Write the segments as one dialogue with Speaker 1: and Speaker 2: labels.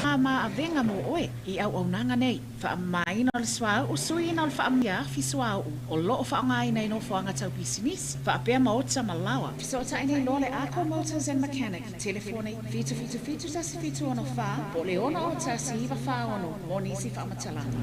Speaker 1: Māmā avega mō ʻoe i auaunaga nei. Faamamaina o le suauu suiina o le faamiafi suauu o loo faaaogaina i nofoaga tau pisinisi, faapea maota ma laoa. Fesootai nei loa le Arco Motors and Mechanic, telefoni, 777 1764 po o le 6 01 946 mo nisi faamatalaga.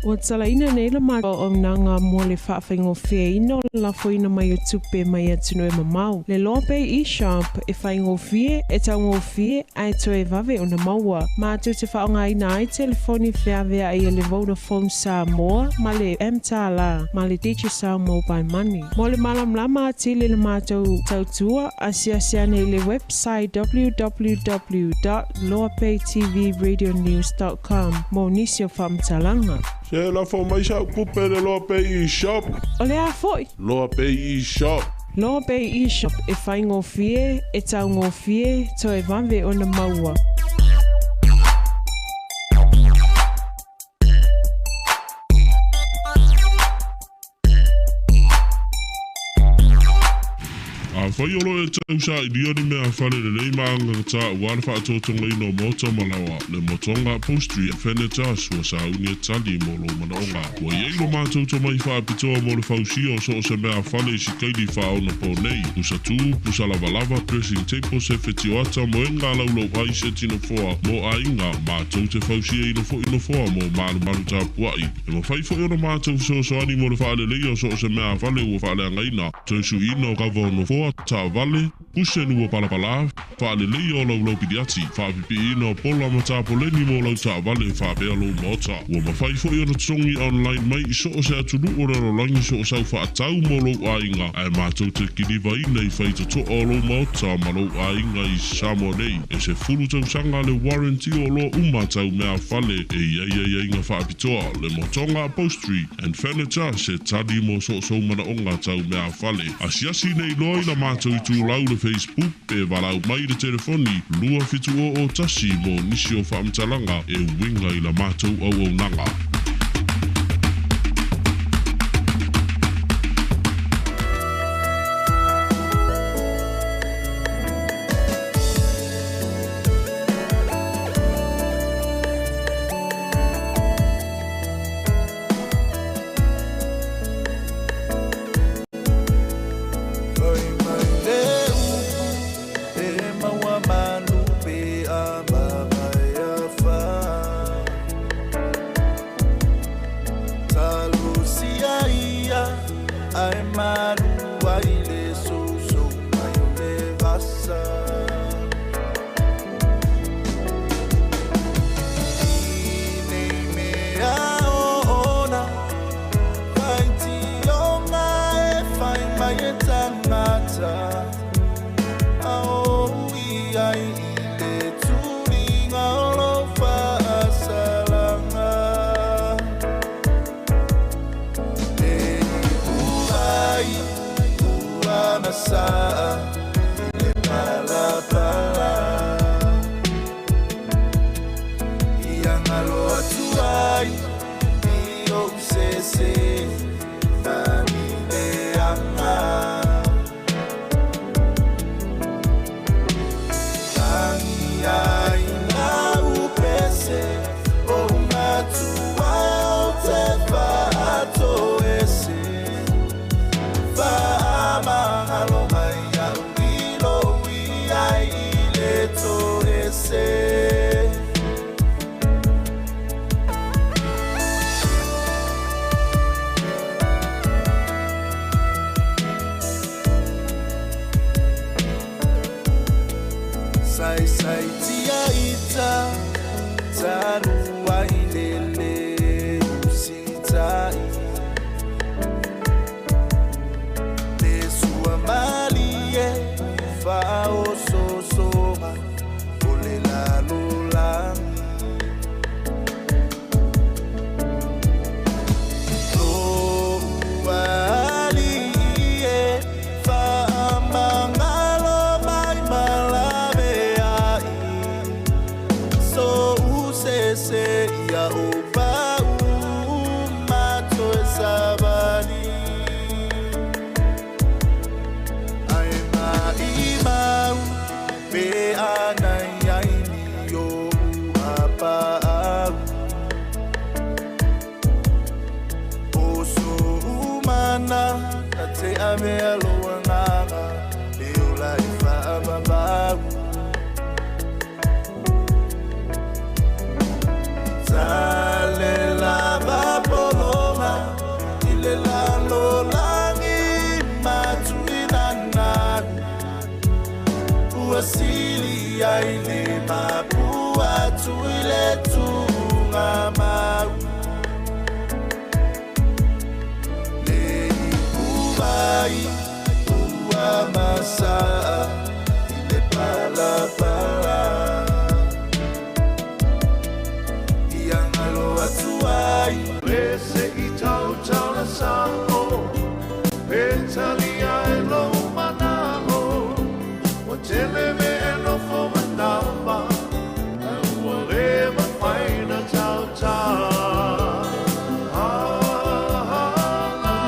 Speaker 2: Ua talaina nei le matou auaunaga mo le faafaigofieina o le lafoina mai o tupe mai atunuu e mamao. Le Loa Bay eShop e faigofie, e taugofie ae toe vave ona maua. Matou te faaaogaina ai telefoni feaveai a le Vodafone Samoa ma le mTala ma le Digicel Mobile Money. Mo le malamalama atili i le matou tautua, asiasi ane i le website www. loapaytvradionews dot com mo nisi o faamatalaga.
Speaker 3: Se lafo mai sa'u tupe i le Loa Pay e-shop.
Speaker 2: O le a foi?
Speaker 3: Loa Pay e-shop.
Speaker 2: Loa Pay e-shop e faigofie, e taugofie, toe vave ona maua.
Speaker 3: Afai o lo e tau sailia ni mea fale lelei ma agagata aua le faatotogaina o maota ma laoa, le motoga, upholstery, furniture, sua sauni e tali mo lou manaoga. Ua i ai lo matou tomai faapitoa mo le fausia o so o se mea fale i sikaili faaonapo nei, pusa tu, pusa lavalava, dressing table, se fetioata, moega laulau ai, seti nofoa mo aiga, matou te fausiaina foi nofoa mo malumalu tapuai. E mafai foi ona matou fesoasoani mo le faaleleia o so o se mea fale ua faaleagaina, toe suiina o kava o nofoa. Taavale, kuseni ua palapala, faaleleia o laulau piliati, faapipiiina o pola ma tapoleni mo lau taavale faapea lou maota. Ua mafai foi ona totogi online mai i so o se atunuu o le lalolagi so o sau faatau mo lou aiga, ae matou te kilivaina i faitotoa o lou maota ma lou aiga i Samoa nei. E 10 tausaga le warranty o oloa uma tau meafale e i ai aiaiga faapitoa, le Motoga Upholstery and Furniture se tali mo so o sou manaoga tau meafale. Asiasi nei loa i la matou itulau le Facebook pe valaau mai le telefoni 2701 mo nisi o faamatalaga e uiga i la matou auaunaga.
Speaker 4: Fai mai le upu e maua malu pe a mamae afa. Talosia ia ae malu ai le sousou mai o le vasa. I nei mea oona, faitioga e fai mai e tagata, a o ui ai i le tuliga o lou faasalaga. Le ipu ai ua masaa i le palapala. Ia galo atu ai i ou sese ma ni leaga. Lagi ai lau pese o matua o te faatoese. Faamagalo mai au i lou ai i le toese. Sai sai tia ita talu ai lele usitai. Le sua malie faososoga o le lalolagi. Lou alii e faamagalo mai malaveai. So usese ia o pau mato e savali. Ai mai mau pe anai ai ni o apa au. Oso umana na te avea loangaga le ola e faavavau. Tale lava polonga i le lalolagi matuinanaku. Ua sili ai le mapu atu i le tugamau. Le ipu vai ua masaa i le palapala. Ia galo atu ai.
Speaker 5: E se i tautau la sa'o, e talia e lou mana'o, ua tele mea e nofo ma tafa, ae ua lē mafai na tautā. Ah, ah, ah.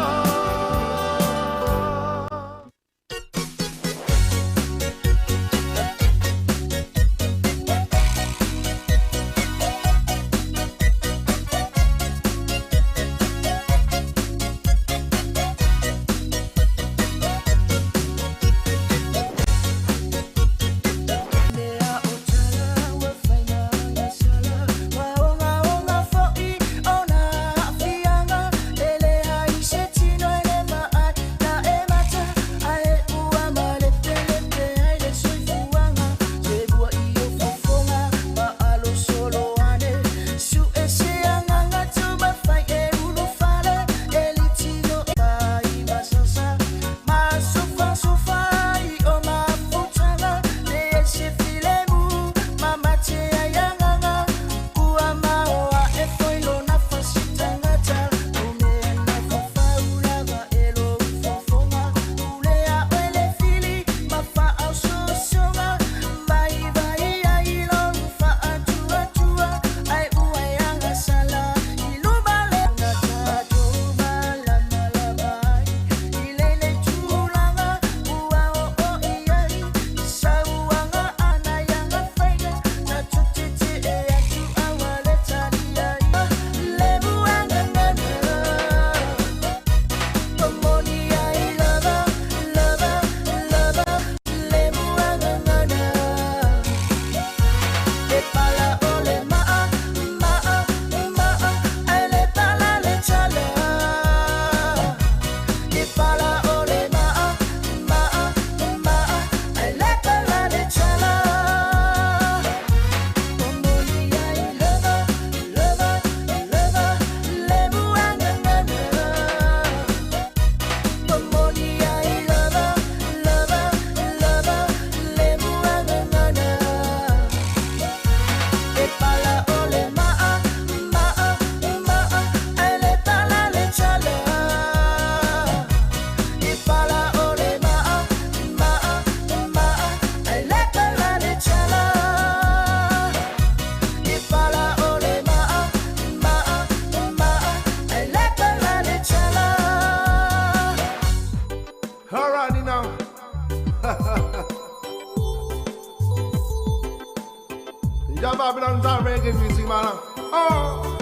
Speaker 5: Ja Babylon's our reggae music, man. Oh,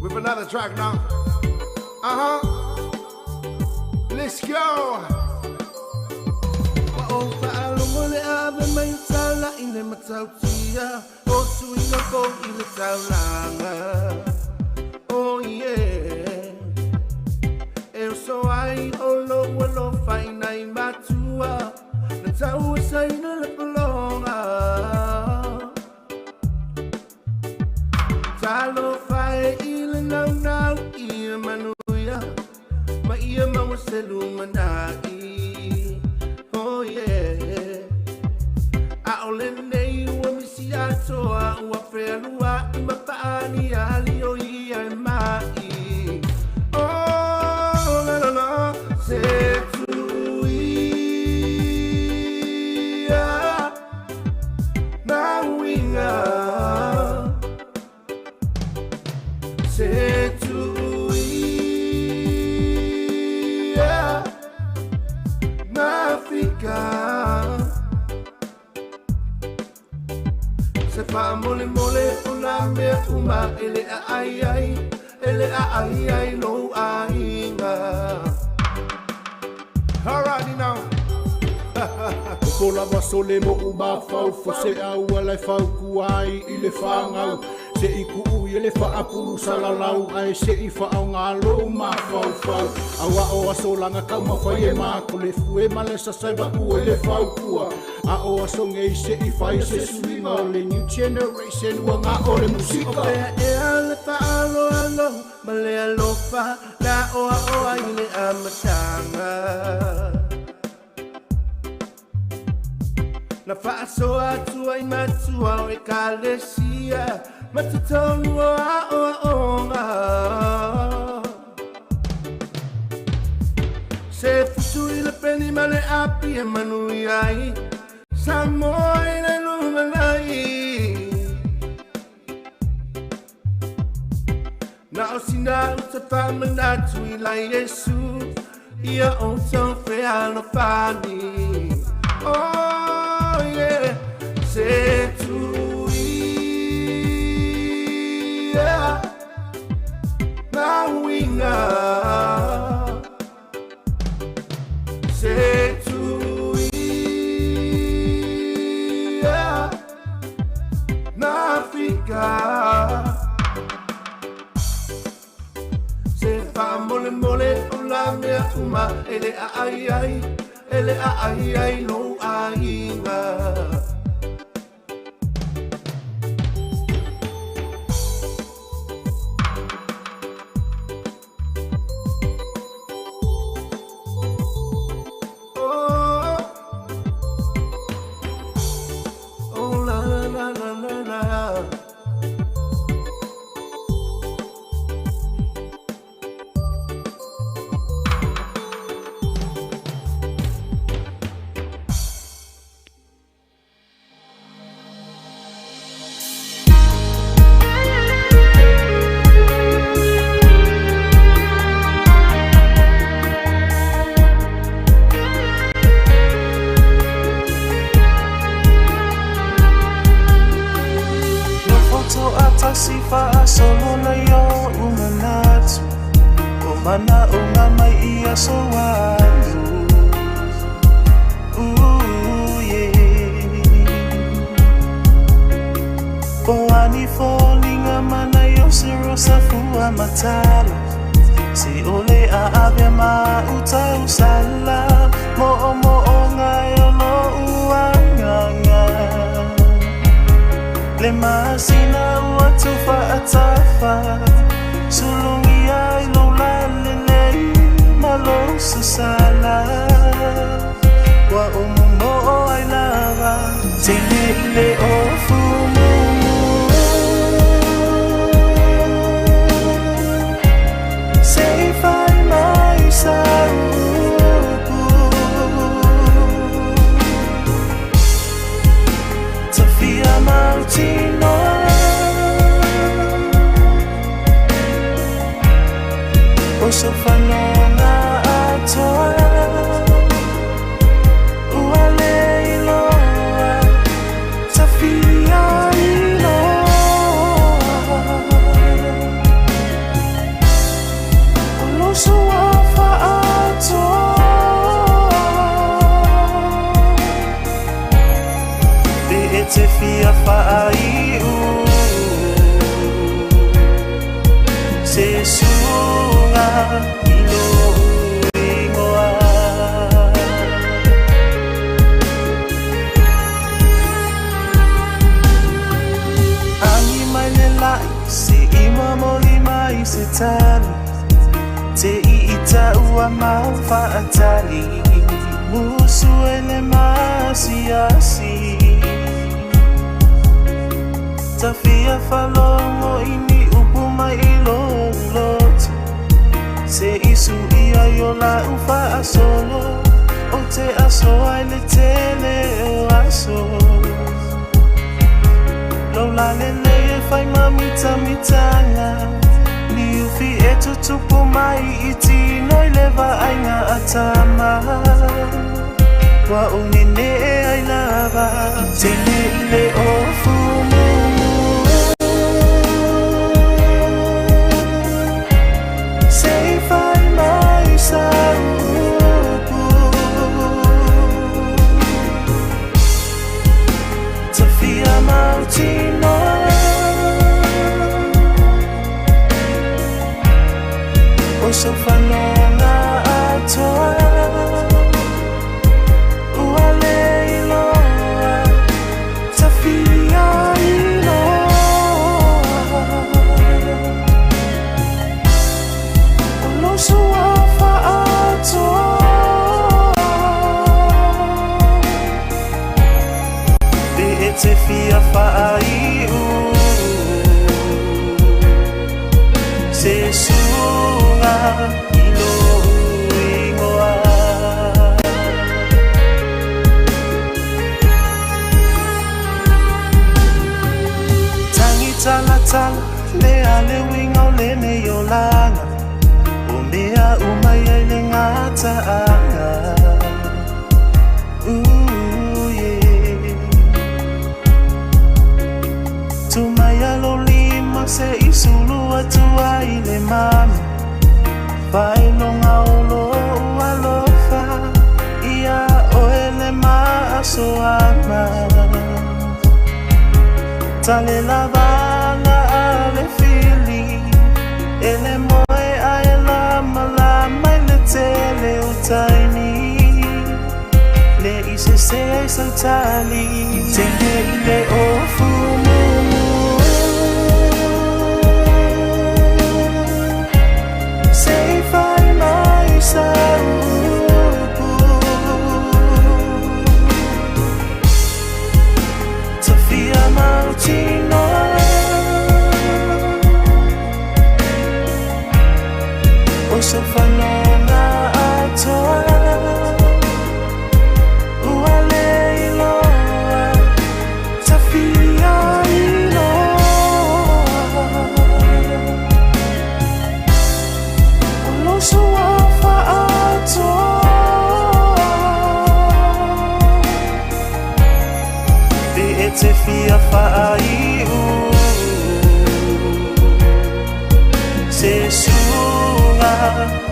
Speaker 5: with another track now. Uh huh. Let's go.
Speaker 4: Wa o whaalongo le ave mai tala i le matautia o suinga ko i le taulanga. Oh yeah. E o so ai o lo ua lo whaina i matua na tau e saina le polonga. Talo whae i le nau nau i e manuia ma ia maua se lumanai. Oh yeah. A o le nei ua misi atoa ua whealua i mapaani ali o ia e mai. Oh la la la se tuia mauinga se tuia mafika se whaamole mole o nā mea uma e le a ai ai e le a ai ai lo ainga.
Speaker 5: Alrighty now.
Speaker 6: O lava sole mo u mafau fo se au ala e fau kuai i le whangau. Se i kuu i le whaapuru salalau ai se i whaongalo u mafau fau. Awa o aso langa kau mawhai e mako le fue ma le sasai vaku e le fau kua. A o aso ngei se i whai se suinga o le new generation ua ngā o le musika.
Speaker 4: O pea ea le whaalo alo ma le alofa na oa oa i le amatanga. Na whaasoa atua i matua o e kalesia matatonu o a oa onga. Se futu i le peni ma le api e manui ai Samoa i le lumanai. Na o sina uta whamanatu i lai Yesu ia o tau whealo whani. Oh yeah. Se tuia mauinga se tuia mafika se whaamole mole o la mea uma e le a ai ai e le a ai ai lo ainga. Oh, oh la la la la la la.
Speaker 7: Atasi whaasolo na yo umanatu o mana o ngā mai i aso alu. Ooh, yeah. Po ani fōlinga mana yo se rosa fua matala se ole a avea ma uta usala mo o mo o ngai o lo uanganga le masina ua tufa atafa sulungi ai lo lalelei malo sasala wa o mo o ai lava teine i le o fumumu se fai mai sa upu tafia mautinoa o so whanonga atoa ua le iloa tafia te fia faaiu Se suga i lou igoa Agi mai le lai se i momoli mai se tali Te i ita ua mau faatali Musu e le masiasi Tafia falongo ini upu mai i lou loto Se isu ia i o lau faasolo O te aso ai le tele o aso Lou lalelei e fai mamitamitanga Liufi e tutupu mai i tino i le vaaiga a tama Ua ou nenee ai lava Tele i le ofu mumu Se i fai mai sa upu Tafia mautinoa O sou fanoga atoa Ua le iloa Tafia iloa O lou suafa atoa Pe e te fia faaiu Se suga i lou igoa Tangi talatala le a le uiga o lenei olaga O mea uma ai le gataaga Ooh, yeah. Tumai alo lima se i sulu atu ai le mama Faailoga o lou alofa Ia oe le maasoama Tale lavaga a le fili E le moe ae lamalama i le tele o taimi Le i sese ai sau tali Tele i le ofu mumu Se i fai mai sa upu Tafia mautinoa O sou fanoga atoa Ua le iloa Tafia iloa O lou suafa atoa Pe e te fia faaiu Se suga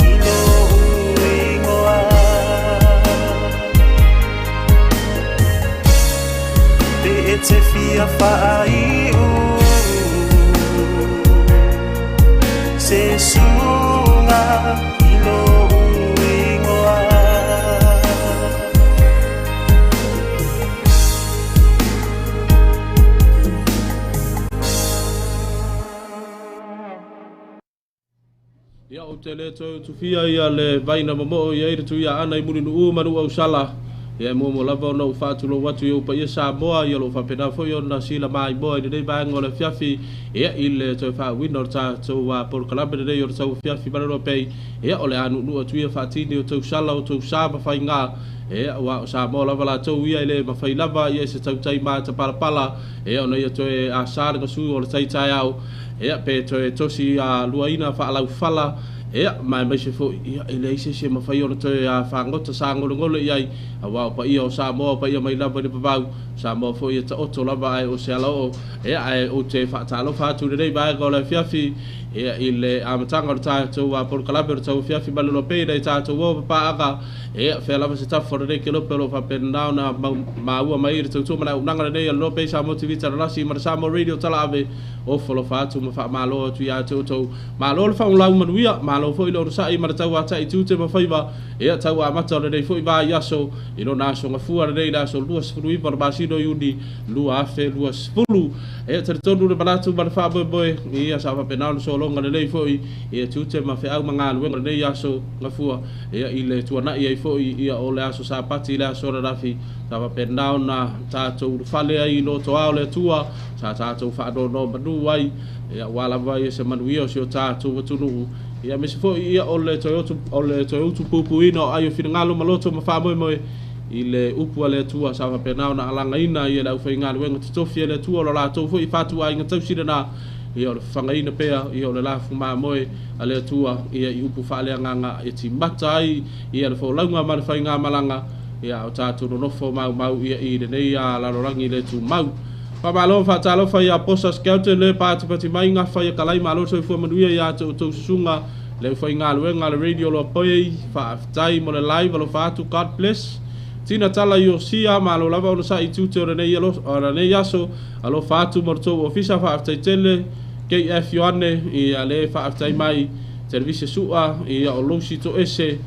Speaker 7: i lou igoa Pe e te fia faaiu Se suga i lou igoa
Speaker 8: Ia ou te le toe utufia ia le vaina momoo i ai le Tuiaana i Mulinuu ma Nuuausala. Ia e muamua lava ona ou faatulou atu i ou paia Samoa, ia o lo o faapena foi ona silamaimoa i lenei vaega o le afiafi, ia i le toe faauuina o le tatou polokalame lenei o le tauafiafi malolo pei, ia o le a nuunuu atu ia faatini o tausala o tausa ma faiga, ia aua o Samoa lava latou ia e le mafai lava ia i se tautai matapalapala, ia ona ia toe asa le gasu o le tai taeao, ia pe toe tosi luaina faalaufala, ia ma aemaise foi ia e leai se isi e mafai ona toe fagota sagolegole i ai, aua o paia o Samoa o paia mai lava i le vavau, Samoa foi e taoto lava ae o se alaoo, ia ae ou te faatalofa atu i lenei vaega o le afiafi, Ia i le amataga o le tatou polokalame o le tauafiafi ma le loa pei nai tatou uo ma papaaga. Ia fea lava se tafa o lenei kelope o loo faapena ona maua mai le tautua ma le auaunaga lenei a le Loa Pei Samoa TV Talalasi ma le Samoa Radio Talaave. O falofa atu ma faamalo atu ia te outou. Malo le faaulaau manuia, malo foi le onosa'i ma le tauata'i tiute ma faiva. Ia tau amata o lenei foi vaiaso i lona aso gafua lenei, le aso 29 o le masina o Iuni 2020. Ia talitonu le manatu ma le faamoemoe, ia sa faapena ona sologa lelei foi ia tiute ma feau ma galuega lenei aso gafua. Ia i le tuana'i ai foi ia o le aso Sapati, le aso ananafi, sa faapena ona tatou ulufale ai i lotoa o le Atua, sa tatou faanonomanu ai ia ua lava ia se manuia o si o tatou atunuu. Ia aemaise foi ia o le toe otu o le toe utu puipuiina o ai o finagalo ma loto ma faamoemoe i le upu a le Atua, sa faapena ona alagaina ia le aufaigaluega totofi a le Atua o lo latou foi fatuaiga tausi lena. Ia o le fafagaina pea ia o le lafu mamoe a le Atua ia i upu faaleagaga e timata ai ia le folauga ma le faigamalaga ia o tatou nonofo maumau ia i lenei lalolagi le tumau. Faamalo faatalofa ia Posa Skelton le patipati mai gafa ia kalai. Malo soifua manuia ia te outou susuga le aufaigaluega le radio loa pei. Faafetai mo le live, alofa atu, God bless. Tina tala i osia, malo lava ona sa i tiute o lenei o lenei aso. Alofa atu mo le tou ofisa, faafetai tele. KF Ioane ia le faafetai mai televise sua ia o Lucy to ese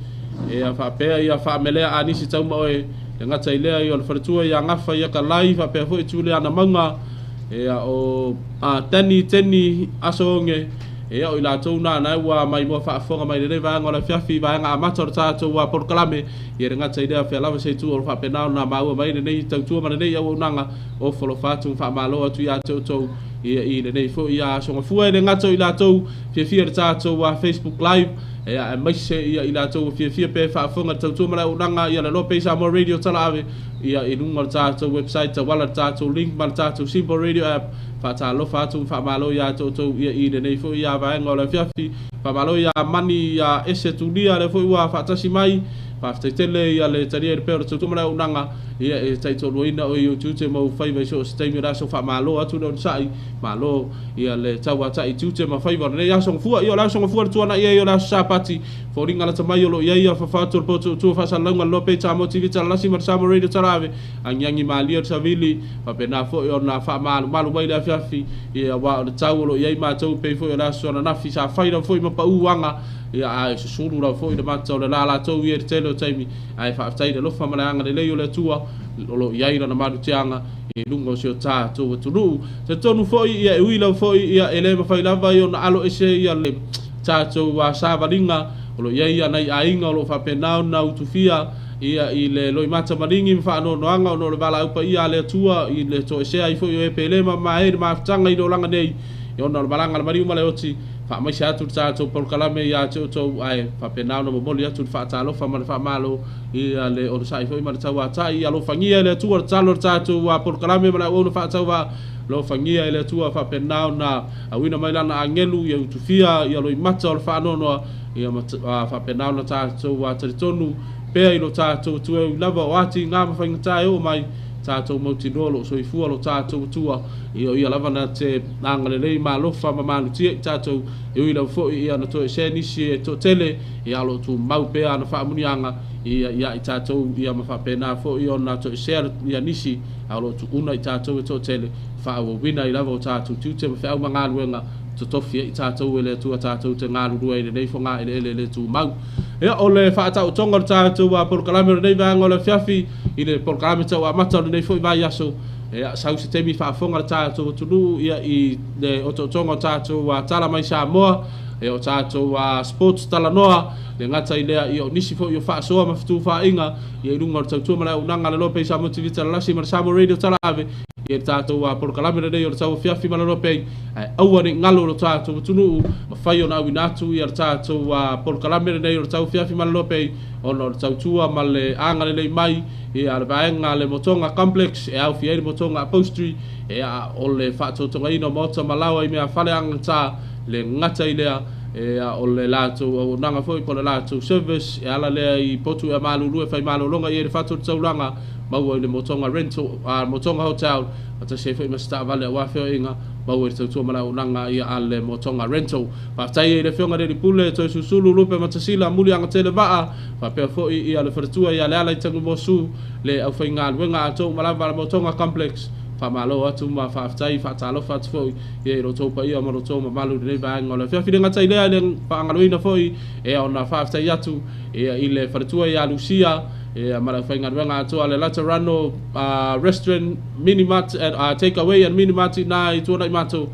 Speaker 8: ia faapea ia faamelea a nisi tauma oe le gata i lea ia o le faletua ia gafa ia kalai faapea foi Tuliana Mauga ia o Teni Teni aso oge ia o i latou na na ua mai mua faafofoga mai lenei vaega o le afiafi, vaega amata o le tatou polokalame. Ia le gata i lea fea lava se itu o lo faapena ona maua mai lenei tautua ma lenei auaunaga. O falofa atu faamalo atu ia te outou ia i lenei foi ia aso gafua. E le gata o i latou fiafia le tatou Facebook Live ia aemaise ia i latou fiafia pe faafofoga le tautua ma le auaunaga ia le Loa Pei Samoa Radio Talaave ia i luga o le tatou website tauala le tatou link ma le tatou Simple Radio app. Faatalofa atu faamalo ia te outou ia i lenei foi ia vaega o le afiafi. Faamalo ia mani ia ese tulia le foi ua faatasi mai. Faafetai tele ia le talia i le pea o le tautua ma le auaunaga ia e taitoaluaina o i utiute ma ufaiva i so o se taimi o le aso. Faamalo atu le onosa'i, malo ia le tauata'i tiute ma faiva o lenei aso gafua. Ia o le aso gafua le tuana'i ai o le aso Sapati foliga lata mai o loo i ai ia fafatu o le potuutua faasalalauga le Loa Pei Samoa TV Talalasi ma le Samoa Radio Talaave. Agiagi malie le savili faapena foi ona faamalumalu mai le afiafi ia ua o le tau o loo i ai matou pei foi o le aso ananafi sa fai lava foi ma pau aga ia ae susulu lava foi le mata o le la latou ia i le tele o taimi. Ae faafetai le alofa ma le agalelei o le Atua o loo i ai lana malutiaga i luga o si o tatou atunuu. Talitonu foi ia e ui lava foi ia e le mafai lava i ona alo ese ia le tatou savaliga o loo i ai ia nai aiga o loo faapena ona utufia ia i le loimata maligi ma faanoanoaga ona o le valaau paia a le Atua i le toesea ai foi o e pele ma mae le mafutaga i le olaga nei ona o le malaga a le maliu ma le oti. Faamaise atu le tatou polokalame ia te outou ae faapena ona momoli atu le faatalofa ma le faamalo ia le onosa'i foi ma le tauata'i. Alofagia e le Atua le talo le tatou polokalame ma le auauna faatauvaa. Alofagia e le Atua faapena ona auina mai lana agelu ia utufia ia loimata o le faanoanoa ia ma faapena ona tatou talitonu pea i lo tatou Atua e ui lava o atiga ma faigata e oo mai. Tatou mautinoa loo soifua lo tatou Atua ia o ia lava na te agalelei ma alofa ma malutia i tatou. E ui lava foi ia na toesea nisi e toatele ia o loo tumau pea ana faamuniaga ia ia i tatou ia ma faapena foi ona toesea ia nisi a o loo tuuna i tatou e toatele faaauauina ai lava o tatou tiute ma feau ma galuega totofi ai tatou e le Atua tatou te galulue ai lenei fogaeleele le tumau. Ia o le faataotoga o le tatou polokalame o lenei vaega o le afiafi i le polokalame tauamata o lenei foi vaiaso. Ia sau se taimi faafofoga le tatou atunuu ia i le otootoga o tatou tala mai Samoa ia o tatou sports talanoa le gata i lea ia o nisi foi o faasoa ma fetufaaiga ia i luga o le tautua ma le auaunaga a le Loa Pei Samoa TV Talalasi ma le Samoa Radio Talaave ia le tatou polokalame lenei o le tauafiafi ma le Loa Pei. Ae aua nei galo lo tatou atunuu mafai ona auina atu ia le tatou polokalame lenei o le tauafiafi ma le Loa Pei ona o le tautua ma le agalelei mai ia le vaega le Motoga Complex e aofia ai le Motoga Upholstery ia o le faatotogaina o maota ma laoa i mea fale agata le gata i lea ia o le latou auaunaga foi po o le latou service e ala lea i potu e malulu e fai malologa i ai le fatu o le taulaga. maua i le Motoga Rental, Motoga Hotel, faatasi ai foi ma se taavale aua feoaiga, maua i le tautua ma le auaunaga ia a le Motoga Rental. Faafetai ai i le Afioga i le Alii Pule, Toesulusulu Lupe Matasila, Muliagatele Vaa, faapea foi ia le faletua ia Leala i Tagumosu, le aufaigaluega atoa uma lava a le Motoga Complex. Faamalo atu ma faafetai, faatalofa atu foi ia i lo outou paia ma lo outou mamalu i lenei vaega o le afiafi. Le gata i lea, i le faagaloina foi ia ona faafetai atu ia i le faletua ia Lucia ia ma le aufaigaluega atoa le Laterano Restaurant Mini Mart and Take Away and Mini Mart ina i Tuanai Matou.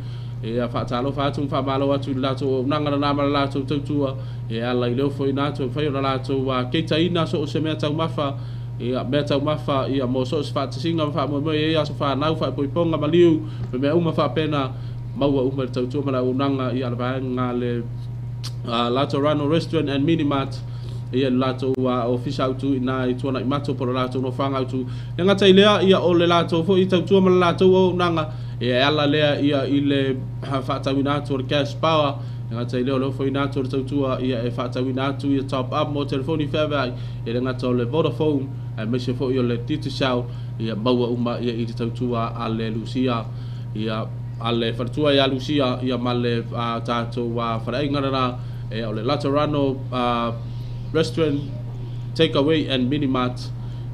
Speaker 8: Ia faatalofa atu ma faamalo atu i le latou auaunaga lena ma le latou tautua e ala i le ofoina atu e mafai ona latou keitaina so o se mea taumafa ia mea taumafa ia mo so o se faatasiga ma faamoemoe i ai aso fanau, faaipoipoga, maliu ma mea uma faapena, maua uma i le tautua ma le auaunaga ia le vaega le Latorano Restaurant and Mini Mart ia le latou ofisa autu ina i Tuanai Mato po o le latou nofoaga autu. Le gata i lea, ia o le latou foi tautua ma le latou auaunaga ia e ala lea ia i le faatauina atu o le cash power. Le gata i lea o le ofoina atu o le tautua ia e faatauina atu ia top up mo telefoni feaveai, e le gata o le Vodafone aemaise foi o le Digicel, ia maua uma ia i le tautua a le Lucia ia a le faletua ia Lucia ia ma le tatou faleaiga lena o le Laterano Restaurant Take Away and Mini Mart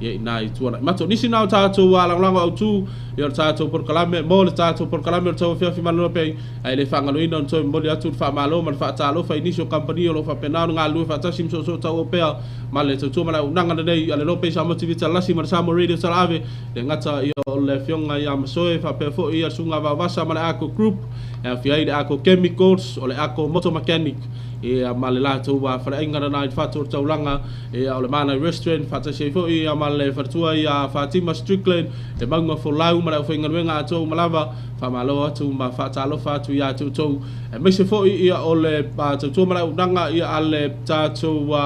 Speaker 8: ia ina i Tuanai Mato. Nisi na o tatou lagolago autu ia o le tatou polokalame mo le tatou polokalame o le tauafiafi malolo pei ae le faagaloina ona toe momoli atu le faamalo ma le faatalofa i nisi o kamupani o lo o faapena ona galulue faatasi ma soosoo tauau pea ma le tautua ma le auaunaga lenei a le Lope Samoa TV Talasi ma le Samoa Radio Talaave. Le gata ia o le Afioga ia Masoe faapea foi ia le Susuga Vaovasa ma le Ako Group e aofia ai le Ako Chemicals, o le Ako Motor Mechanic ia ma le latou faleaiga lena i le fatu o le taulaga ia o le Manai Restaurant, faatasi ai foi ia ma le faletua ia Fatima Strickland, le Mauga Folau ma le aufaigaluega atoa uma lava. Faamalo atu ma faatalofa atu ia te outou, aemaise foi ia o le tautua ma le auaunaga ia a le tatou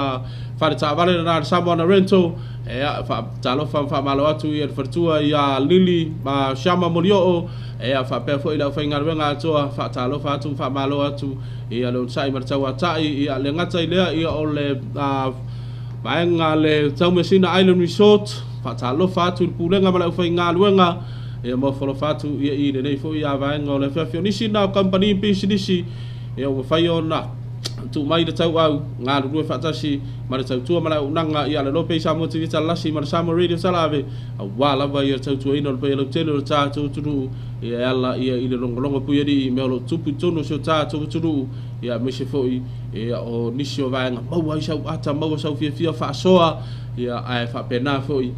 Speaker 8: fale taavale lena le Samoana Rental. Ia faatalofa ma faamalo atu ia le faletua ia Lili ma Shama Molioo, ia faapea foi le aufaigaluega atoa. Faatalofa atu ma faamalo atu ia le onosai ma le tauatai. Ia le gata i lea ia o le vaega le Taumeasina Island Resort. Faatalofa atu i le pulega ma le aufaigaluega ia mo folofa atu ia i lenei foi ia vaega o le afiafi. O nisi na o kamupani pisinisi ia ua mafai ona tuu mai le tauau galulue faatasi ma le tautua ma le auaunaga ia le Lope i Samoa TV Talalasi ma le Samoa Radio Talaave, aua lava ia le tautuaina o le paia lautele o le tatou atunuu ia e ala ia i le logologo puialii i mea o lo o tupu i totonu o si o tatou atunuu, ia aemaise foi ia o nisi o vaega maua ai sau ata, maua sau fiafia faasoa ia ae faapena foi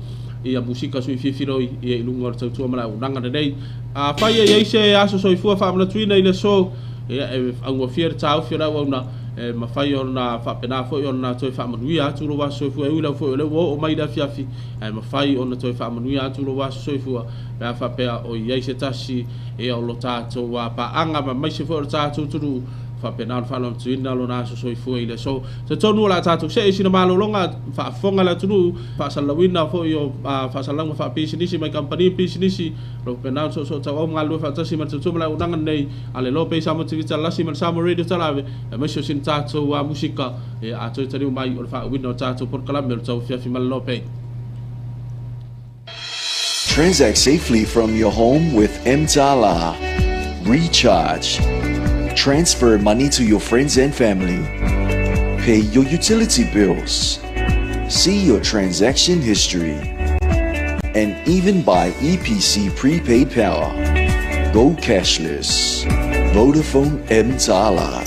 Speaker 8: ia musika sui fiafiloi ia i luga o le tautua ma le auaunaga lenei. Afai e i ai se aso soifua faamanatuina i le aso, ia e augofie le taofi o le auauna e mafai ona faapena foi ona toe faamanuia atu lou aso soifua. E ui lau foi o lea ua oo mai le afiafi, ae mafai ona toe faamanuia atu lou aso soifua pe a faapea o i ai se tasi ia o lo tatou paaga ma aemaise foi o le tatou atunuu faapena ona faalogologoina lona aso soifua i le aso. Talitonu o le a tatou see i sina malologa, faafofoga le atunuu, faasalalauina foi o faasalalauga faapisinisi mai kamupani pisinisi o lo o faapena ona soosoo tauau ma galulue faatasi ma le tautua ma le auaunaga lenei a le Lope i Samoa TV Talalasi ma le Samoa Radio Talaave, aemaise o sina tatou musika a toe taliu mai o le faauuina o tatou polokalame o le tauafiafi ma le Lope.
Speaker 9: Transact safely from your home with mTala. Recharge. Transfer money to your friends and family. Pay your utility bills. See your transaction history. And even buy EPC prepaid power. Go cashless. Vodafone mTala.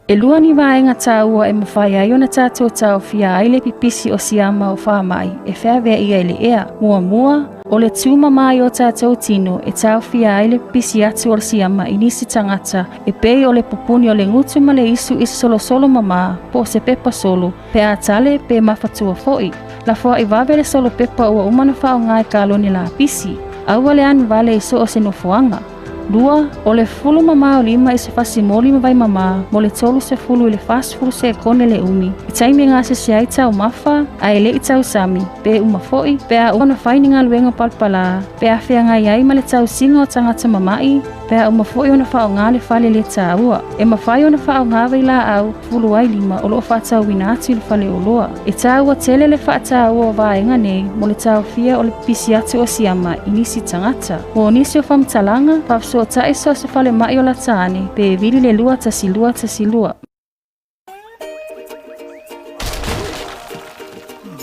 Speaker 10: E lua ni vaega tāua e mafai ai ona tātou taofia ai le pipisi o siama o faamai e feaveai ai le ea. Muamua, o le tūmama ai o tātou tino e taofia ai le pipisi atu o le siama i nisi tagata e pei o le pupuni o le gutu ma le isu i se solosolo mamā po o se pepa solo, pe a tale pe mafatua foi. Lafoai vave le solo pepa ua uma ona faaaoga i kalone lapisi. Aua le anu vale i so o se nofoaga. Lua, o le fulu mamā o lima i se fasi moli ma vai mamā mo le 30 i le 40 sekone le umi i taimi e gasese ai taumafa ae le i tausami, pe uma foi, pe a ua ona fai ni galuega palapalā, pe a feagai ai ma le tausiga o tagata mama'i, Pe a uma foi ona faaaogā le fale lē tāua. E mafai ona faaaogā vailaau fulu ai lima o loo faatauina atu i le faleoloa. E tāua tele le faataua o vaega nei mo le taofia o le pipisi atu o siama i nisi tagata. Mo nisi o faamatalaga, faafesootai so o se falemai o lata ane pe vili le 21212.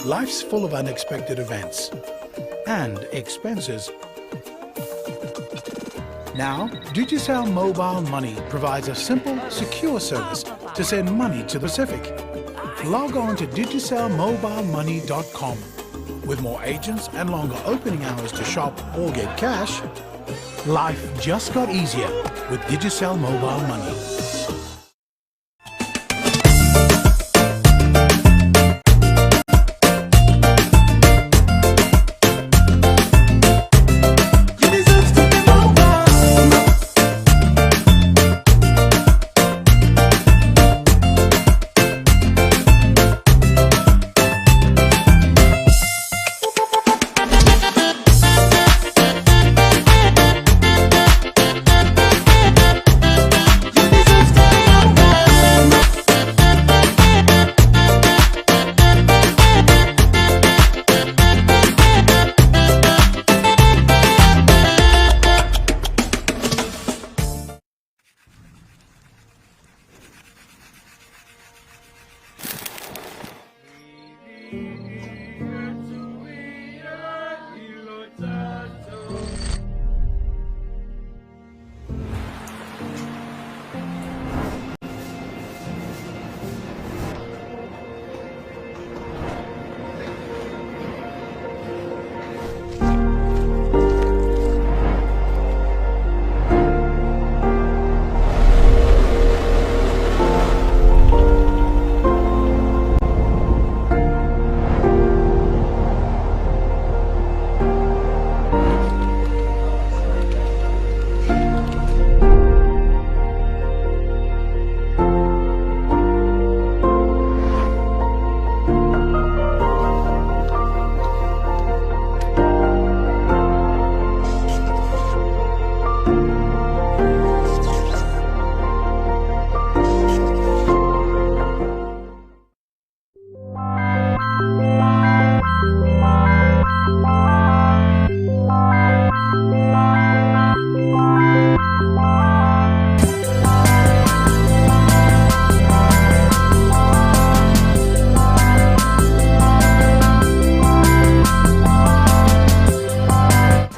Speaker 11: Life's full of unexpected events and expenses. Now, Digicel Mobile Money provides a simple, secure service to send money to the Pacific. Log on to digicelmobilemoney.com. With more agents and longer opening hours to shop or get cash, life just got easier with Digicel Mobile Money.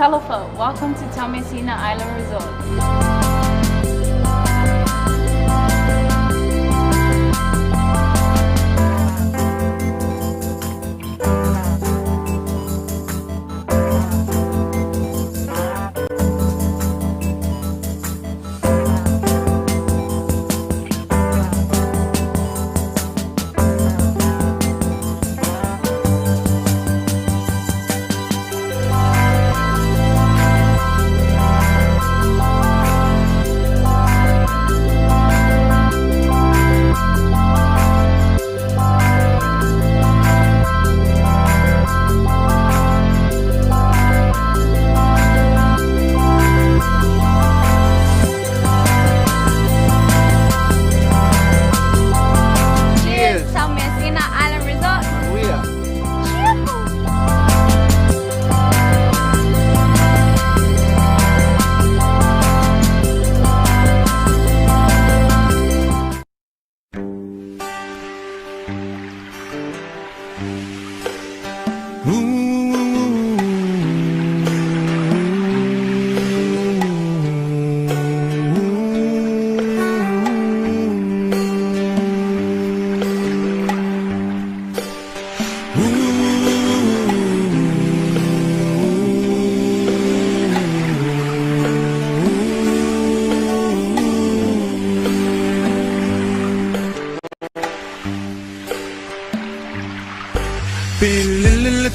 Speaker 12: Talofa, welcome to Taumeasina Island Resort. Cheers, Taumeasina Island Resort.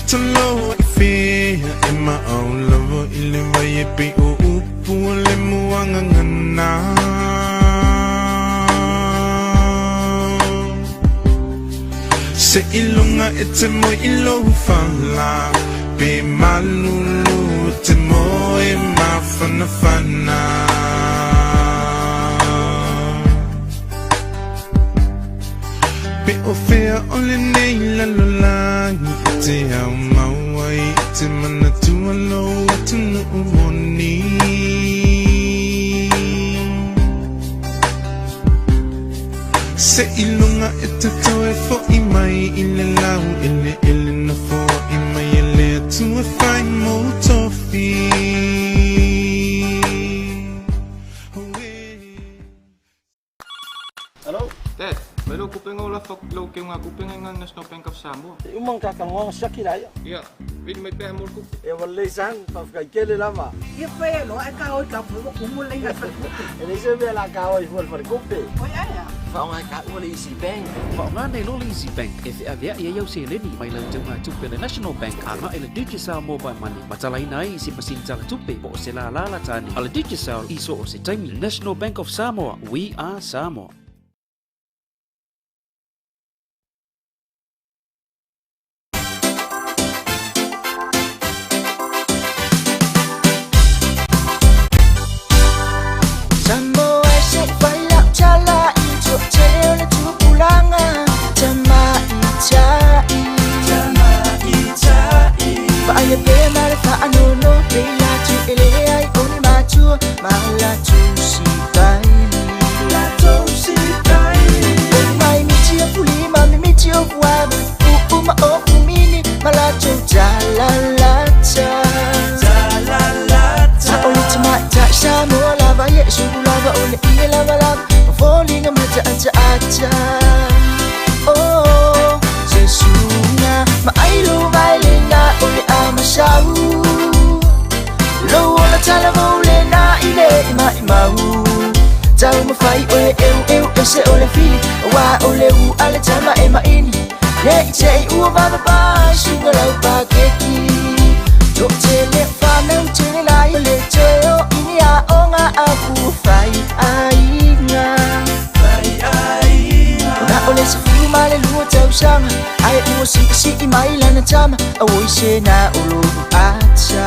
Speaker 12: Cheerful.
Speaker 5: Se ilunga e te mo ilo fala Pe malulu te mo e mafana fana.
Speaker 7: o lenei lalolagi e te au mau ai i te manatua lou atunuu moni. Se ilunga e te toe fo'i mai i le lau ele ele na fo'i mai e le atua fai mou tofi.
Speaker 13: Hello? Dad, mai lou kupenga o lafa lou ke ngā kupenga i ngā National Bank of Samoa.
Speaker 14: E umang kakangoanga siaki la ia.
Speaker 13: Ia, vili mai pea mo le kupe.
Speaker 14: E ua lelei san, faafetai lava.
Speaker 15: Ia fai loa e ka oi ka fai ua kumu le inga falekupe.
Speaker 14: E leai se mea la ka oi fua le falekupe.
Speaker 15: Oi ai a.
Speaker 16: Whaonga ka ua le Easy Bank.
Speaker 17: Whaonga nei lo le Easy Bank e wheawea ia iau seleni mai lau tau ngā tupe le National Bank a ngā ele Digicel Mobile Money. Matalaina ai i se pasini tala tupe po o se la la la tane. A le Digicel iso o se taimi. National Bank of Samoa. We are Samoa.
Speaker 18: Samoa se fai lau tala i toatele o le tupulaga tamaita'i vaaia pea ma le faanono pei latou e lē ai o ni matua ma latou sitaili o mai miti o fulima mimiti o fuava uuma o fumini ma latou talalata o le tamaita'i Samoa lava ia e sulu lava o le ie lava lava ma foliga mataataata. Oh, Sesuga ma ailo vailena o le amasau lou ola talavou lena i le imaimau tau mafai oe eu eu ese o le fili auā o le ua le tama e maini le i te i ua vavapai suga lau pakeki toatele fanau tele lai o le toe o ini aoga a fufai aiga ona o le 12 tausaga ae ua siisii mai lana tama auoi se na o lou ata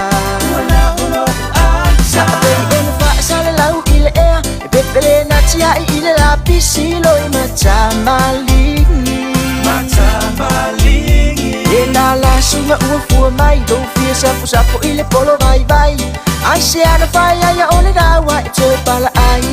Speaker 18: sa pei e na faasalalau i le ea e pepele na tiai i le lapisi loi matamaligi e na lasuga ua fua mai lou fia saposapo i le polo vaivai ai se ana fai aia o le raua e toe pala ai.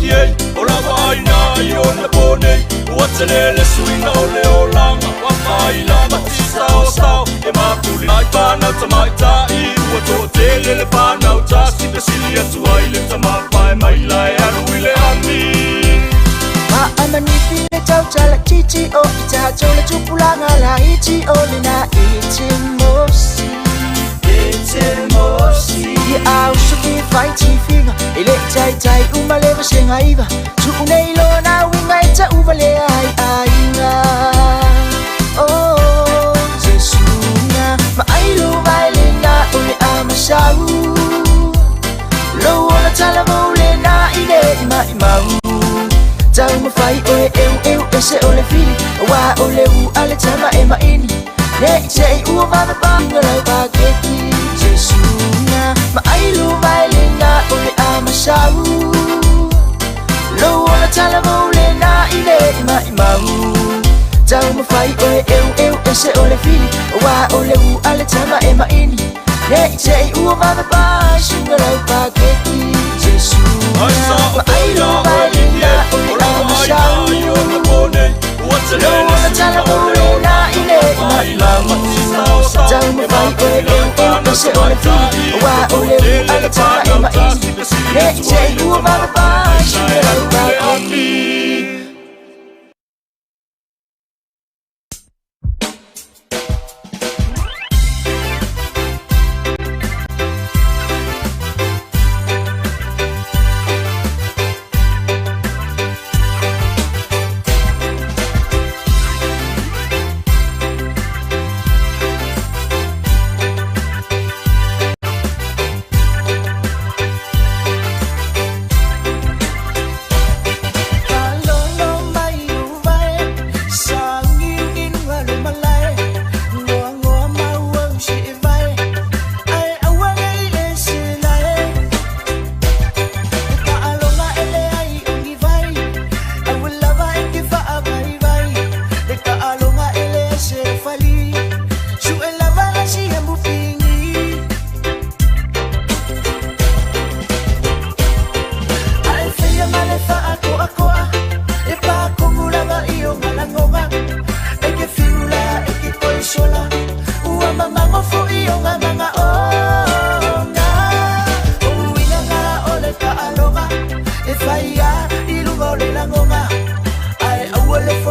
Speaker 19: Ei, o lava aina i o na pōnei. Ua tele le suiga o le olaga. Ua faila matisa o sao. E mapuli ai whānau tamaita'i. Ua toatele le whānau tasi Pesili atu ai le tamapae mai la e alu i le ami.
Speaker 18: Ma amanifi le tautala titi o i tatou le tupulaga laiti o lena e te mosi. Ia auso ke fai tifiga e le taitai uma le vasega iva tuu nei lona uiga e tauva lea ai aiga. Oh, Sesuga ma ailo vailena o le amasau lou ola talavou lena i le imaimau tau mafai oe eu eu ese o le fili auā o le ua le tama e maini le i te i ua vavapaga lau pakeki. Sesuga ma ailo vailena o le amasau lou ola talavou lena i le imaimau tau mafai oe eu eu ese o le fili auā o le ua le tama e maini le i te i ua vavapai suga lau pakeki. Sesuga ma ailo vailena o le amasau lou ola talavou lena i le imaimau tau mafai oe eu eu ese o le fili auā o le ua le tama e maini le i te i ua vavapai suga lau pakeki.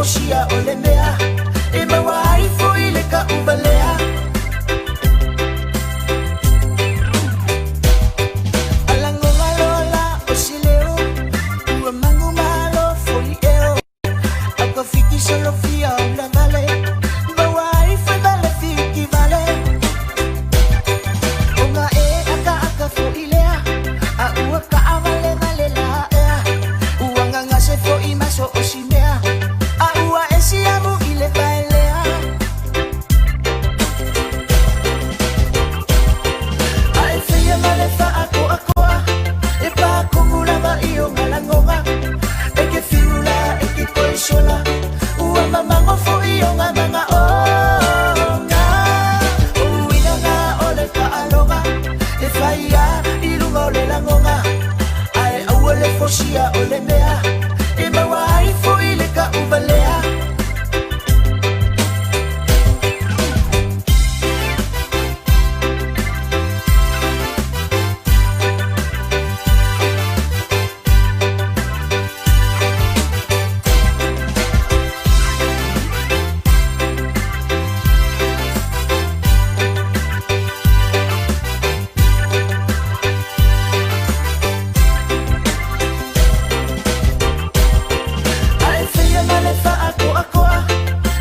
Speaker 18: fosia o le mea e maua ai foʻi le kaʻuvalea. Alagoga lola o sileo ua magu malo foi eo akafiki solofia o lavale maua ai foi vale fiki vale oga e akaaka foʻi lea a ua kaʻavalevale laʻea ua gagase foʻi maso o simea a ua e siamu i le vaelea. Ae feia ma le faakoakoa e pakomu lava i o galagoga e ke fiula e ke koisola ua mamago foʻi o gamaga oga o uinaga o le kaaloga e faia i luga o le lagoga ae aua le fosia o le mea e maua ai foʻi le kaʻuvalea. Ae feia ma le faakoakoa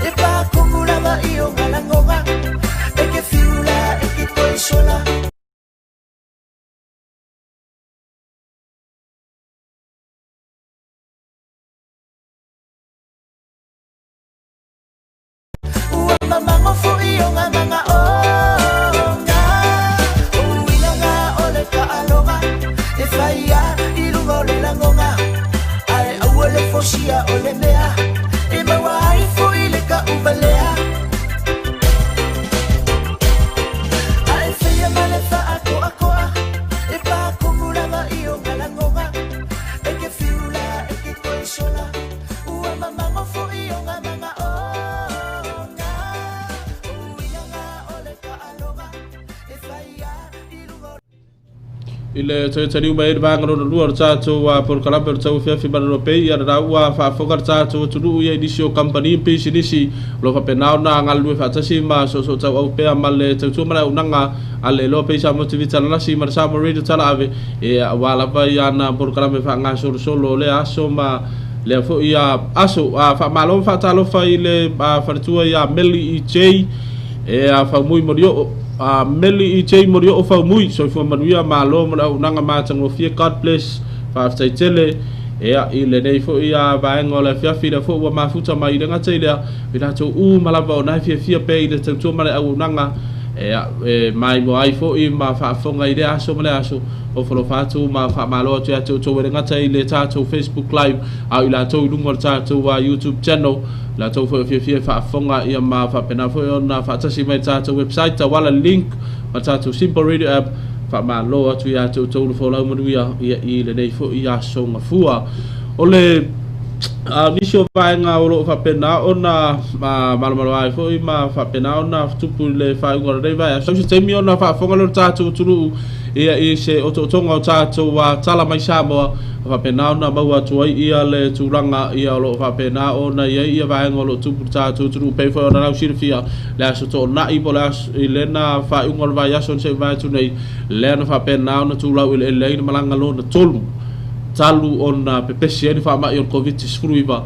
Speaker 18: e pakomu lava i o galagoga e ke fiula e ke koisola. Ua mamago foʻi o gamaga oga o uinaga o le kaaloga e faia i luga o le lagoga ae aua le fosia o le mea e maua ai foʻi le kaʻuvalea. Ae feia ma le faakoakoa e pakomu lava i o galagoga e ke fiula e ke koisola ua mamago foʻi o gamaga oga o uinaga o le kaaloga e faia i luga o
Speaker 8: I le toe taliu mai ai le vaega lona lua o le tatou polokalame o le tauafiafi malolo pei ia le ua faafofoga le tatou atunuu ia i nisi o kamupani ma pisinisi o lo o faapena ona galulue faatasi ma soosootauau pea ma le tautua ma le auaunaga a le iloa pei Samoa TV Talalasi ma le Samoa Radio Talaave aua lava ia ana polokalame faagasolosolo o lea aso ma lea foi aso. Faamalo ma faatalofa i le faletua ia Meli EJ e Faumui Molioo, Meli EJ Molioo Faumui, soifua manuia, malo mo le auaunaga matagofie, God bless, faafetai tele. Ia i lenei foi vaega o le afiafi lea foi ua mafuta mai i le gata i lea i latou uma lava ona e fiafia pea i le tautua ma le auaunaga e maimoa ai foi ma faafofoga i lea aso ma lea aso. Ofo alofa atu ma faamalo atu ia te outou e le gata i le tatou Facebook Live a o i latou i luga o le tatou YouTube channel, latou foi o fiafia e faafofoga ia ma faapena foi ona faatasi mai le tatou website tauala link ma le tatou Simple Radio app. Faamalo atu ia te outou le folau manuia ia i lenei foi aso gafua. O le nisi o vaega o loo faapena ona malomalo ai foi ma faapena ona tupu i le faaiuga o lenei vaiaso se taimi ona faafofoga lea o le tatou atunuu ia i se otootoga o tatou tala mai Samoa faapena ona maua atu ai ia le tulaga ia o loo faapena ona i ai ia vaega o loo tupu i le tatou atunuu pei foi ona lausilafia le aso Toonai po o le aso i lena faaiuga o le vaiaso na se i mavae atu nei lea na faapena ona tulau eleele ai le malaga lona tolu talu ona pepesi ai le faamai o le Koviti-19,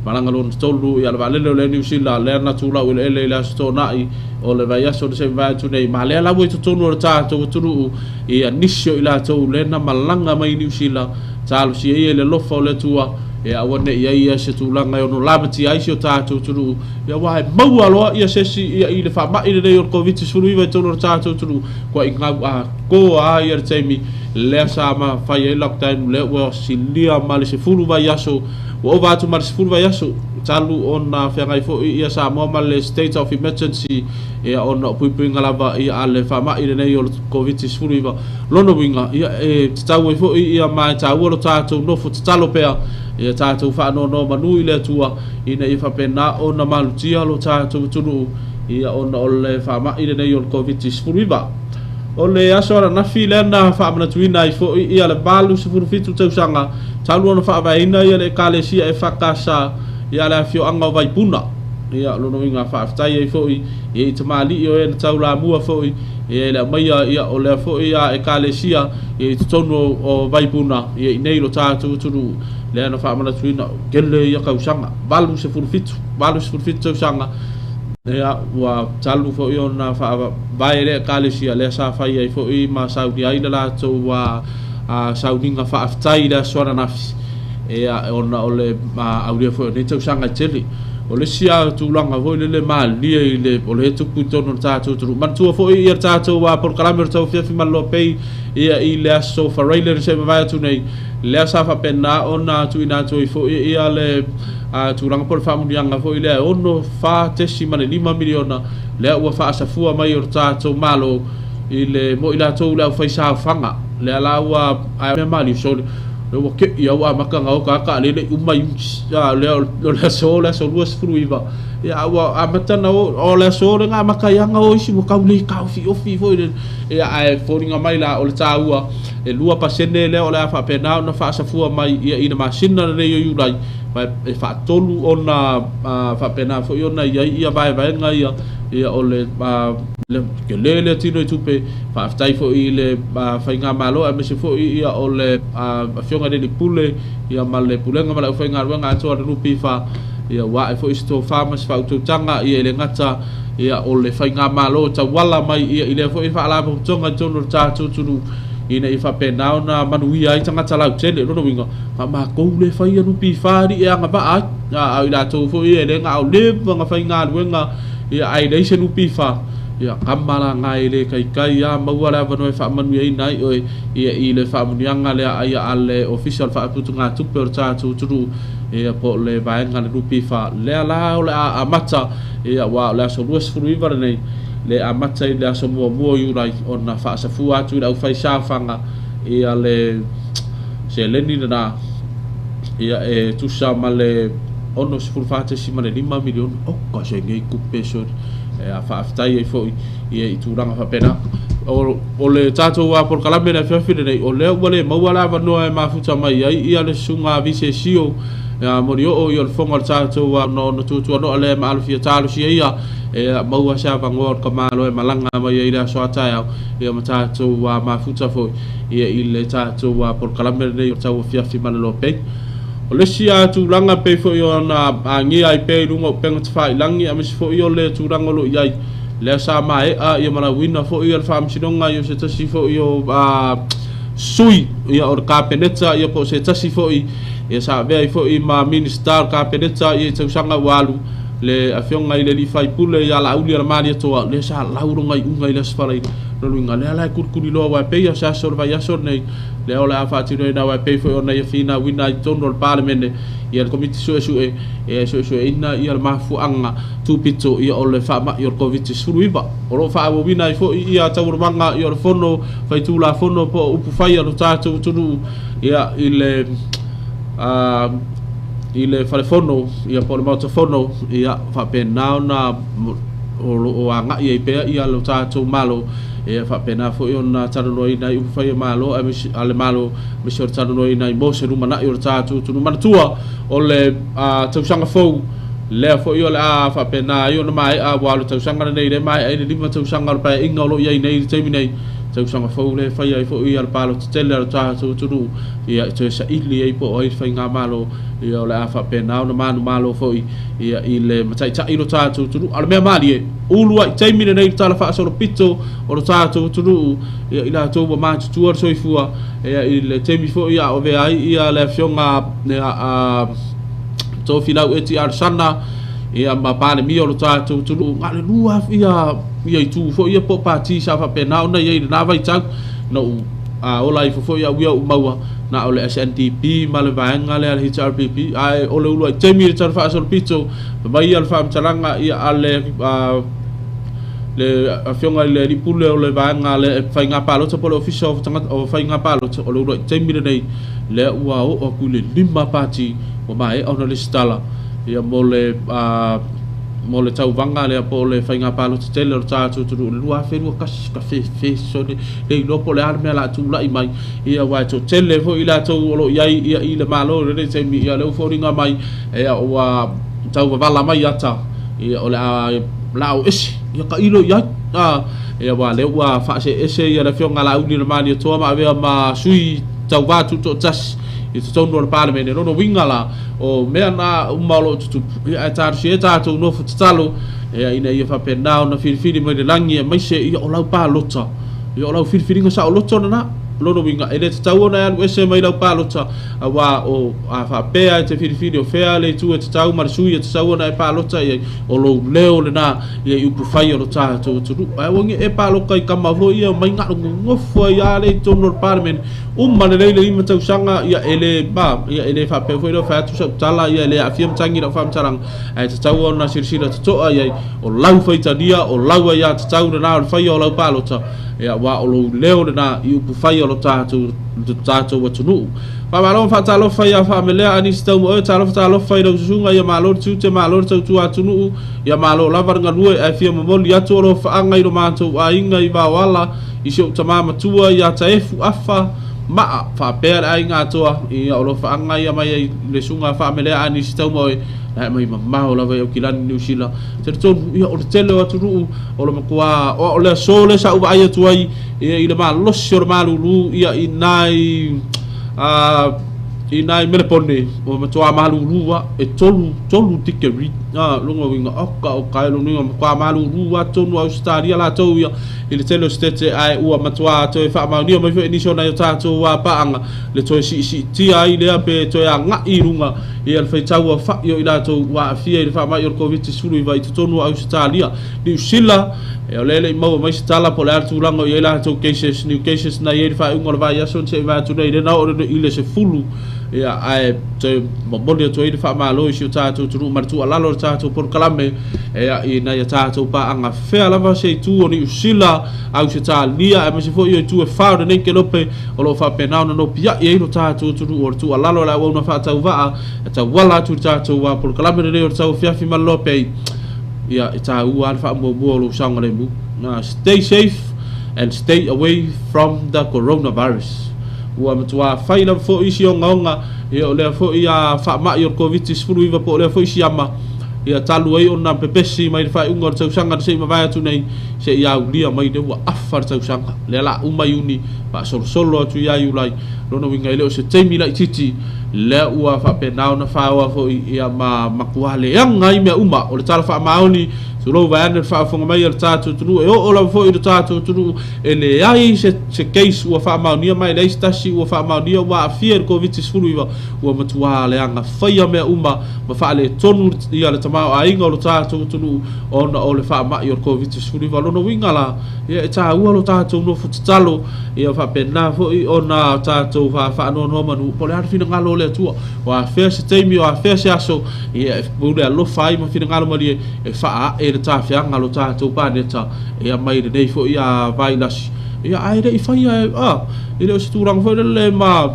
Speaker 8: malaga lona tolu i le vaalele o le Air New Zealand lea na tulau eleele i le aso Toonai o le vaiaso na se i mavae atu nei. Ma lea lava i totonu o le tatou atunuu ia nisi o i latou lea na malaga mai i Niu Sila talosia ia i le alofa o le Atua e aua ne i ai ia se tulaga e ono lamatia ai si o tatou atunuu ia aua e maua loa ia se isi ia i le faamai lenei o le Koviti-19 i totonu o le tatou atunuu kua i gau atoa ai ia le taimi lea sa mafai ai lockdown lea ua silia ma le 10 vaiaso ua ova atu ma le 10 vaiaso talu ona feagai foi ia Samoa ma le state of emergency ia ona o puipuiga lava ia a le faamai lenei o le Koviti-19. Lona uiga ia e tatau ai foi ia ma e taua lo tatou nofo tatalo pea ia tatou faanonomanu i le Atua ina ia faapena ona malutia lo tatou atunuu ia ona o le faamai lenei o le Koviti-19. O le aso ananafi lea na faamanatuina ai foi ia le 87 tausaga talu ona faavaeina ia le Ekalesia EFKS ia le afioaga o Vaipuna. Ia, lona uiga faafetai ai foi ia i tamalii o e na taulamua foi ia i le aumaia ia o lea foi ekalesia ia i totonu o Vaipuna ia iinei lo tatou atunuu, lea na faamanatuina tele ia tausaga 87 87 tausaga. Ia, ua talu foi ona faavae le ekalesia lea sa fai ai foi ma saunia ai le latou sauniga faafetai i le aso ananafi, ia ona o le aulia foi o nei tausaga e tele. O le isi tulaga foi lele malilie i le o le tupu i totonu o le tatou atunuu. Manatua foi ia le tatou polokalame o le tauafiafi malolo pei ia i le aso Faraile na se i mavae atu nei, lea sa faapena ona tuuina atu ai foi ia le tulaga po o le faamuniaga foi lea e 64.5 miliona lea ua faasafua mai o le tatou Malo i le mo i latou le aufaisaofaga lea la ua ae mea maliu soli lea ua ke'i au amata na oka ata lele uma i lea o le aso 29 ia ua amata na o le aso le ngā maka ia ngā o isi ua kau le ka ofi ofi foi le ia ae foliga mai la o le tāua e 2% lea o le a faapena ona faasafua mai ia i le masina lenei o Iulai e faatolu ona faapena foi ona i ai ia vaevaega ia ia o le tele le tino i tupe. Faafetai foi i le faigamalo aemaise foi ia o le afioga i le Pule ia ma le Pulega ma le aufaigaluega atoa le NPF ia ua ae foi se tofa ma se faautautaga ia i le gata ia o le faigamalo tauala mai ia i lea foi faalapotopotoga i totonu o le tatou atunuu ina ia faapena ona manuia ai tagata lautele. Lona uiga a matou le faia NPF alii e agavaa ai a i latou foi e le gao leva na faigaluega ia ai leai se NPF ia kama la ngai le kaikai a maua le avanoa e faamanuiaina ai oe ia i le faamuniaga lea aia a le ofisa o le faaputugatupe o le tatou atunuu ia po o le vaega le NPF lea la o le a amata ia ua o le aso 29 lenei le amata i le aso muamua o Iulai ona faasafua atu i le aufaisaofaga ia le seleni lena ia e tusa ma le 64.5 miliona o ka se nei tupe sori e a faafetai ai foi ia i tulaga faapena. O le tatou polokalame le afiafi lenei o lea ua le maua le avanoa e mafuta mai ai ia le susuga Visesio Molioo ia o le fofoga o le tatou ona tuatuanoa lea ma alofia talosia ia e maua se avanoa o le tamalo e malaga mai ai le aso a taeao ia ma tatou mafuta foi ia i le tatou polokalame lenei o tauafiafi malolo pei. O le isi tulaga pei foi ona agia ai pea i luga o upega tafailagi aemaise foi o le tulaga o lo o i ai lea sa maea ia malauina foi ia le faamasinoga ia o se tasi foi o sui ia o le Kapeneta ia po o se tasi foi ia sa avea ai foi ma Minista o le Kapeneta ia i tausaga ua alu le afioga i le alii faipule ia Laauli Alamaliatoa lea sa lau lona iuga i le aso Faraile. Lona uiga lea la e kulikuli loa aua e pei o se aso o le vaiaso lenei lea o le a faatinoina aua e pei foi ona ia finauina ai totonu o le Palemene ia le Komiti Suesue e suesueina ia le mafuaaga tupito ia o le faamai o le Koviti-19. O lo o faaauauina ai foi ia taualumaga ia o le fono faitulafono po o upu fai a lo tatou atunuu ia i le falefono ia po o le Maota Fono ia faapena ona o lo o agai ai pea ia lo tatou Malo e faapena foi ona talanoaina ai upu fai a Malo a le Malo aemaise o le talanoaina ai mo se lumanai o le tatou atunuu. Manatua o le tausaga fou lea foi o le a faapena ai ona maea aua o le tausaga lenei lea e maea ai le 5 tausaga o le paeaiga o lo o i ai nei i le taimi nei. Tausaga fou lea e fai ai foi ia le palota tele a le tatou atunuu ia e toe saili ai po o ai le faigamalo ia o le a faapena ona manumalo foi ia i le mataitai lo tatou atunuu. A o le mea malie ulu ai taimi lenei i le tala faasolopito o lo tatou atunuu ia i latou ua matutua le soifua ia i le taimi foi a o avea ai ia le afioga ia Tofilau Eti Alesana ia ma Palemia o lo tatou atunuu na o le lua ia itu foi ia po o pati sa faapena ona i ai i lena vaitau na ou ola ifo foi au ia ou maua na o le SNDP ma le vaega lea le HRPP ae o le ulu ai taimi i le tala faasolopito mai ia le faamatalaga ia a le afioga i le alii pule o le vaega le faiga palota po o le ofisa o faiga palota o le ulu ai taimi lenei lea ua oo atu i le 5 pati ua maea ona lesitala ia mo le mo le tauvaga lea po o le faiga palota tele o le tatou atunuu i le 2021, ka fefe sole le iloa po o le a le mea o le a tulai mai, ia aua e toatele foi i latou o lo o i ai ia i le Malo i lenei taimi, ia o lea ua foliga mai ia ua tauvavala mai ata, ia o le a lao ese ia tailo i ai. Ia aua o lea ua faaseese ia le Afioga ia Laauli le Malietoa ma avea ma sui tauva tutoatasi i totonu o le Palemene. Lona uiga la, o mea na uma o lo o tutupu, ia ae talosia tatou nofo tatalo, ia ina ia faapena ona filifili mai le lagi aemaise ia o lau palota, ia o lau filifiliga saoloto lena. Lona uiga, e le tatau ona e alu ese mai lau palota, aua o a faapea e te filifili o fea le itu e tatau ma le sui e tatau ona e palota i ai, o lou leo lena ia i upufai o lo tatou atunuu. Ae aua ne i e palota i tama foi ia omai galogogofo ai lava lea i totonu o le Palemene, uma lelei le 5 tausaga, ia e le, ma, ia e le faapea foi lea o fai atu sau tala, ia e le aafia matagi lau faamatalaga, ae tatau ona silasila totoa i ai, o lau faitalia, o lau aiatatau lena o le faia o lau palota, ia aua o lou leo lena i upufai o lo tatou, lo tatou atunuu. Faamalo ma faatalofa ia Faamelea Anisi Taumoe, talofa talofa i lau susuga, ia malo le tiute, malo le tautua atunuu, ia malo lava le galue, ae fia momoli atu o alofaaga i lo matou aiga i Vaoala, i si ou tama matua ia Taefu Afa Maa, faapea le aiga atoa, ia o alofaaga ia mai ai le susuga Faamelea Anisi Taumoe, la e mai mamao lava i Aukilani Niu Sila. Talitonu, ia o le tele o atunuu o lo matua o le aso lea sa ou vaai atu ai ia i le malosi o le malulu ia i nai i nai Melepone ua matua malulu lava e tolu tolu tikeri lona uiga oka oka e lona uiga matua malulu lava totonu o Ausetalia latou ia i le tele o setete ae ua matua toe faamaonia mai foi e nisi o nai o tatou paaga le toe siisiitia ai lea pe toe agai i luga ia le faitau afa'i o i latou ua aafia i le faama'i o le Koviti-19 i totonu o Ausetalia, Niu Sila. O lea e le i maua mai se tala po o le a le tulaga o i ai latou cases, new cases na i ai i le faaiuga o le vaiaso na se i vae atu nei, lea na oo i le 10, ia, ae toe momoli atu ai le faamalo i si o tatou atunuu ma le tuualalo o le tatou polokalame, ia, i nai a tatou paaga fea lava se itu o Niu Sila, Ausetalia, aemaise foi o itu e fa o lenei kelope o lo o faapena ona nopiai ai lo tatou atunuu. O le tuualalo a le auauna faatauvaa e tauala atu i le tatou polokalame lenei o le tauafiafi ma le loa pei, ia, e taua lava le faamuamua o lou saogalemu. Stay safe and stay away from the coronavirus. Ua matua fai lava foi isi ogaoga, ia, o lea foi faamai o le Koviti-19 po o lea foi siama, ia, talu ai ona pepesi mai le faaiuga o le tausaga na se i mavae atu nei, se i aulia mai lea ua afa le tausaga. Lea la uma Iuni, faasolosolo atu ia Iulai. Lona uiga e le o se taimi laitiiti lea ua faapena ona faoa foi ia ma matua leaga ai mea uma. O le tala faamaoni, tulou vaeane le faafofoga mai a le tatou atunuu, e oo lava foi i le tatou atunuu, e leai se, se case ua faamaonia ma e leai se tasi ua faamaonia ua aafia i le Koviti-19, ua matua leaga faia mea uma ma faaletonu ia le tamaoaiga o le tatou atunuu ona o le faamai o le Koviti-19. O lona uiga la, ia e taua lo tatou nofo tatalo, ia faapena foi ona tatou faanoanoamanu po o le a le finagalo o le Atua, o afea se taimi, o afea se aso, ia e pule alofa ai ma finagalo malie e faaa'e le tafeaga o lo tatou paneta ia mai lenei foi vailasi. Ia ae le i faia e e le o se tulaga foi lele ma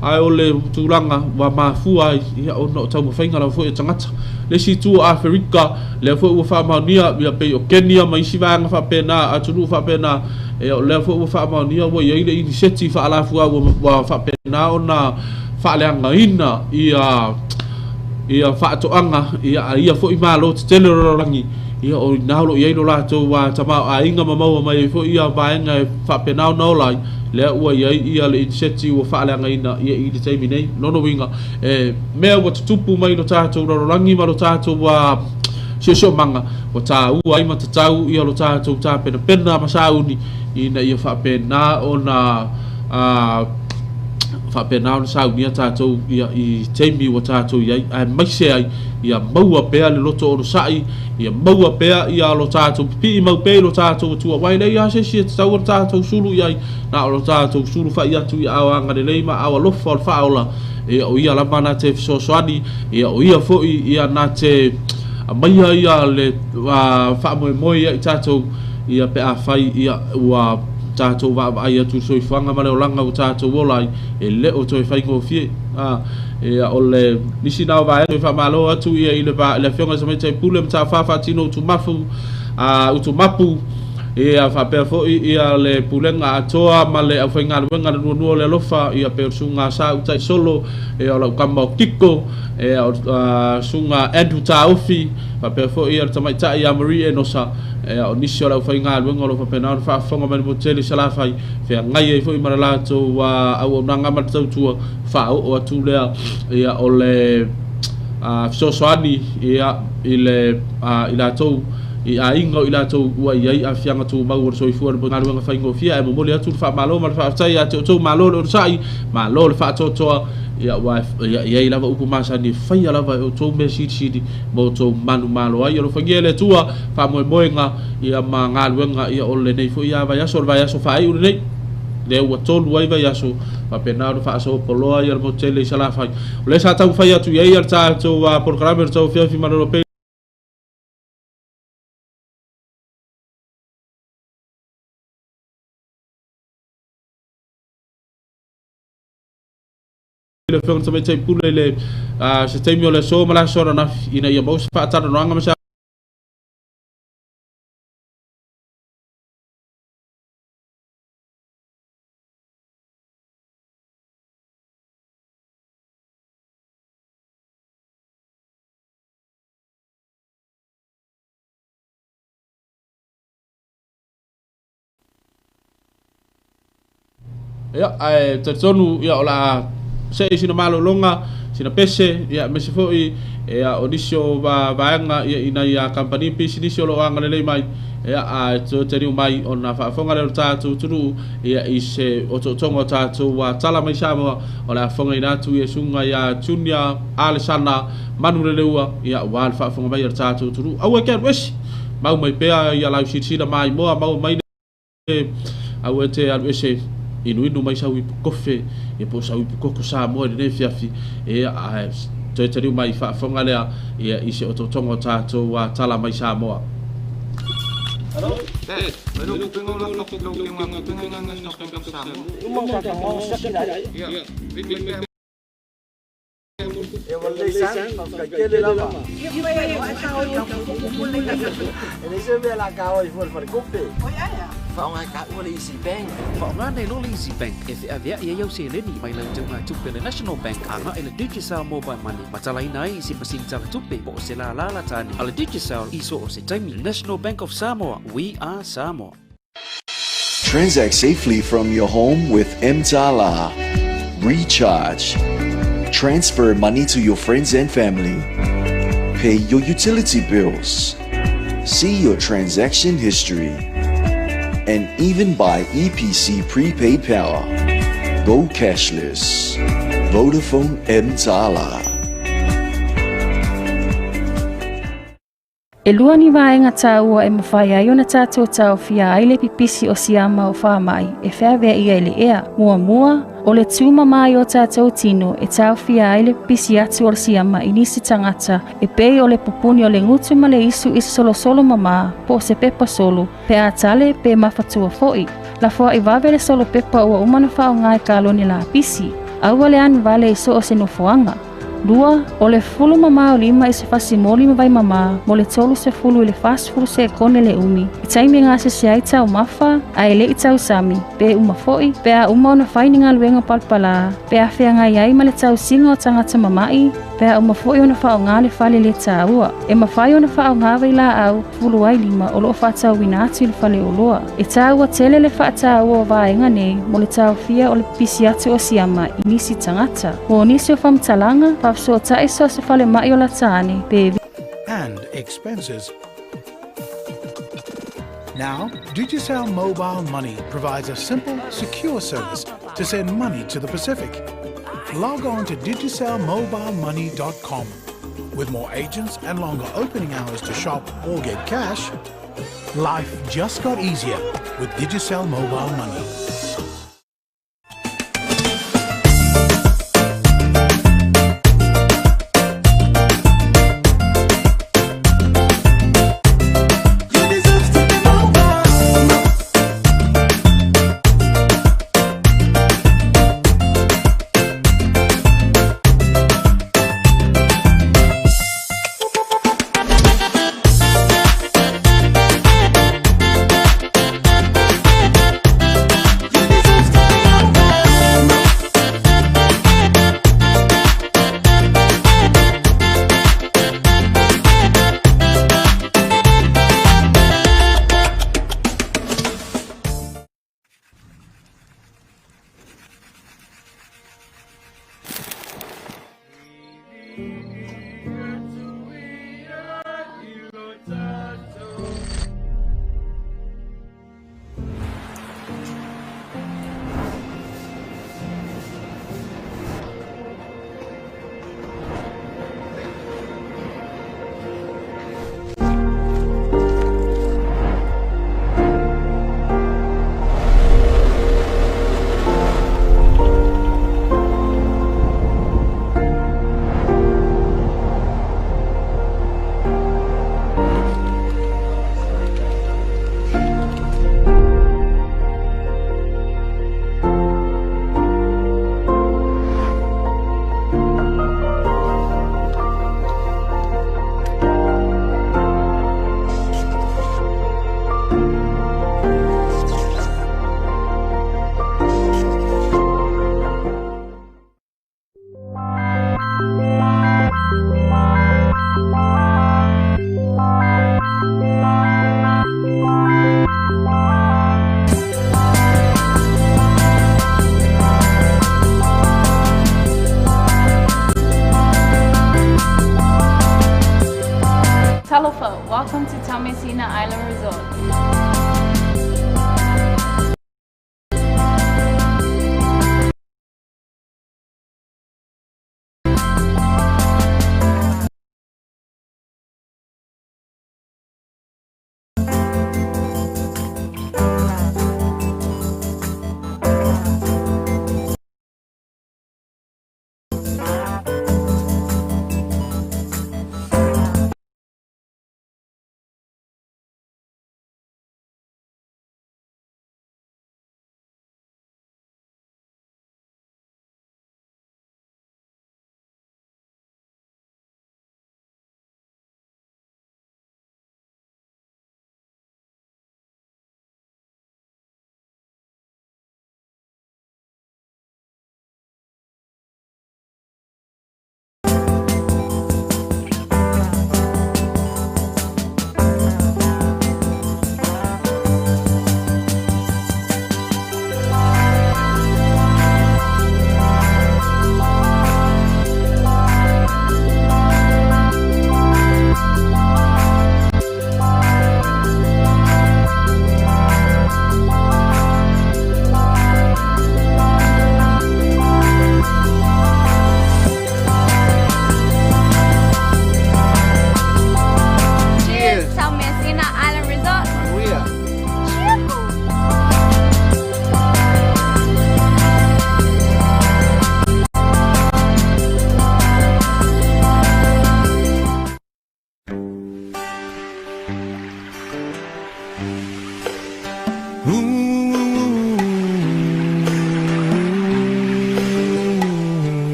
Speaker 8: ae o le tulaga ua mafua ai ia ona o taumafaiga lava foi a tagata. Le isi itu o Aferika, lea foi ua faamaonia ia pei o Kenya ma isi vaega faapena, atunuu faapena, ia o lea foi ua faamaonia ua i ai le iniseti faalafua ua faapena ona faaleagaina ia ia faatoaga ia a ia foi malo tetele o le lalolagi, ia o ina o lo o i ai lo latou tamaoaiga ma maua mai ai foi ia vaega e faapena ona ola ai, lea ua i ai ia le iniseti ua faaleagaina ia i le taimi nei. Lona uiga, e mea ua tutupu mai lo tatou lalolagi ma lo tatou siosiomaga, ua taua ai ma tatau ia lo tatou tapenapena ma sauni ina ia faapena ona faapena ona saunia tatou ia i taimi ua tatou i ai, aemaise ai ia maua pea le loto onosai, ia maua pea ia lo tatou pipii mau pea i lo tatou Atua, aua e leai lava se isi e tatau ona tatou sulu i ai, na o lo tatou sulu fai atu i aao agalelei ma aao alofa o le faaola, ia o ia lava na te fesoasoani, ia o ia foi ia na te aumaia ia le faamoemoe ia i tatou, ia pe afai ia ua Tatou vaavaai atu i le soifuaga ma le olaga ua tatou ola ai, e le o toe faigofie. A, ia, o le nisi na o vaega e faamalo atu ia i le, le Afioga i le Tamaitai Pule Mataafa Faatino Utumafu, a, Utumapu, ia faapea foi ia le pulega atoa ma le aufaigaluega le nuanua o le alofa, ia pe o le susuga Sa Utai Solo, ia o lau kama o Kiko, ia o susuga Andrew Taofi, faapea foi ia le tamaitai ia Marie Enosa, ia o nisi o le aufaigaluega o lo o faapena ona faafofoga mai le motu tele i Salafai, feagai ai foi ma le latou auaunaga ma le tautua faaoo atu lea, ia o le fesoasoani ia i le i latou i aiga o i latou ua i ai aafiaga tumau o le soifua i le galuega faigofie. Ae momoli atu le faamalo ma le faafetai ia te outou, malo le onosai, malo le faatoatoa, ia aua e i ai lava upu masani e faia lava e outou mea silisili ma outou manumalo ai. Alofagia e le Atua faamoemoega ia ma galuega ia o lenei foi lava vaiaso, o le vaiaso faaiu lenei, lea ua 3 ai vaiaso faapena ona faasolopoloa ia le motu tele i Salafai. O lea sa taumafai atu i ai le tatou polokalame o le tauafiafi malolo pei le Afioga i le Tamaitai Pule i le se taimi o le aso ma le aso ananafi ina ia maua se faatalanoaga ma se Ia, ae talitonu ia o le a see sina malologa, sina pese, ia aemaise foi ia o nisi o vaega ia i nai kamupani pisinisi o lo o agalelei mai, ia ae toe taliu mai ona faafofoga lea o le tatou atunuu ia i se otootoga o tatou tala mai Samoa o le a fofogaina atu ia susuga ia Junior Alesana Manuleleua ia aua le faafofoga mai a le tatou atunuu. Aua e te alu ese, mau mai pea ia lau silasila maimoa, maua mai le aua e te alu ese, inuinu mai sau ipu kofe ia po o sau ipu koko Samoa i lenei afiafi, ia ae toe taliu mai faafofoga lea ia i se otootoga o tatou tala mai Samoa. Faaaoga nei loa le Easy Bank e feaveai ai au seleni mai lau teugatupe le National Bank agai i le Digicel Mobile Money ma talaina ai i se masini tala tupe po o se lālā lata ane a le Digicel i so o se taimi. National Bank of Samoa, we are Samoa.
Speaker 9: Transact safely from your home with Mtala. Recharge. Transfer money to your friends and family. Pay your utility bills. See your transaction history. And even buy EPC prepaid power. Go cashless. Vodafone Mtala.
Speaker 10: E lua ni vaega tāua e mafai ai ona tātou taofia ai le pipisi o siama o faamai e feaveaia i le ea. Muamua, o le tūmamā i o tātou tino e taofia ai le pipisi atu o le siama i nisi tagata e pei o le pupuni o le gutu ma le isu i se solosolo mamā po o se pepa solo, pe a tale pe mafatua foi. Lafoai vave le solo pepa ua uma ona faaaoga i kalone lapisi. Aua le anu vale i so o se nofoaga. Lua, o le fulu mamā o lima i se fasi moli ma vai mamā mo le 30 i le 40 sekone le umi i taimi e gasese ai taumafa ae le i tausami, pe uma foi, pe a uma ona fai ni galuega palapalā, pe a feagai ai ma le tausiga o tagata mama'i, pe a uma foi ona faaaoga le fale lē tāua. E mafai ona faaaoga vailaau fulu ai lima o loo faatauina atu i le faleoloa. E tāua tele le faataua o vaega nei mo le taofia o le pipisi atu o siama i nisi tagata. Mo nisi o faamatalaga, faafesootai so o se falemai o lata ane pe
Speaker 11: And expenses. Now, Digicel Mobile Money provides a simple, secure service to send money to the Pacific. Log on to digicelmobilemoney.com. With more agents and longer opening hours to shop or get cash, life just got easier with Digicel Mobile Money.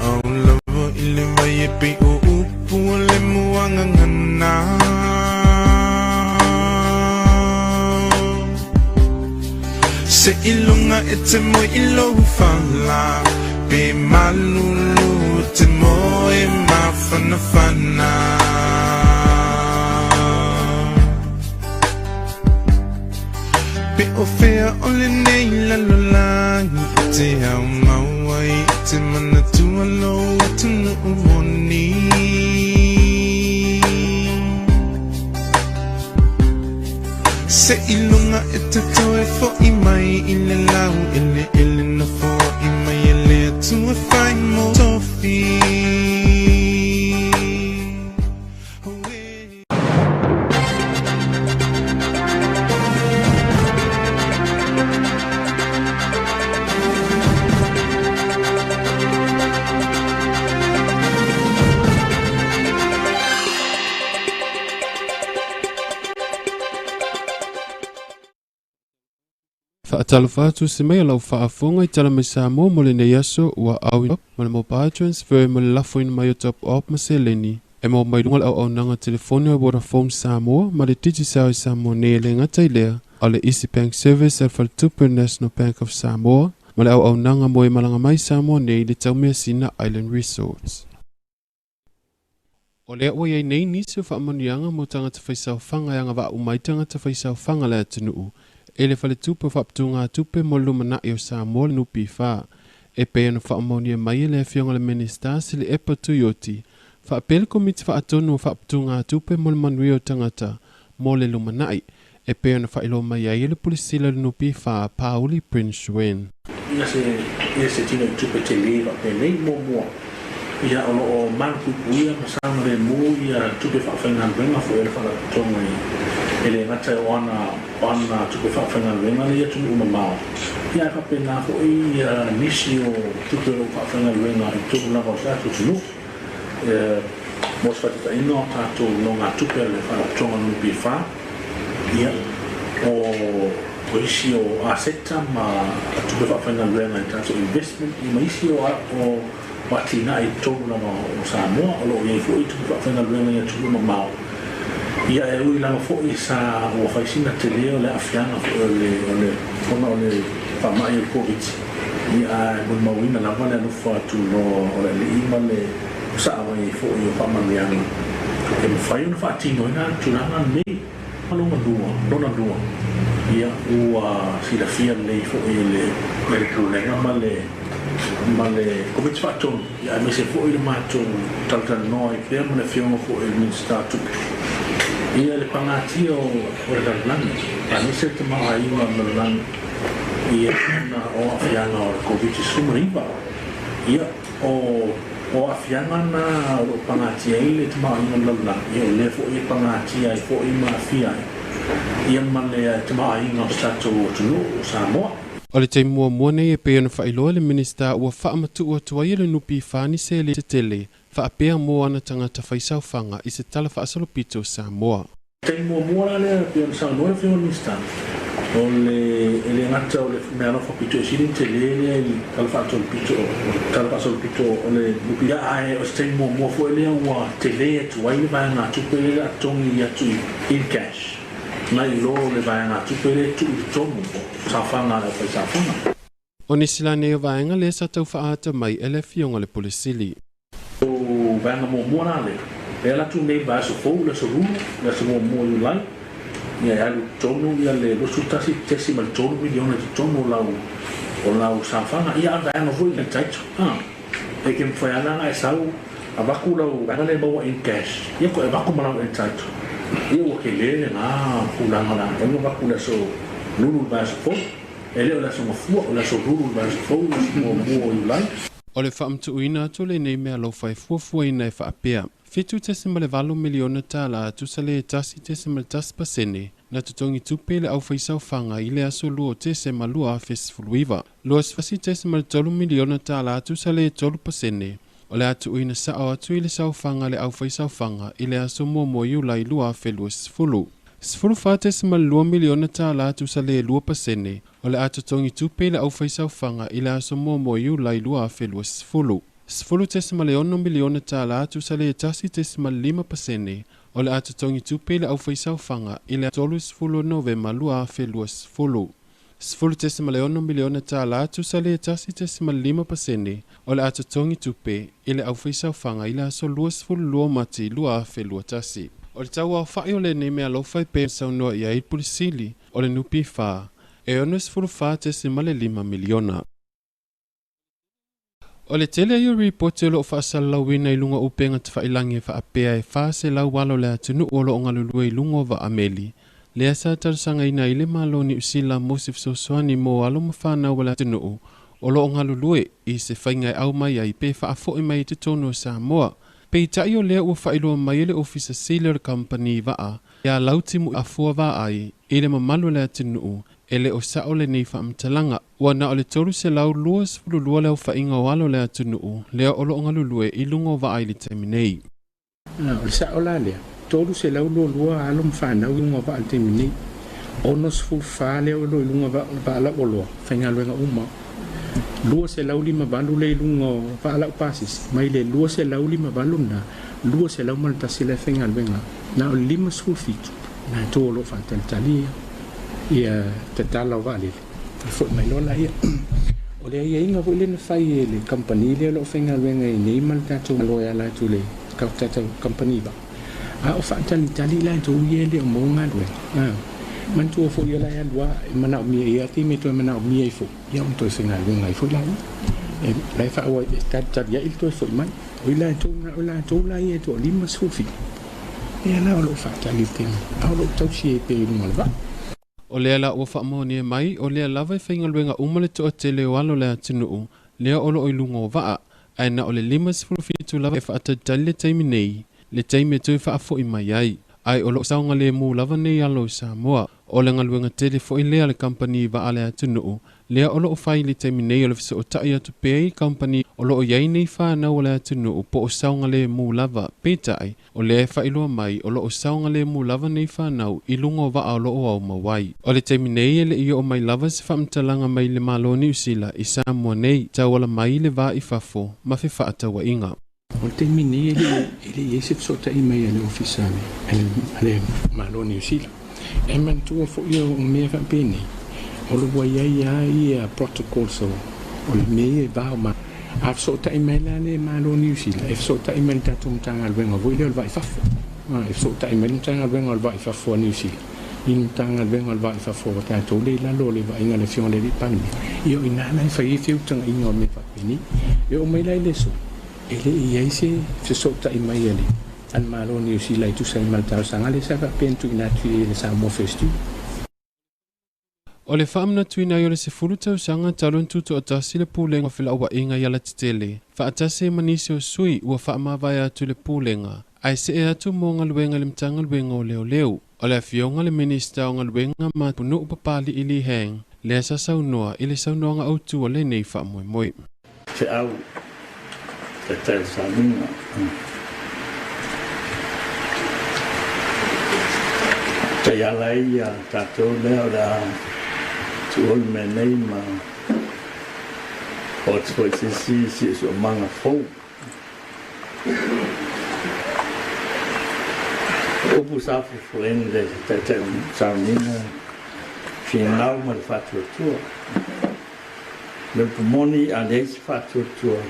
Speaker 5: Au lava i le vai e pei o upu o le muagagana. Se ilunga e te moe i lou fala, pe malulu e te moe mafanafana. Pe o fea o lenei lalolagi e te au mau ai i te manatua lou atunuu moni. Se ilunga e te toe fo'i mai i le lau eleele na foai mai e le Atua fai mou tofi.
Speaker 8: Faatalofa atu se mai o lau faafofoga i tala mai Samoa mo lenei aso ua auina ma le mobile transfer mo le lafoina mai o top up ma seleni e maua mai luga o le auaunaga telefoni a Vodafone Samoa ma le Digicel i Samoa nei e le gata i lea a o le Easy Bank Service a le Faletupe o le National Bank of Samoa ma le auaunaga mo e malaga mai i Samoa nei i le Taumeasina Island Resorts. O lea ua i ai nei nisi o faamanuiaga mo tagata faisaofaga e agavaa uma ai tagata faisaofaga a le atunuu i le Faletupe o Faaputugatupe mo le Lumanai o Samoa le NPF, e pei ona faamaonia mai e le Afioga i le Minisita Sili'epa Tuioti faapea le Komiti Faatonu o Faaputugatupe mo le Manuia o Tagata mo le Lumanai, e pei ona faailoa mai ai e le Pule Sili o le NPF Pauli Prince Wen.
Speaker 20: Ia se ia se tino i tupe telē faapenei muamua ia o lo o malupuipuia ma saogalemu ia tupe faafaigaluega foi a le Faalapotopotoga i e le gata o ana o ana tupe faafaigaluega lea i atunuu mamao ia ae faapena foi ia nisi o tupe o lo o faafaigaluega i totonu lava o le tatou atunuu. Mo se faataitaiga o tatou nogatupe a le Faalapotopotoga NPF, ia, o isi o aseta ma tupe faafaigaluega i tatou investment, ia ma isi o atinae i totonu lava o Samoa, o lo o i ai foi tupe faafaigaluega i atunuu mamao. Ia, e ui lava foi sa ua fai sina tele o le aafiaga foi o le ona o le faamai o le Koviti, Ia, ae molimauina lava le alofa atu loa o le Alii ma le saa mai ai foi o faamanuiaga e mafai ona faatinoina le tulaga lenei. Lona lua, lona lua, ia, ua silafia lelei foi e le, e le Pulega ma le, ma le Komiti Faatonu, ia, aemaise foi le matou talatalanoa ai pea ma le Afioga foi i le Minisita o Tupe, ia, le pagatia o, o le lalolagi, aemaise le tamaoaiga o le lalolagi. Ia, ona o aafiaga o le Koviti-19, ia, o, o aafiaga na o lo o pagatia ai le tamaoaiga o le lalolagi, ia, o lea foi e pagatia ai foi ma aafia ai, ia, ma le tamaoaiga o si tatou atunuu o Samoa.
Speaker 8: O le taimi muamua nei e pei ona faailoa e le Minisita ua faamatuu atu ai e le NPF ni seleni tetele faapea mo ana tagata faisaofaga i se Tala Faasolopito o Samoa.
Speaker 20: Taimi muamua la lea pei ona saunoa le Afioga i le Minisita, o le, e le gata o le meaalofa pito e sili ona tele lea i le Tala Faasolopito, Tala Faasolopito o le Lupe, ia ae o se taimi muamua foi lea ua tele atu ai le vaegatupe lea o le a totogi atu i in cash nai lo le vaegatupe lea e tuu i totonu o saofaga a le aufaisaofaga.
Speaker 8: O nisi la nei o vaega lea sa tau faaata mai e le Afioga i le Pule Sili.
Speaker 20: O vaega muamua la lea, e ala atu nei i le vaiaso fou, le aso Lulu, le aso muamua o Iulai, ia e alu i totonu ia le 21.3 miliona i totonu o lau o lau saofaga. Ia a o le vaega foi le title, a, e ke mafai lava la ona e sau avatu lau vaega lea e maua in cash, ia toe avatu ma lau entitle. Ia ua tele lena tulaga o le a mafai ona avatu i le aso Lulu i le vaiaso fou. E le o le aso Gafua, o le aso Lulu i le vaiaso fou, le aso muamua o Iulai.
Speaker 8: O le faamatuuina atu lenei meaalofa e fuafuaina e faapea, $7.8 miliona tala tusa le 1.1 pasene na totogi tupe i le aufaisaofaga i le aso 2 o Tesema 2019. $21.3 miliona tala tusa le 3% o le a tuuina sa'o atu i le saofaga a le aufaisaofaga i le aso muamua Iulai 2020. $14.2 miliona tala tusa le 2% o le a totogi tupe i le aufaisaofaga i le aso muamua Iulai 2020.
Speaker 21: 10.6 miliona tālā tusa le 1.5% o le a totogi tupe i le aufaisaofaga i le 30 Novema 2020. 10.6 miliona tālā tusa le 1.5% o le a totogi tupe i le aufaisaofaga i le aso 22 Mati 2021. O le tauaofa'i o lenei mealofa e pei saunoa i ai le Pule Sili o le NPF e 64.5 miliona. O le tele ai o ripoti o loo faasalalauina i luga o upega tafailagi e faapea e 400 alo o le atunuu o loo galulue i luga o vaa meli, lea sa talosagaina ai le Malo o Niu Sila mo se fesoasoani mo alo ma fanau a le atunuu o loo galulue i se faiga e au mai ai pe faafo'i mai i totonu o Samoa. Peitai o lea ua faailoa mai e le Ofisa Sili o le Kamupani Vaa ia Lautimu Afua Vaai i le mamalu o le atunuu e le o sa'o lenei faamatalaga, ua na o le 322 le aofaiga o alo o le atunuu lea o loo galulue i luga o vaa i le taimi nei.
Speaker 22: O le sa'o la lea, 322 alo ma fanau i luga o vaa i le taimi nei, 64 lea o lo o i luga o vaa lauoloa, faigaluega uma, 258 lea i luga o vaa laupasisi, mai le 258 lena, 201 la e faigaluega, na o le 57 latou o lo o faatalitali ia tatala o vaalele, ona fo'i mai loa laia. O le aiaiga foi lea na fai e le kamupani lea o lo o faigaluega ai nei ma le tatou Malo e ala atu i le tatou kamupani vaa, a o faatalitali latou ia e le o maua galuega. Manatua foi o la e alu lava e manaomia i ia taimi e toe manaomia ai foi, ia ona toe faigaluega ai foi laia. E la e faaauau e talitali ai le toe fo'i mai. O i latou na o latou la ia e toalima 17, ia la o lo o faatali i le taimi, a o lo o tausi ai pea i luga o le vaa.
Speaker 21: O lea la ua faamaonia mai, o lea lava e faigaluega uma le toatele o alo o le atunuu lea o loo i luga o vaa, ae na o le 57 lava e faatalitali le taimi nei, le taimi e toe faafo'i mai ai. Ae o loo saogalemu lava nei alo i Samoa. O le galuega tele foi lea a le kamupani vaa a le atunuu lea o loo fai i le taimi nei o le fesootai atu pea i kamupani o loo i ai nei fanau a le atunuu po o saogalemu lava. Peitai, o lea e faailoa mai o loo saogalemu lava nei fanau i luga o vaa o loo aumau ai. O le taimi nei e le i oo mai lava se faamatalaga mai le Malo o Niu Sila i Samoa nei tauala mai i le va i fafo ma fefaatauaiga.
Speaker 22: O le taimi nei e le i ai se fesootaiga mai a le Ofisa a le Malo o Niu Sila. E manatua foi o mea faapenei, o lo ua i ai lava ia protocols o le mea ia e va o Malo. A fesootai mai la le Malo o Niu Sila, e fesootai mai i le tatou Matagaluega foi lea o le Vaa i Fafo. E fesootai mai le Matagaluega o le Vaa i Fafo a Niu Sila i le Matagaluega o le Vaa i Fafo a tatou lea i lalo o le vaaiga a le Afioga i le Alii Palemia. Ia o i ina la e fai ai feutagaiga o mea faapenei. E oo mai la i le aso, e le i ai se fesootai mai a le Malo o Niu Sila e tusa ai ma le talosaga lea sa faapea ona tuuina atu i ai e le Samoa First Team.
Speaker 21: O le faamanatuina ai o le 10 tausaga talu ona tutoatasi le Pulega o Felauaiga i Alatetele, faatasi ai ma nisi o sui ua faamavae atu i le Pulega, ae see atu mo galuega i le Matagaluega o Leoleo. O le Afioga i le Minisita o Galuega ma Punauu Papali'i Lee Hang lea sa saunoa i le saunoaga autu o lenei faamoemoe.
Speaker 23: Feau taitai o sauniga. Taiala ai ia tatou lea o le a tuua le mea nei ma oo atu foi i se isi siosiomaga fou. O upu sa fuafuaina le taitai o sauniga, finau ma le faatuatua. Le upu moni, a leai se faatuatua,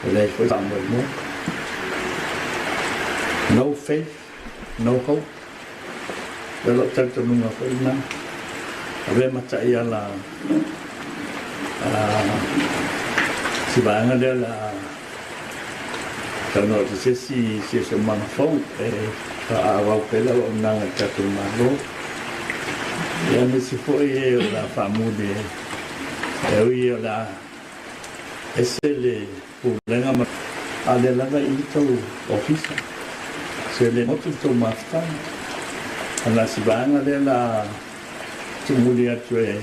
Speaker 23: e leai foi faamoemoe. No faith, no hope. O lou talitonuga foi lena. Avea ma taiala si vaega lea o le a saunoa atu i se isi siosiomaga fou e faaauau pea le auaunaga i le tatou Malo. Ia aemaise foi e o le a faamuli e ui o le a ese le pulega ma a o lea lava e i le tou ofisa. Se le motu le tou mafutaga. A na o si vaega lea o le a tuumuli atu e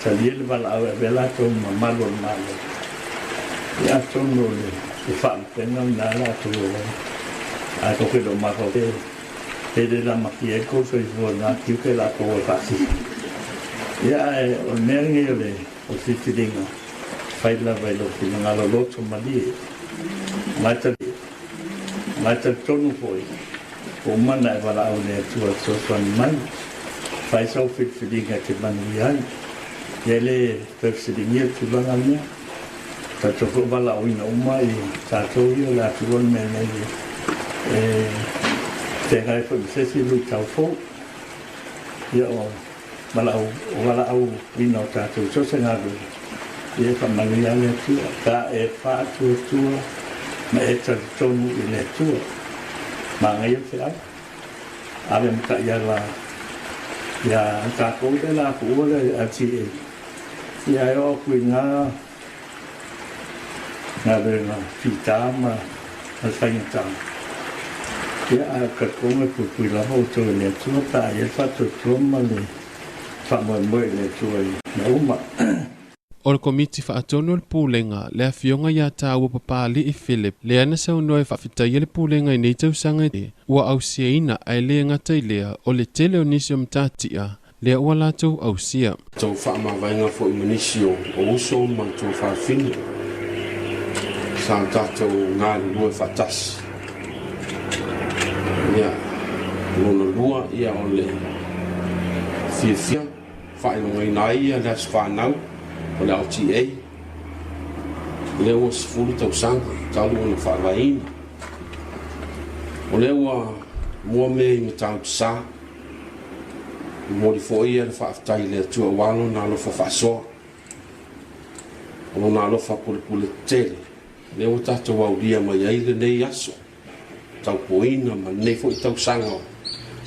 Speaker 23: talia le valaau e avea latou ma malu o le Malo. Ia atonu o le faalupega lena latou o ai. Ae tou te le o mafaufau e le lamatia ai le tou soifua i lena tiute latou e faasisi. Ia ae o le mea lenei o le filifiliga. Fai lava i lou finagalo loto malie, ma e talitonu foi ua uma ona e valaau i le Atua e fesoasoani mai, fai sau filifiliga e te manuia ai. Ia e le toe fesiligia le tulaga lea. Tatou foi valaauina uma i tatou ia o le a tuua le mea nei e feagai foi ma se isi luitau fou. Ia o valaauina o tatou i so o se galuega, ia e faamanuia lava le Atua, pe a e faatuatua ma e talitonu i le Atua. Manaia le feau, ave ma taiala ia tatou lea la tuua le LTA, ia e oo atu i na galuega fita ma le faigata. Ia, ae ou te talitonu e puipui lava outou e le Atua pe a i ai le faatuatua ma le faamoemoe i le Atua i mea uma.
Speaker 21: O le Komiti Faatonu o le Pulega, le Afioga ia Tāua Papali'i Philip, lea na saunoa e faafetaia le Pulega i nei tausaga e ua ausiaina, ae le gata i lea, o le tele o nisi o matatia lea ua latou ausia.
Speaker 1: Tou faamavaega foi ma nisi o uso ma tou fafine sa tatou galulue faatasi. Ia, lona lua, ia o le fiafia faailogaina ai ia le aso fanau o le LTA, lea ua 10 tausaga talu ona faavaeina. O lea ua mua mea i Matautu-sa. Momoli foi ia le faafetai i le Atua aua Lona alofa faasoa, o Lona alofa pulepule tetele, lea ua tatou aulia mai ai lenei aso taupuaina ma lenei foi tausaga o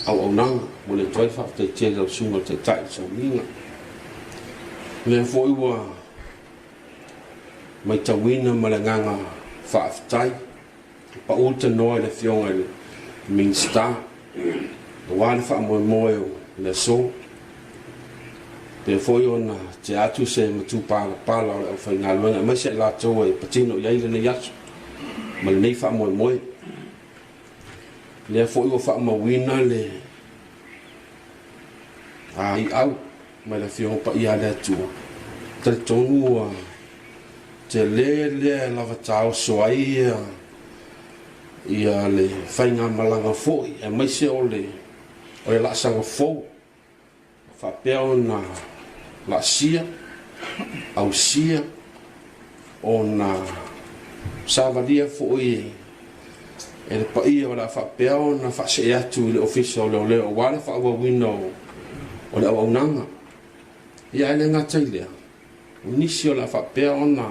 Speaker 1: auaunaga. Momoli atu ai le faafetai tele i lau Susuga i le Taitai o le Sauniga. O lea foi ua maitauina ma le agaga faafetai, pau le tanoa i le Afioga i le Minisita aua le faamoemoe o le aso. Pea foi ona tea atu se matupalapala o le aufaigaluega aemaise i latou e patino i ai lenei aso ma lenei faamoemoe. Lea foi ua faamauina le aiau mai le Afioga Paia a le Atua. Talitonu ua tele lea e lava taoso ai ia le faigamalaga foi aemaise o le laasaga fou faapea ona laasia, ausia, ona savalia foi e le paia o le a faapea ona faasee atu i le Ofisa o Leoleo aua le faaauauina o le auaunaga. Ia ae le gata i lea, o nisi o le a faapea ona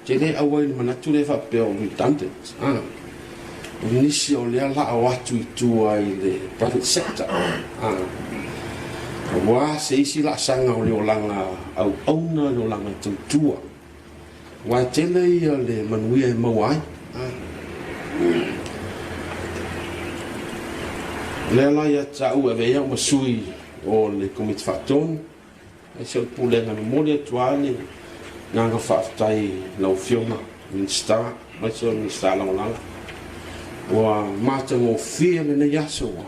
Speaker 1: tele auai le manatu lea faapea o redundant. O nisi o lea la o atu i tua i le private sector. Aua se isi laasaga o le olaga auauna, le olaga tautua. Aua e tele ia le manuia e maua ai. O lea la ia te au e avea ai au ma sui o le Komiti Faatonu, aemaise o le Pulega, e momoli atu lava le agaga faafetai i lau Afioga Minisita, aemaise o le Minisita Lagolago. Ua matagofie lenei aso ua.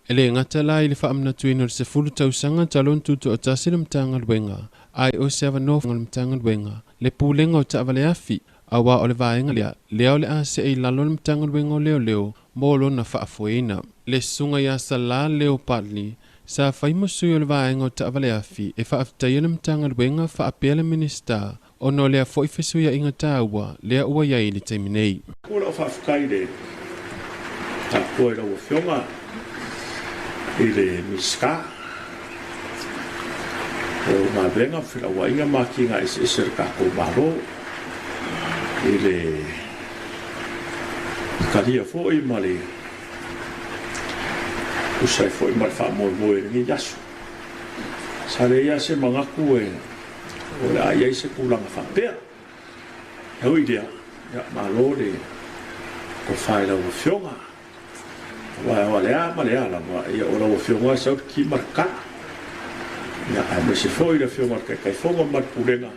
Speaker 21: E le gata la i le faamanatuina o le 10 tausaga talu ona tutoatasi le Matagaluega, ae o se avanoa le Matagaluega, le Pulega o Taavale Afi, aua o le vaega lea, lea o le a see i lalo o le Matagaluega o Leoleo mo lona faafoeina. Le susuga ia Salā Leo Bartley, sa fai ma sui o le vaega o taavale afi e faafetaia le Matagaluega faapea le Minisita ona o lea foi fesuiaiga taua lea ua i ai i le taimi nei.
Speaker 20: O lau faafetai i le tapuai i lau Afioga i le Minisita o Galuega ma Felauaiga ma Atinae Eseese a le tatou Malo i le talia foi ma le tusa ai foi ma le faamoemoe i lenei aso. Sa leai lava se manatu e o le a i ai se tulaga faapea. E ui i lea, ia malo le tofa i lau Afioga. Aua o le a ma le a lava, ia o lau Afioga e sau le ki ma le kala. Ia aemaise foi le Afioga i le Taitaifono ma le Pulega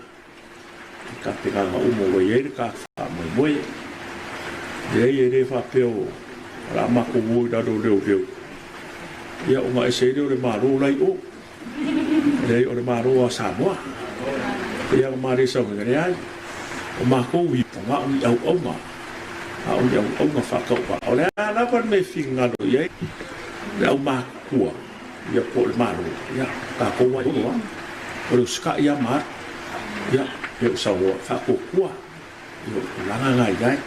Speaker 20: i tapenaga uma ua i ai le ta faamoemoe. Leai e le faapea o le a matou o i lalo o leoleo, ia ona ese ai lea o le Malo la i o. Leai o le Malo a Samoa. Ia ma le saunoaga, leai. O makou i o na o ni auaunga, a o ni auaunga faatauvaa. O le a lava le mea e finagalo i ai le aumatutua, ia po o le Malo, ia, tatou lava e olo lava. O le usitai lava ma alu, ia, pe o sauoa e faatuatua, ia o le tulaga lena i ai.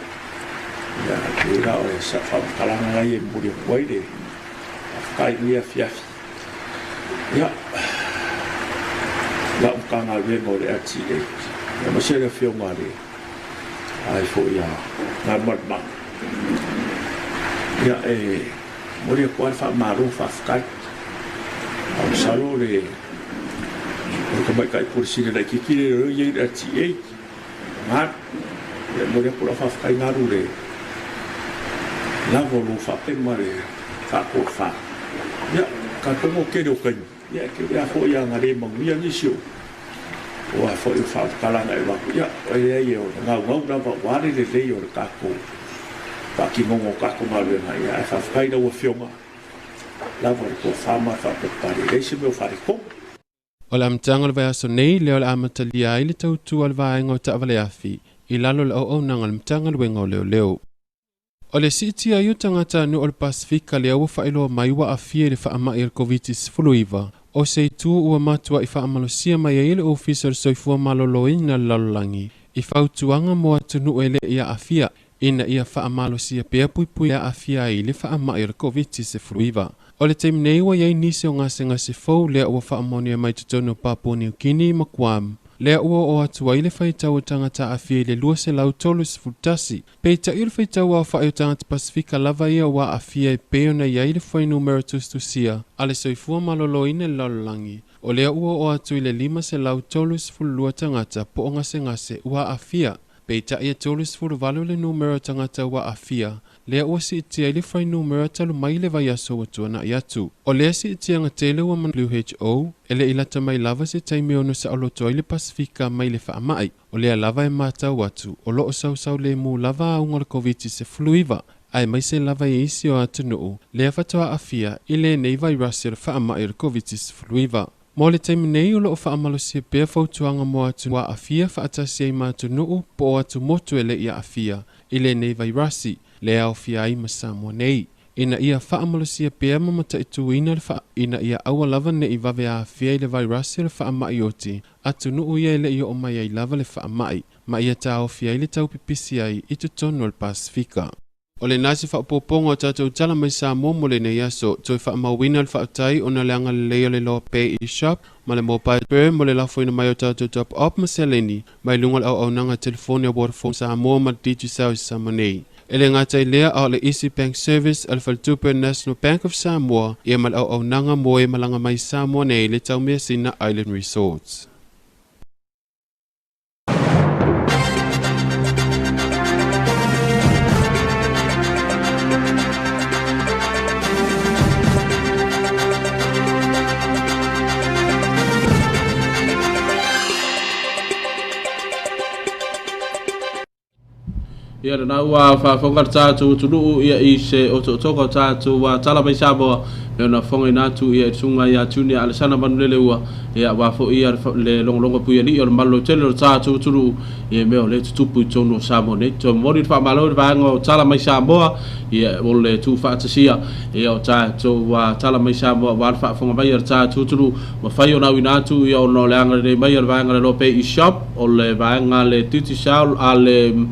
Speaker 20: Ia, e pei la o sau faamatalaga lena ia e momoli atu ai le faafetai i lenei afiafi. Ia, lau Matagaluega o le LTA, aemaise le Afioga i le ai foi ia Galumalemana. Ia, e momoli atu lava le faamalo faafetai. Ae masalo o le tamaitai Pule Sili laitiiti lea e i ai le LTA, Galu. Ia, e momoli atu lau faafetai Galu i le lava o lou faape ma le faatofa. Ia, talitonu o le tele o taimi, ia e tele lava foi ana le manuia nisi o o a foi o faamatalaga e avatu, ia, e leai o le naunau lava aua le lelei o le tatou faatinoga o tatou galuega, ia, ae faafetai i lau Afioga lava le tofa ma le faapalepale, e leai se mea o faaletonu.
Speaker 21: O le amataga o le vaiaso nei lea o le a amatalia ai le tautua a le vaega o taavaleafi i lalo o le auaunaga a le Matagaluega o Leoleo. O le siitia ai o tagatanuu o le Pasefika lea ua faailoa mai ua aafia i le faamai o le Koviti-19, o se itu ua matuai faamalosia mai ai le Ofisa o le Soifua Maloloina o le Lalolagi i fautuaga mo atunuu e le i aafia ina ia faamalosia pea puipui e aafia ai i le faamai o le Koviti-19. O le taimi nei ua i ai nisi o gasegase fou lea ua faamaonia mai totonu o Papua New Guinea ma Guam, lea ua oo atu ai le faitau o tagata aafia i le 231. Peitai o le faitau aofai o tagata Pasefika lava ia ua aafia e pei ona i ai le fuainumera tusitusia a le Soifua Maloloina i le lalolagi, o lea ua oo atu i le 532 tagata po o gasegase ua aafia. Peitai e 38 le numera o tagata ua aafia, lea ua siitia ai le fuainumera talu mai le vaiaso ua tuanai atu. O lea siitiaga tele ua WHO, e le i lata mai lava se taimi e ono saoloto ai le Pasefika mai le faamai. O lea lava e matau atu, o lo o sausau lemu lava auga o le Koviti-19, aemaise lava i isi o atunuu lea faatoa aafia i lenei vairasi o le faamai o le Koviti-19. Mo le taimi nei o lo o faamalosia pea fautuaga mo atunuu aafia faatasi ai ma atunuu po o atumotu e le i aafia i lenei vairasi, lea e aofia ai ma Samoa nei, ina ia faamalosia pea ma mataituina le faa ina ia aua lava ne i vave aafia i le vairasi o le faamai oti atunuu ia e le i oo mai ai lava le faamai, ma ia taofi ai le taupipisi ai i totonu o le Pasefika. O lena se faaopoopoga o tatou tala mai Samoa mo lenei aso. Toe faamauina le faafetai ona le agalelei o le Loa Pay eShop ma le Mobile Pay mo le lafoina mai o tatou top up ma seleni mai luga o le auaunaga telefoni a Vodafone Samoa ma le Digicel i Samoa nei. E le gata i lea, a o le Easy Bank Service a le Faletupe National Bank of Samoa ia ma le auaunaga mo e malaga mai i Samoa nei le Taumeasina Island Resorts.
Speaker 8: Ia lena ua faafofoga le tatou atunuu ia i se otootoga o tatou tala mai Samoa e ona fofogaina atu ia i le susuga ia Junior Alesana Manuleleua ia aua foi ia le logologo puialii o le malolotele o le tatou atunuu ia mea o lea e tutupu i totonu o Samoa nei. Toe momoli le faamalo i le vaega o Tala Mai Samoa ia o le tuufaatasia ia o tatou Tala Mai Samoa aua le faafofoga mai a le tatou atunuu mafai ona auina atu ia ona o le agalelei mai o le vaega le Lope eShop o le vaega le Digicel a le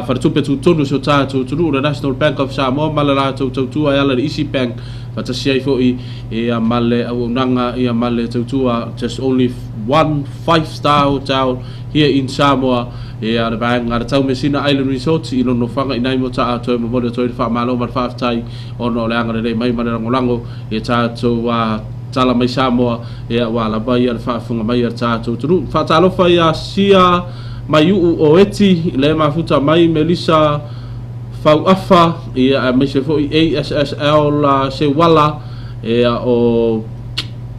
Speaker 8: Faletupe Tutotonu o si o tatou atunuu le National Bank of Samoa ma le latou tautua e ala i le Easy Bank faatasi ai foi ia ma le auaunaga ia ma le tautua just only one five star hotel here in Samoa ia le vaega le Taumeasina Island Resort i lona nofoaga i nai Motaa toe momoli atu ai le faamalo ma le faafetai ona o le agalelei mai ma le lagolago i tatou tala mai Samoa ia ua lava ia le faafofoga mai a le tatou atunuu. Faatalofa ia Sia Maiuu o Eti le mafuta mai Melissa Fauafa ia aemaise foi ASSL Seuala ia o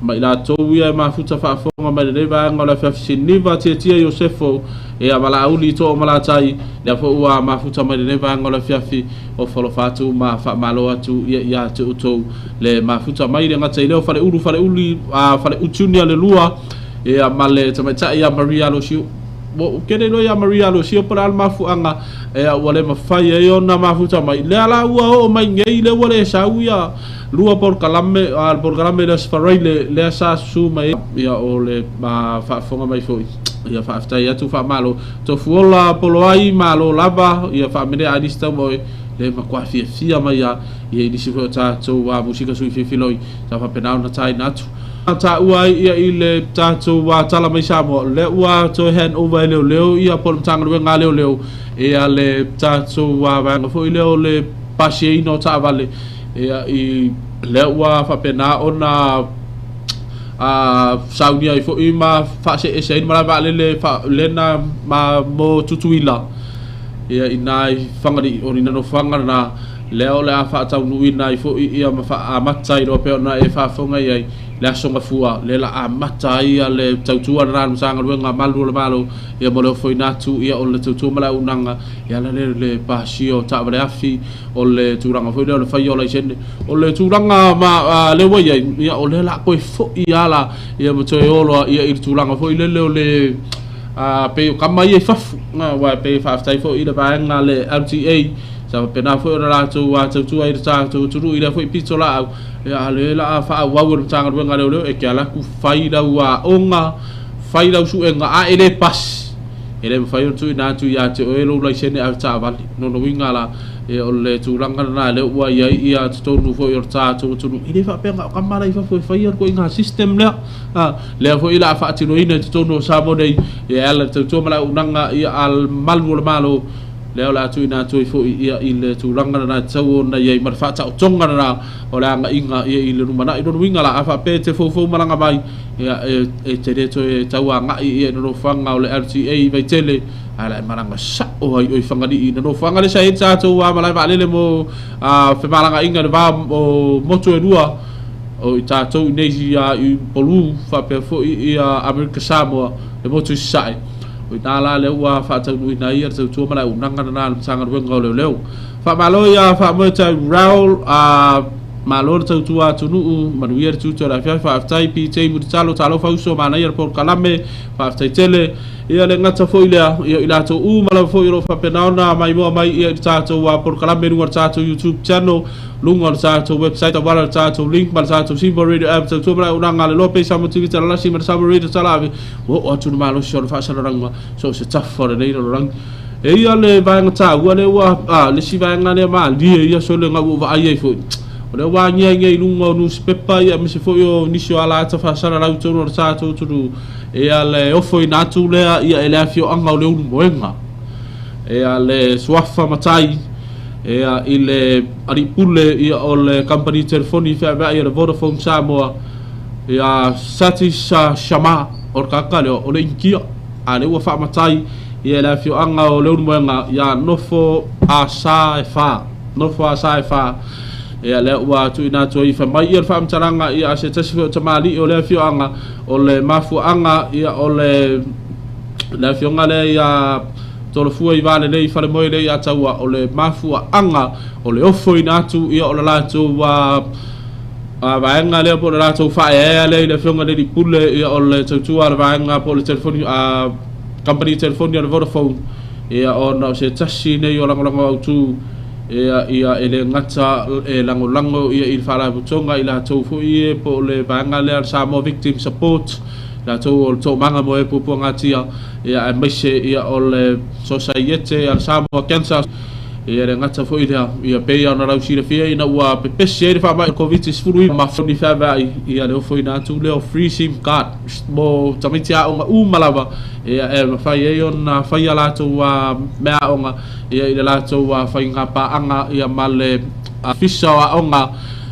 Speaker 8: ma i latou ia e mafuta faafofoga mai lenei vaega o le afiafi Siniva Tiatia Iosefo ia ma Laauli Toomalatai lea foi ua mafuta mai lenei vaega o le afiafi o falofa atu ma faamalo atu ia ia te outou le mafuta mai le gata i lea o Faleulu Faleuli Faleu Junior le lua ia ma le tamaitai ia Maria Alosio Ou te le iloa ia Maria Aloisio po o le a le mafuaaga ea ua le mafai ai ona mafuta mai. Lea la ua oo mai nei lea ua le sau ia lua polokalame, a le polokalame i le Aso Faraile lea sa susu mai ai ia o le faafofoga mai foi. Ia faafetai atu faamalo. Tofuola Poloai malo lava ia faamenea Alice Taumaoe le matua fiafia mai a ia i nisi foi o tatou musika sui filifiloi sa faapena ona taina atu. Taua ai ia i le tatou tala mai Samoa, lea ua toe hand over e leoleo ia po o le Matagaluega a Leoleo ia le tatou vaega foi lea o le pasiaina o taavale ia i lea ua faapena ona saunia ai foi ma faaseese ai le malae vaalele lena ma mo Tutuila ia i na i Fagalii o lina nofoaga lena lea o le a faataunuuina ai foi ia ma faaamata ai loa pei ona e faafofoga i ai le Aso Gafua lea la amata ai ia le tautua lena a le Matagaluega a Malu o le Malo ia mo le ofoina atu ia o le tautua ma le auaunaga e ala lea i le pasia o taavale afi o le tulaga foi lea o le faia o laisene o le tulaga ma lea ua i ai ia o lea la toe foi lava la ia ma toe o loa ia i le tulaga foi lele o le pei o tama ia i fafo aua e pei e faafetai foi i le vaega a le LTA Sa faapena foi ona latou tautua i le tatou atunuu i lea foi pitolaau, a o lea la a faaauau e le Matagaluega a Leoleo, e te alu atu fai lau aoga, fai lau suega, a e le pasi, e le mafai ona tuuina atu ia te oe lou laisene avetaavale. Lona uiga la, o le tulaga lena lea ua i ai ia totonu foi o le tatou atunuu, e le faapea na o tama la i fafo e faia le ituaiga system lea, lea foi la a faatinoina i totonu o Samoa nei, e ala i le tautua ma le auaunaga a le malu o le Malo. Lea o le a tuuina atu ai foi ia i le tulaga lena e tatau ona i ai ma le faataotoga lena o le agaiga ia i le lumanai. Lona uiga la, a faapea e te foufou malaga mai, ia e te le toe tau agai ia i le nofoaga o le LTA i Vaitele, ae o le a e malaga sao ai oe i Fagalii i le nofoaga lea sa i ai le tatou malae vaalele mo femalagaaiga i le va o motu e lua o i tatou i nei i Upolu faapea foi ia Amerika Samoa, le motu i Sasae. O i ina la lea ua faataunuuina ai le tautua ma le auaunaga lena a le Matagaluega o Leoleo. Faamalo ia Faamoe Tyrell, a malo le tautua atunuu, manuia le tiute o le afiafi. Faafetai PJ Mulitalo, talofa uso, manaia le polokalame, faafetai tele. Ia le gata foi lea, ia o i latou uma lava foi o lo o faapena ona maimoa mai ia i le tatou polokalame i luga o le tatou YouTube channel, luga o le tatou website tauala le tatou link ma le tatou Simba Radio app tautua ma le auaunaga a le Loa Pay Samoa TV Talalasi ma le Samoa Radio Talaave ua oo atu le malosi o le faasalalauga so o se tafa o lenei lalolagi. E ia le vaega taua lea ua a le isi vaega lea malie ia sole ga ua vaai ai foi o lea ua agiagi ai i luga o nusipepa ia aemaise foi o nisi o alaata faasalalau i totonu o le tatou atunuu ia le ofoina atu lea ia e le afioaga o Leulumoega ia le suafa matai ia i le alii pule ia o le kamupani telefoni feaveai a le Vodafone Samoa ia Satish Sharma o le tagata lea o le Initia a lea ua faamatai ia i le afioaga o Leulumoega ia nofo asa e fa nofo asa e fa ia lea ua tuuina atu ai fai mai ia le faamatalaga ia a se tasi foi o tamalii o le afioaga o le mafuaaga ia o le le afioga lea ia Tolofua i Valelei i Falemoe lea ia Taua, o le mafuaaga o le ofoina atu ia o le latou vaega lea po o le latou faaeaea lea i le afioga i le alii pule ia o le tautua a le vaega po o le telefoni a kamupani telefoni a le Vodafone ia ona o se tasi nei o lagolago autu ia ia e le gata e lagolago ia i le faalapotopotoga i latou foi po o le vaega lea a le Samoa Victim Support latou o le toomaga mo e puapuagatia ia aemaise ia o le Sosaiete a le Samoa Cancer ia le gata foi lea ia pei ona lau silafia ina ua pepesi ai le faamai o Koviti-19 ma ni feaveai ia le ofoina atu lea o free sim card mo tamaiti aoga uma lava ia e mafai ai ona fai a latou meaaoga ia i le latou faiga paaga ia ma le Ofisa o Aoga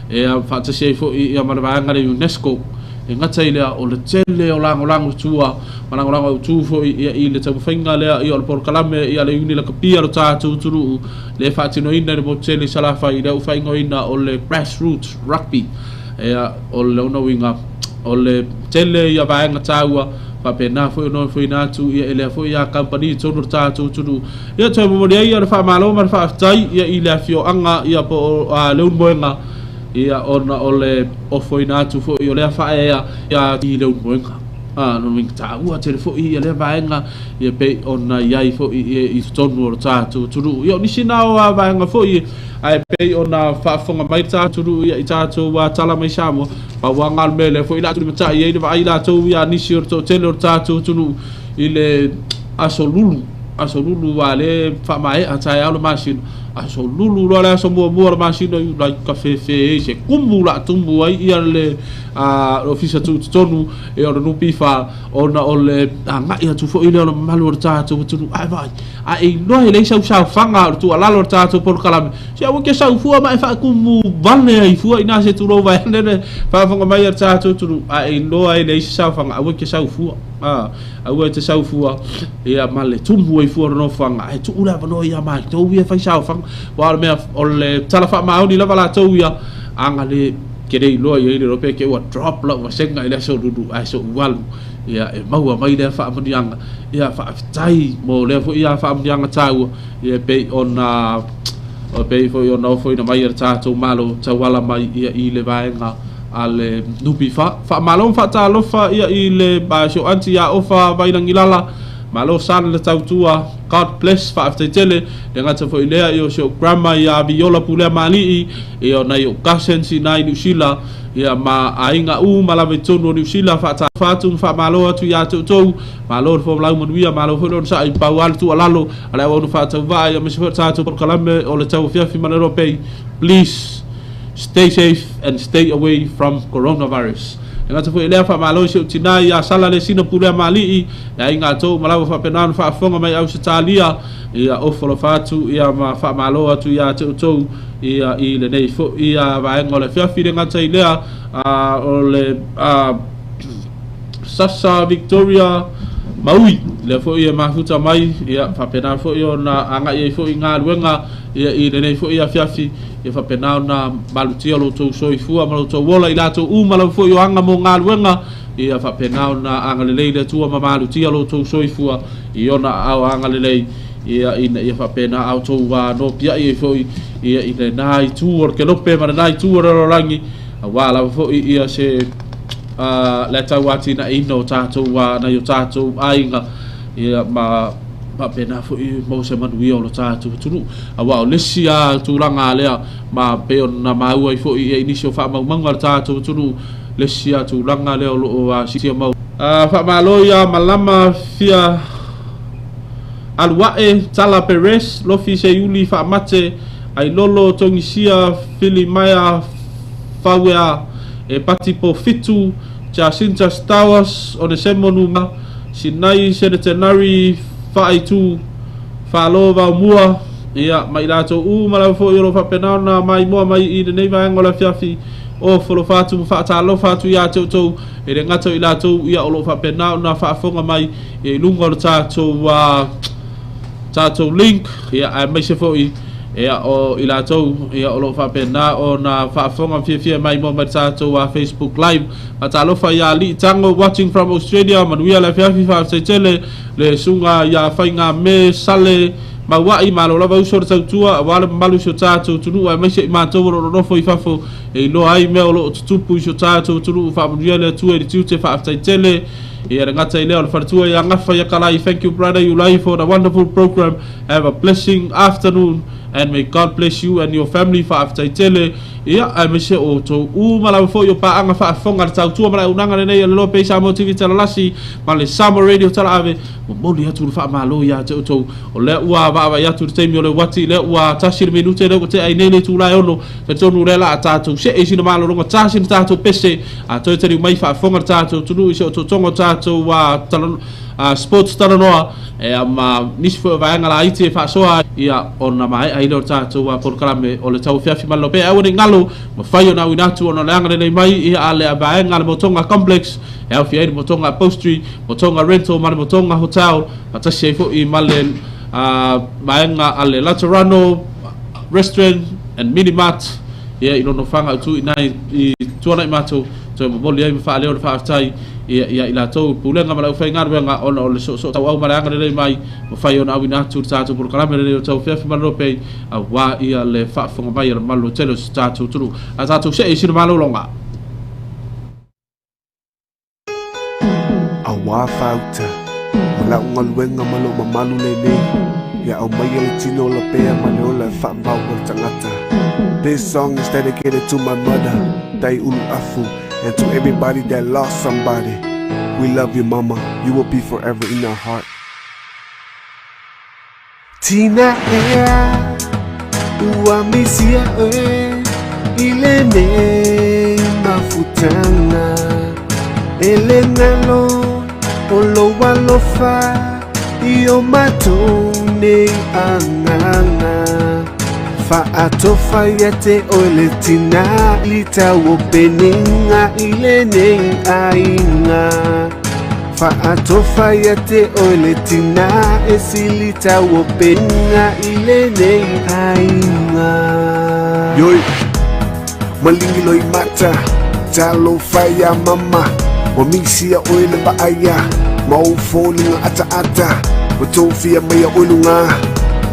Speaker 8: ia faatasi ai foi ia ma le vaega le UNESCO. E gata i lea, o le tele o lagolago tua ma lagolago autu foi ia i le taumafaiga lea ia o le polokalame ia le Iuni Lakapi a lo tatou atunuu lea e faatinoina i le motu tele i Salafai lea ua faaigoaina o le Grassroots Rugby. Ia, o lona uiga, o le tele ia vaega taua faapena foi ona ofoina atu ia e lea foi a kamupani i totonu o le tatou atunuu. Ia toe momoli ai ia le faamalo ma le faafetai ia i le afioaga ia po o Leulumoega ia ona o le ofoina atu foi o lea faaeaea ia i Leulumoega. A, lona uiga taua tele foi ia lea vaega ia pei ona i ai foi i totonu o le tatou atunuu. Ia o nisi na o vaega foi ae pei ona faafofoga mai le tatou atunuu ia i tatou tala mai Samoa, pau lava na o le mea lea foi o le a tulimatai ai le vaai latou ia nisi o le toatele o le tatou atunuu i le aso Lulu, aso Lulu aua lea e faamaea taeao le masina, aso Lulu loa le aso muamua o le masina o Iulai, ka fefe ai se kumu o le a tumu ai ia le Ofisa Tutotonu o le NPF, ona o le agai atu foi lea o le mamalu o le tatou atunuu. Ae vaai, a e iloa e leai sau saofaga o le tuualalo o le tatou polokalame, se aua e te sau fua ma e faatumu vale ai fua i ina se tulou vaeane le faafofoga mai a le tatou atunuu. A e iloa e leai se saofaga, aua e te sau fua. Aua e te sau fua ia ma le tumu ai fua o le nofoaga, ae tuu le avanoa ia matou ia e fai saofaga. Aua o le mea, o le tala faamaoni lava latou ia, aga le ke le iloa i ai le iloa pe ke ua drop lau vasega i le aso lulu ae so'u alu ia e maua mai lea faamanuiaga. Ia faafetai mo lea foi ia faamanuiaga taua ia pei ona pei foi ona ofoina mai e le tatou Malo tauala mai ia i le vaega a le NPF. Faamalo ma faatalofa ia i le si o aunty ia Ofa Vailagilala. Malo sala le tautua. God bless. Faafetai tele. Le gata foi lea i o si ou grandma ia Viola Pulea Mali'i, ia o nai ou cousins i na i Niu Sila, ia ma aiga uma lava i totonu o Niu Sila. Faatalofa atu ma faamalo atu ia te outou. Malo le folau manuia, malo foi le onosai. Pau lava le tuualalo a le auauna faatauvaa, ia aemaise foi o le tatou polokalame o le tauafiafi ma le loa pei. Please stay safe and stay away from coronavirus. E gata foi i lea, faamalo i si ou tina ia Sala Lesina Pulea Mali'i, le aiga a tou ma lava faapena ona faafofoga mai Ausetalia, ia ofo alofa atu ia ma faamalo atu ia te outou ia i lenei foi ia vaega o le afiafi. Le gata i lea, o le Sasa Victoria Maui, lea foi e mafuta mai, ia faapena foi ona agai ai foi galuega ia i lenei foi afiafi, ia faapena ona malutia lo outou soifua ma lo outou ola i latou uma lava foi o aga mo galuega, ia faapena ona agalelei le Atua ma malutia lo outou soifua i ona aao agalelei, ia ina ia faapena a outou nopiai ai foi ia i lena itu o le kelope ma lena itu o le lalolagi, aua lava foi ia se le tauatinaeina o tatou nai o tatou aiga, ia ma faapena foi mo se manuia o lo tatou atunuu. Aua o le isi a tulaga lea ma pei ona maua ai foi ia i nisi o faamaumauga a le tatou atunuu, le isi a tulaga lea o lo o sitia mau. Faamalo ia Malama fia alu ae Tala Perez Lofi Seiuli Faamate Ailolo Togisia Filimaea Fauea e Pati Po Fitu Jacinta Stowers Onesemo Numa Sinai Senetenari Faaitu Faalo Vaomua ia ma i latou uma lava foi o lo o faapena ona maimoa mai i lenei vaega o le afiafi o folofa atu ma faatalofa atu ia te outou e le gata o i latou ia o lo o faapena ona faafofoga mai i luga o le tatou tatou link ia aemaise foi ia o i latou ia o lo o faapena ona faafofoga ma fiafia maimoa mai le tatou Facebook live. Faatalofa ia Alii Tango watching from Australia, manuia le afiafi, faafetai tele le susuga ia Faigame Sale Mauai, malo lava uso le tautua aua le mamalu i si o tatou atunuu aemaise i matou o lo o nonofo i fafo e iloa ai mea o lo o tutupu i si o tatou atunuu. Faamanuia le Atua i le tiute, faafetai tele. Ia le gata i lea o le faletua ia Gafa ia Kalai, thank you brother Iulai for the wonderful program, have a blessing afternoon and may God bless you and your family, faafetai tele. Ia, aemaise o outou uma lava foi o paaga faafofoga a le tautua ma le auaunaga lenei a le Loa Pei Samoa TV Talalasi ma le Samoa Radio Talaave, momoli atu le faamalo ia te outou. O lea ua vaavaai atu i le taimi o le uati, lea ua tasi le minute, lea ua tea ai nei le itula e ono, talitonu o lea la a tatou see i sina malologa tasi na tatou pese, a toe taliu mai faafofoga le tatou atunuu i se otootoga o tatou sports talanoa, ia ma nisi foi o vaega laiti e faasoa ai, ia ona maea ai lea o le tatou polokalame o le tauafiafi ma le lopea. Aua ne i galo, mafai ona auina atu ona o le agalelei mai ia a le vaega a le Motoga Complex, e aofia ai le Motoga Upholstery, Motoga Rental ma le Motoga Hotel, faatasi ai foi ma le vaega a le Laterano Restaurant and Mini Mart, ia i lona ofaga autu i ina i tuanai matou, toe momoli ai ma faaleo le faafetai ia ia i latou i pulega ma le aufaigaluega ona o le soosootauau ma le agalelei mai, mafai ona auina atu le tatou polokalame lenei o Tauafiafi ma le Lopei, aua ia le faafofoga mai a le mamalu tele o si tatou atunuu. A tatou see i sina malologa.
Speaker 2: Ua fāuta, ma la'u galuega ma lo'u mamalu lenei, ia aumaia le tino ola pea ma le ola e fa'amau o le tagata. This song is dedicated to my mother, Tai Ulu Afu, and to everybody that lost somebody. We love you, mama. You will be forever in our heart. Tina ea, ua misia oe i lenei mafutaga. E le galo o lou alofa i o matou nei agaga. Faatofa ia te oe le tina i tau o peniga i lenei aiga. Faatofa ia te oe le tina e sili tau o peniga i lenei aiga. Yoi, malingi loi mata, talofa ia mama, ua misia oe le vaaia, ma ou foliga ataata, ua tofia mai ia oe luga,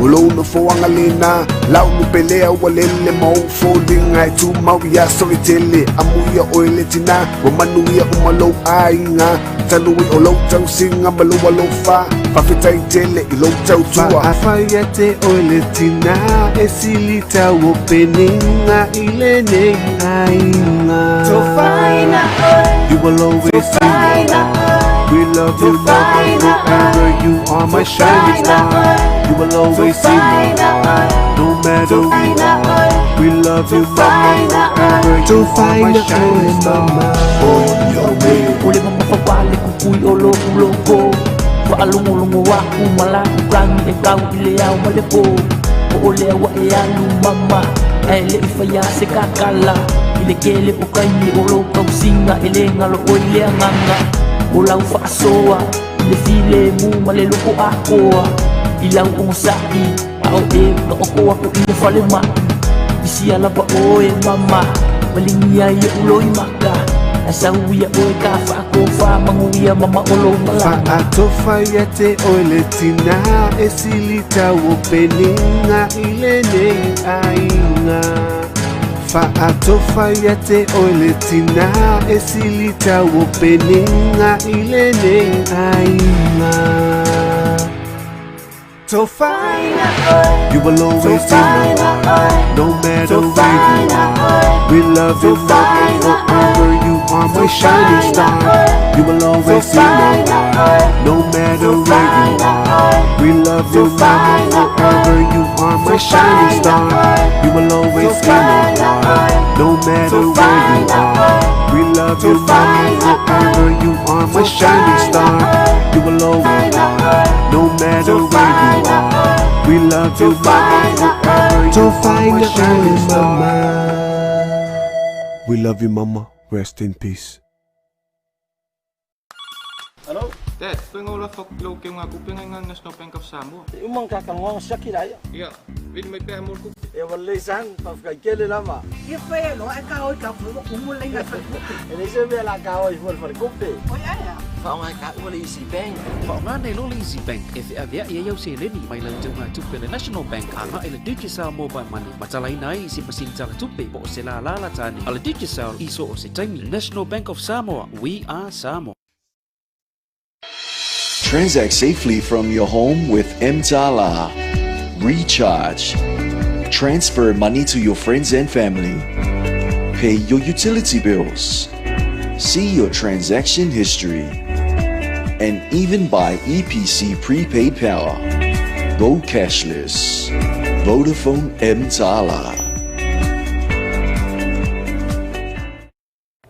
Speaker 2: o lou nofoaga lena, lau lupelea ua lele ma ou foliga e tumau i aso e tele, amuia oe le tina, ua manuia uma lou aiga, talu ai o lou tausiga ma lou alofa, faafetai tele i lou tautua. Faafa ia te oe le tina e sili tau o peniga i lenei aiga.
Speaker 18: Tofaina oe.
Speaker 2: You will always be my We love you, mama, forever. You are my shining star. You will always be my no matter where you are. We love you, mama, forever. You are my shining star. On your way.
Speaker 3: O le mamafa wale kukui o lo uloko Waalongolongo waku malaku kangi e kau i le au ma le po O o lea wa e alu mama E le i whaia se kakala I le kele o kaimi o lo kausinga E le ngalo o i le anganga O lau whaasoa I le file mu ma le loko akoa I lau ongo sa'i A o e ka oko aku i le whale mai Isi ala pa oe mama Malingi ai e ulo i maka Asa uia oe ka whaakofa Manguia mama o lou malanga.
Speaker 2: Faatofa ia te oe le tina e sili tau o peniga i lenei aiga. Faatofa ia te oe le tina e sili tau o peniga i lenei aiga.
Speaker 18: Tofaina oe.
Speaker 2: You will always be my no matter where you are. We love you, mama, forever. You are my shining star. You will always be my no matter where you are. We love you, mama, forever. You are my shining star. You will always be my no matter where you are. We love you, mama, forever. You are my shining star. You will always, no matter where you are. We love you, mama, forever. You are my shining star. We love you, mama. Rest in peace.
Speaker 13: Hello? Dad, penga o lafa lou keugākupe i National Bank of Samoa.
Speaker 14: E uma ka kanoa siaki la ia.
Speaker 13: Ia, vili mai pea mo le kupe.
Speaker 14: E ua lelei sani, faafetai tele lava.
Speaker 15: Ia fai e loa e ka oi ka fua kumu le inga falekupe.
Speaker 14: E leai se mea la ka oi fua le falekupe.
Speaker 15: Oi ai a.
Speaker 16: Whaonga e ka ua le Easy Bank.
Speaker 17: Whaonga nei lo le Easy Bank e whiawhia ia iau seleni mai lau teuga tupe le National Bank anga e le Digicel Mobile Money. Matalaina ai i se masini tala tupe po o se la la la tane. A le Digicel i so o se taimi. National Bank of Samoa. We are Samoa.
Speaker 9: Transact safely from your home with Mtala. Recharge. Transfer money to your friends and family. Pay your utility bills. See your transaction history. And even buy EPC prepaid power. Go cashless. Vodafone Mtala.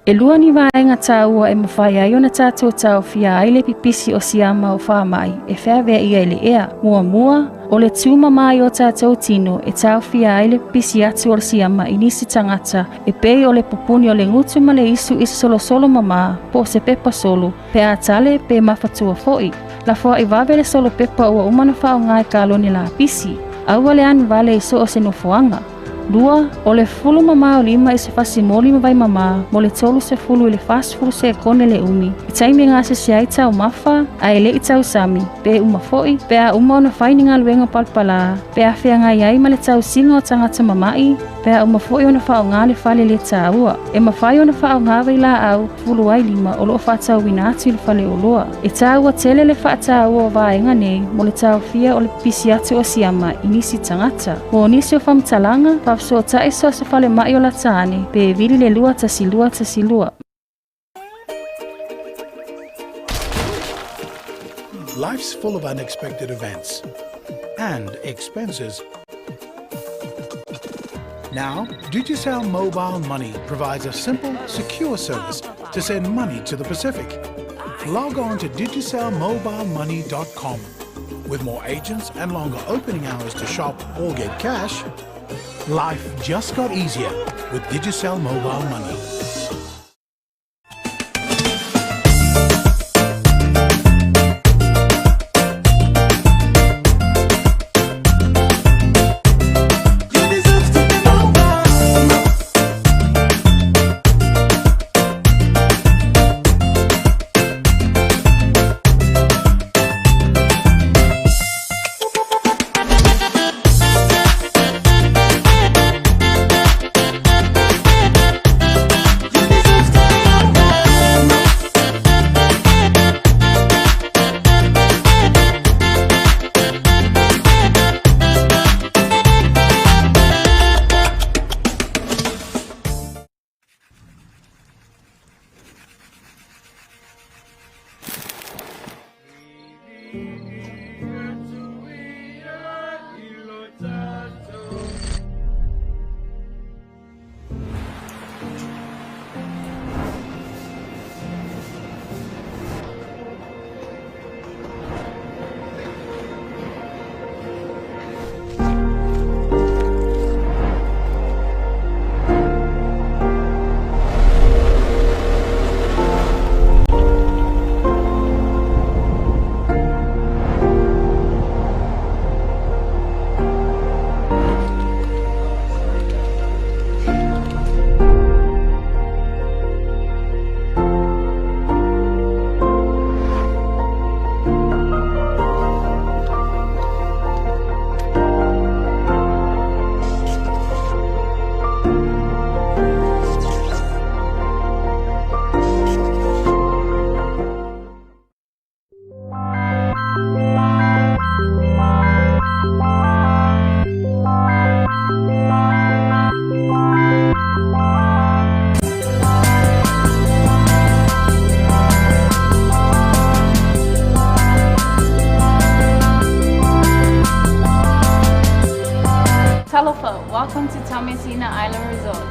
Speaker 10: E lua ni vaega tāua e mafai ai ona tātou taofia ai le pipisi o siama o faamai e feaveaʻi i le ea. Muamua, o le tūmamā i o tātou tino e taofia ai le pipisi atu o le siama i nisi tagata e pei o le pupuni o le gutu ma le isu i se solosolo mamā po o se pepa solo pe a tale pe mafatua foʻi. Lafoaʻi vave le solo pepa ua uma ona faaaoga i kalone lapisi. Aua le anu vale i so o se nofoaga. Lua, o le fulu mamao lima i se fasimoli ma vaimamā mo le 30 i le 40 sekone le umi. I taimi e gasese ai taumafa, ae le i tausami, pe uma foi, pe a uma ona fai ni galuega palapalā, pe a feagai ai ma le tausiga o tagata mama'i, pe a uma foi ona faaaogā le fale lē tāua. E mafai ona faaaogā vailaau fulu ai lima o loo faatauina atu i le faleoloa. E tāua tele le faatāua o vaega nei mo le taofia o le pipisi atu o siama i nisi tagata. Mo nisi o faamatalaga, faafesootai so o se falema'i o lata ane pe vili le 21212.
Speaker 11: Life's full of unexpected events and expenses. Now, Digicel Mobile Money provides a simple, secure service to send money to the Pacific. Log on to digicelmobilemoney.com. With more agents and longer opening hours to shop or get cash, life just got easier with Digicel Mobile Money.
Speaker 4: Talofa, welcome to Taumeasina Island Resort.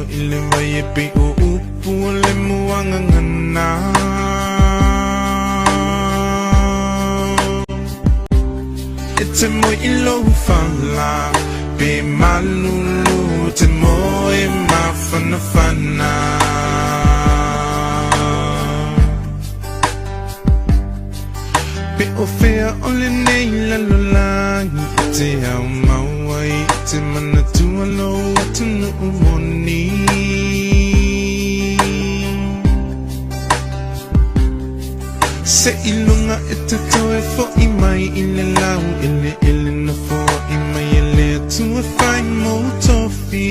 Speaker 2: i le vai e pei o upu o le muagagana. E te moe i lou fala pe malulu, e te moe mafanafana. Pe o fea o lenei lalolagi e te ao mau ai i te manatua lou atunuu moni. Se i luga e te toe fo'i mai i le lau eleele na foa'i mai e le Atua fai mou tofi.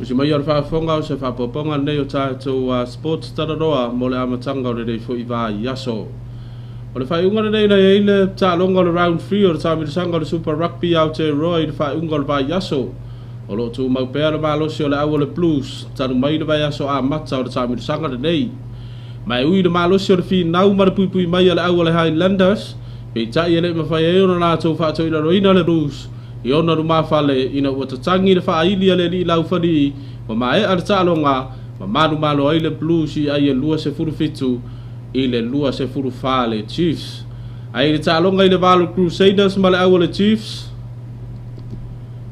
Speaker 8: Usi mai o le faafofoga o se faapoapoga lenei o tatou Sports Talanoa mo le amataga o lenei foi vaiaso. O le faaiuga lenei na i ai le taaloga o le Round 3 o le taamilosaga o le Super Rugby Aotearoa i le faaiuga o le vaiaso. O lo o tumau pea le malosi o le au o le Blues talu mai le vaiaso amata o le taamilosaga lenei. Ma e ui i le malosi o le finau ma le puipui mai a le au o le Highlanders, peitai e le i mafai ai ona latou faatoilaloina le Blues i ona lumafale ina ua tatagi le faaili a le alii laufali ua maea le taaloga ma manumalo ai le Blues i ai e 27 i le 24 le Chiefs. Ai i le taaloga i le va o le Crusaders ma le au o le Chiefs,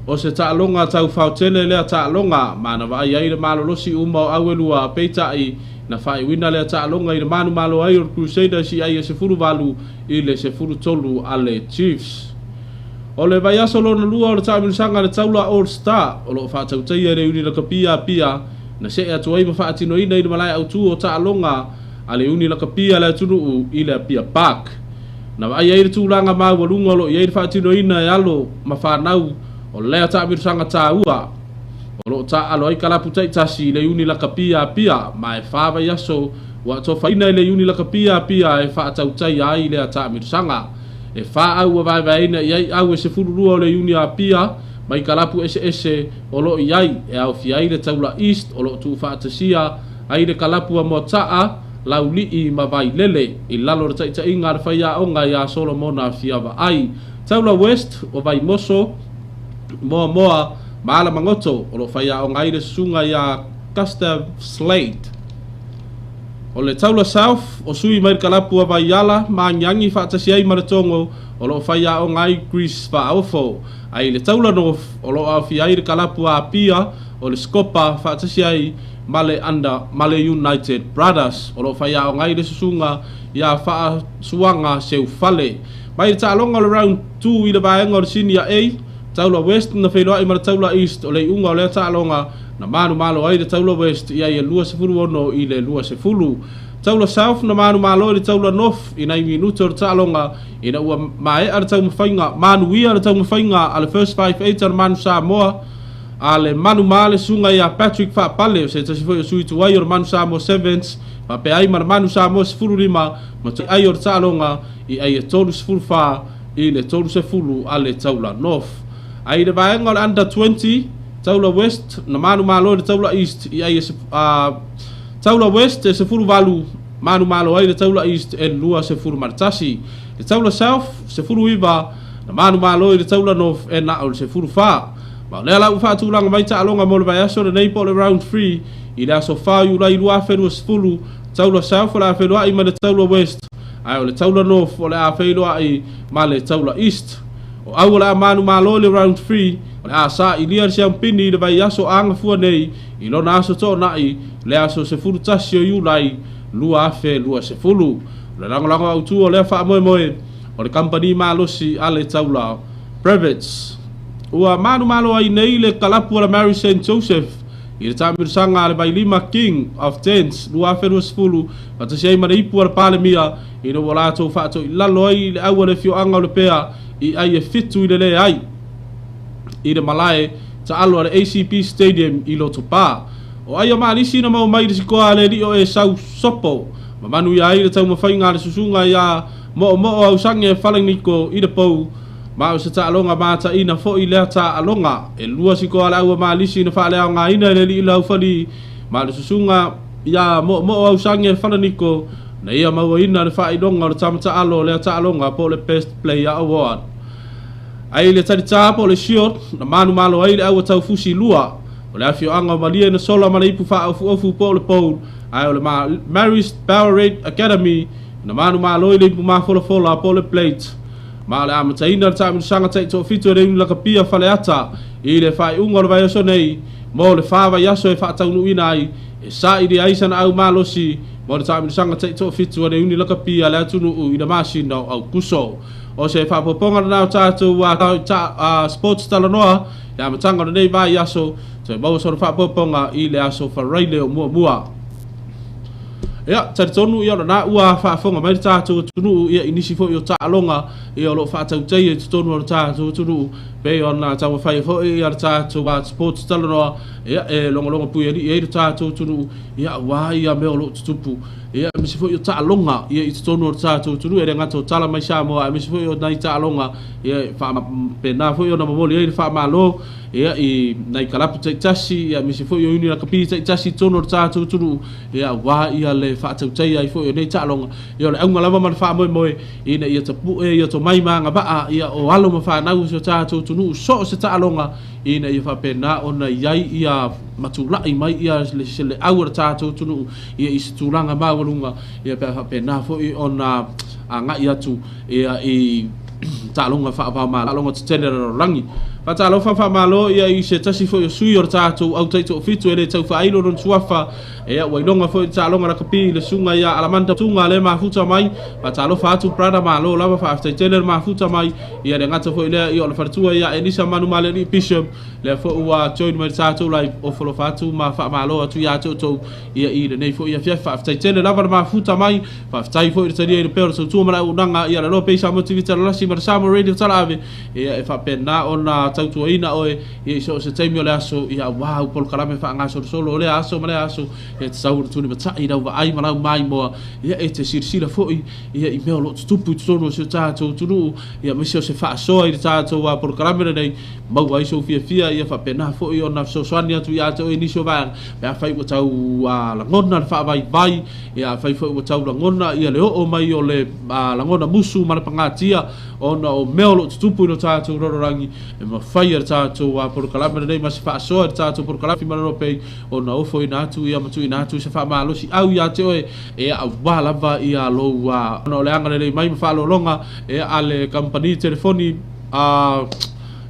Speaker 8: o se taaloga taufaotele lea taaloga ma na vaai ai le malolosi uma o au e lua, peitai na faaiuina lea taaloga i le manumalo ai o le Crusaders i ai e 18 i le 13 a le Chiefs. O le vaiaso lona lua o le taamilosaga a le taula All Star o lo o faatautaia e le Iuni Lakapi Apia na see atu ai ma faatinoina i le malae autu o taaloga a le Iuni Lakapi a le atunuu i le Apia Park. Na vaai ai le tulaga maualuga o lo o i ai le faatinoina e alo ma fanau o lea taamilosaga taua o lo o taaalo ai kalapu taitasi i le Iuni Lakapi Apia ma e fa vaiaso ua atofaina e le Iuni Lakapi Apia e faatautaia ai lea taamilosaga. E fa au ua vaevaeina i ai au e 12 o le Iuni Apia mai kalapu eseese o lo o i ai, e aofia ai le taula East o lo o tuufaatasia ai le kalapu a Moataa, Laulii ma Vailele i lalo o le taitaiga a le faiaoga ia Solomona Fiavaai. Taula West o Vaimoso, Moamoa ma Alamagoto o lo o faiaoga ai le susuga ia Gustav Slade. O le taula South o sui mai le kalapu a Vaiala ma Agiagi faatasi ai ma le Togo o lo o faiaoga ai Greece Faaofo. Ai le taula North o lo o aofia ai le kalapu a Apia o le Scopa faatasi ai ma le Under ma le United Brothers o lo o faiaoga ai le susuga ia Faasuaga Seufale. Mai le taaloga o le Round 2 i le vaega o le Senior A, Taula West na feiloai ma le Taula East o le iuga o lea taaloga na manumalo ai le Taula West i ai e 26 i le 20. Taula South na manumalo i le Taula North i nai minute o le taaloga ina ua maea le taumafaiga manuia le taumafaiga a le First Five Eight a le Manu Samoa a le Manuma le susuga ia Patrick Faapale o se tasi foi o sui tuai o le Manu Samoa Sevens faapea ai ma le Manu Samoa 15 ma ai o le taaloga i ai e 34 i le 30 a le Taula North. Ai le vaega o le Under 20, Taula West na manumalo i le Taula East i ai e Taula West e 18 manumalo ai le Taula East e 21. Le Taula South 19 na manumalo i le Taula North e na o le 14. Ma o lea la ua faatulaga mai taaloga mo le vaiaso lenei po o le Round 3 i le aso 4 Iulai 2020, Taula South o le a feiloai ma le Taula West, ae o le Taula North o le a feiloai ma le Taula East. O au o le a manumalo i le Round 3, o le a sailia le siampini i le vaiaso agafua nei i lona aso toonai, le aso 11 o Iulai 2020. O le lagolago autu o lea faamoemoe o le kamupani malosi a le Taula Privets. Ua manumalo ai nei le kalapu a le Mary St. Joseph i le taamilosaga a le Vailima King of Dance 2020 faatasi ai ma le ipu a le Palemia ina ua latou faatoilalo ai i le au a le afioaga o Lepea i ai e fitu i le leai i le malae taalo a le ACB Stadium i Lotopa. O ai o Malisi na maua mai i le sikoa a le alii o Esau Sopo ma manuia ai le taumafaiga a le susuga ia Moomoo Ausage Falaniko i le pou Ma o se taaloga mataina foi lea taaloga. E lua sikoa a le aua Malisi na faaleaogaina e le alii Laufali ma le susuga ia Moomoo Ausage Falaniko Na ia mauaina le faailoga o le tama taalo o lea taaloga po o le Best Player Award. Ai le talitā po o le Shield, na manumalo ai le aua tau fusi lua o le afioaga o Malie na sola ma le ipu faaofuofu po o le Bowl, ae o le Marist Powerade Academy na manumalo i le ipu mafolafola po o le Plate. Ma o le amataina o le taamilosaga taitoafitu e le Iuni Lakapia Faleata i le faaiuga o le vaiaso nei mo le fa vaiaso e faataunuuina ai e saili ai sana au malosi mo le taamilosaga taitoafitu a le Iuni Lakapi a le atunuu i le masina o Aukuso. O se faaopoopoga lena o tatou sports talanoa i le amataga o lenei vaiaso, toe maua sona faaopoopoga i le aso Faraile o muamua. Ia, talitonu ia o lena ua faafofoga mai le tatou atunuu ia i nisi foi o taaloga ia o lo o faatautaia i totonu o le tatou atunuu pei ona taumafai foi ia le tatou sports talanoa ia e logologo puialii ai le tatou atunuu ia aua ia mea o lo o tutupu ia aemaise foi o taaloga ia i totonu o le tatou atunuu e le gata o tala mai Samoa aemaise foi o nai taaloga ia e faapena foi ona momoli ai le faamalo ia i nai kalapu taitasi ia aemaise foi o iuni lakapi taitasi i totonu o le tatou atunuu ia aua ia le faatautaia ai foi o nei taaloga ia o le auga lava ma le faamoemoe ina ia tapue ia tomai ma agavaa ia o alo ma fanau o si o tatou atunuu so o se taaloga ina ia faapena ona i ai ia matulai mai ia le au a le tatou atunuu ia i se tulaga maualuga ia pe a faapena foi ona agai atu ia i taaloga faava-o-Malo, taaloga tetele a le lalolagi. Faatalofa faamalo ia i se tasi foi o sui o le tatou au taitoafitu e le tau faailo lona suafa ia ua iloga foi i le taaloga lakapi i le susuga ia Alamanda Tuga le mafuta mai. Faatalofa atu brother, malo lava, faafetai tele le mafuta mai. Ia le gata foi lea ia o le faletua ia Elisa Manumalealii Bishop lea foi ua join mai le tatou live ofo alofa atu ma faamalo atu ia te outou ia i lenei foi afiafi. Faafetai tele lava le mafuta mai, faafetai foi le talia i le pea o le tautua ma le auaunaga ia le loa pei Samoa TV Talalasi ma le Samoa Radio Talaave ia e faapena ona tautuaina oe ia i so o se taimi o le aso ia aua au polokalame faagasolosolo o lea aso ma lea aso ia tatau ona tulimatai i lau vaai ma lau maimoa ia e te silasila foi ia i mea o lo o tutupu i totonu o si o tatou atunuu ia aemaise o se faasoa i le tatou polokalame lenei maua ai sou fiafia ia faapena foi ona fesoasoani atu ia te oe i nisi o vaega pe afai ua tau lagona le faavaivai ia afai foi ua tau lagona ia le oo mai o le lagona musu ma le pagatia ona o mea o lo o tutupu i lo tatou lalolagi e mafai e le tatou polokalame lenei ma se faasoa i le tatou polokalame ma le lopei ona ofoina atu ia ma tuuina atu se faamalosiau ia te oe ia aua lava ia lou ona o le agalelei mai ma faaaloaloga ia a le kamupani telefoni a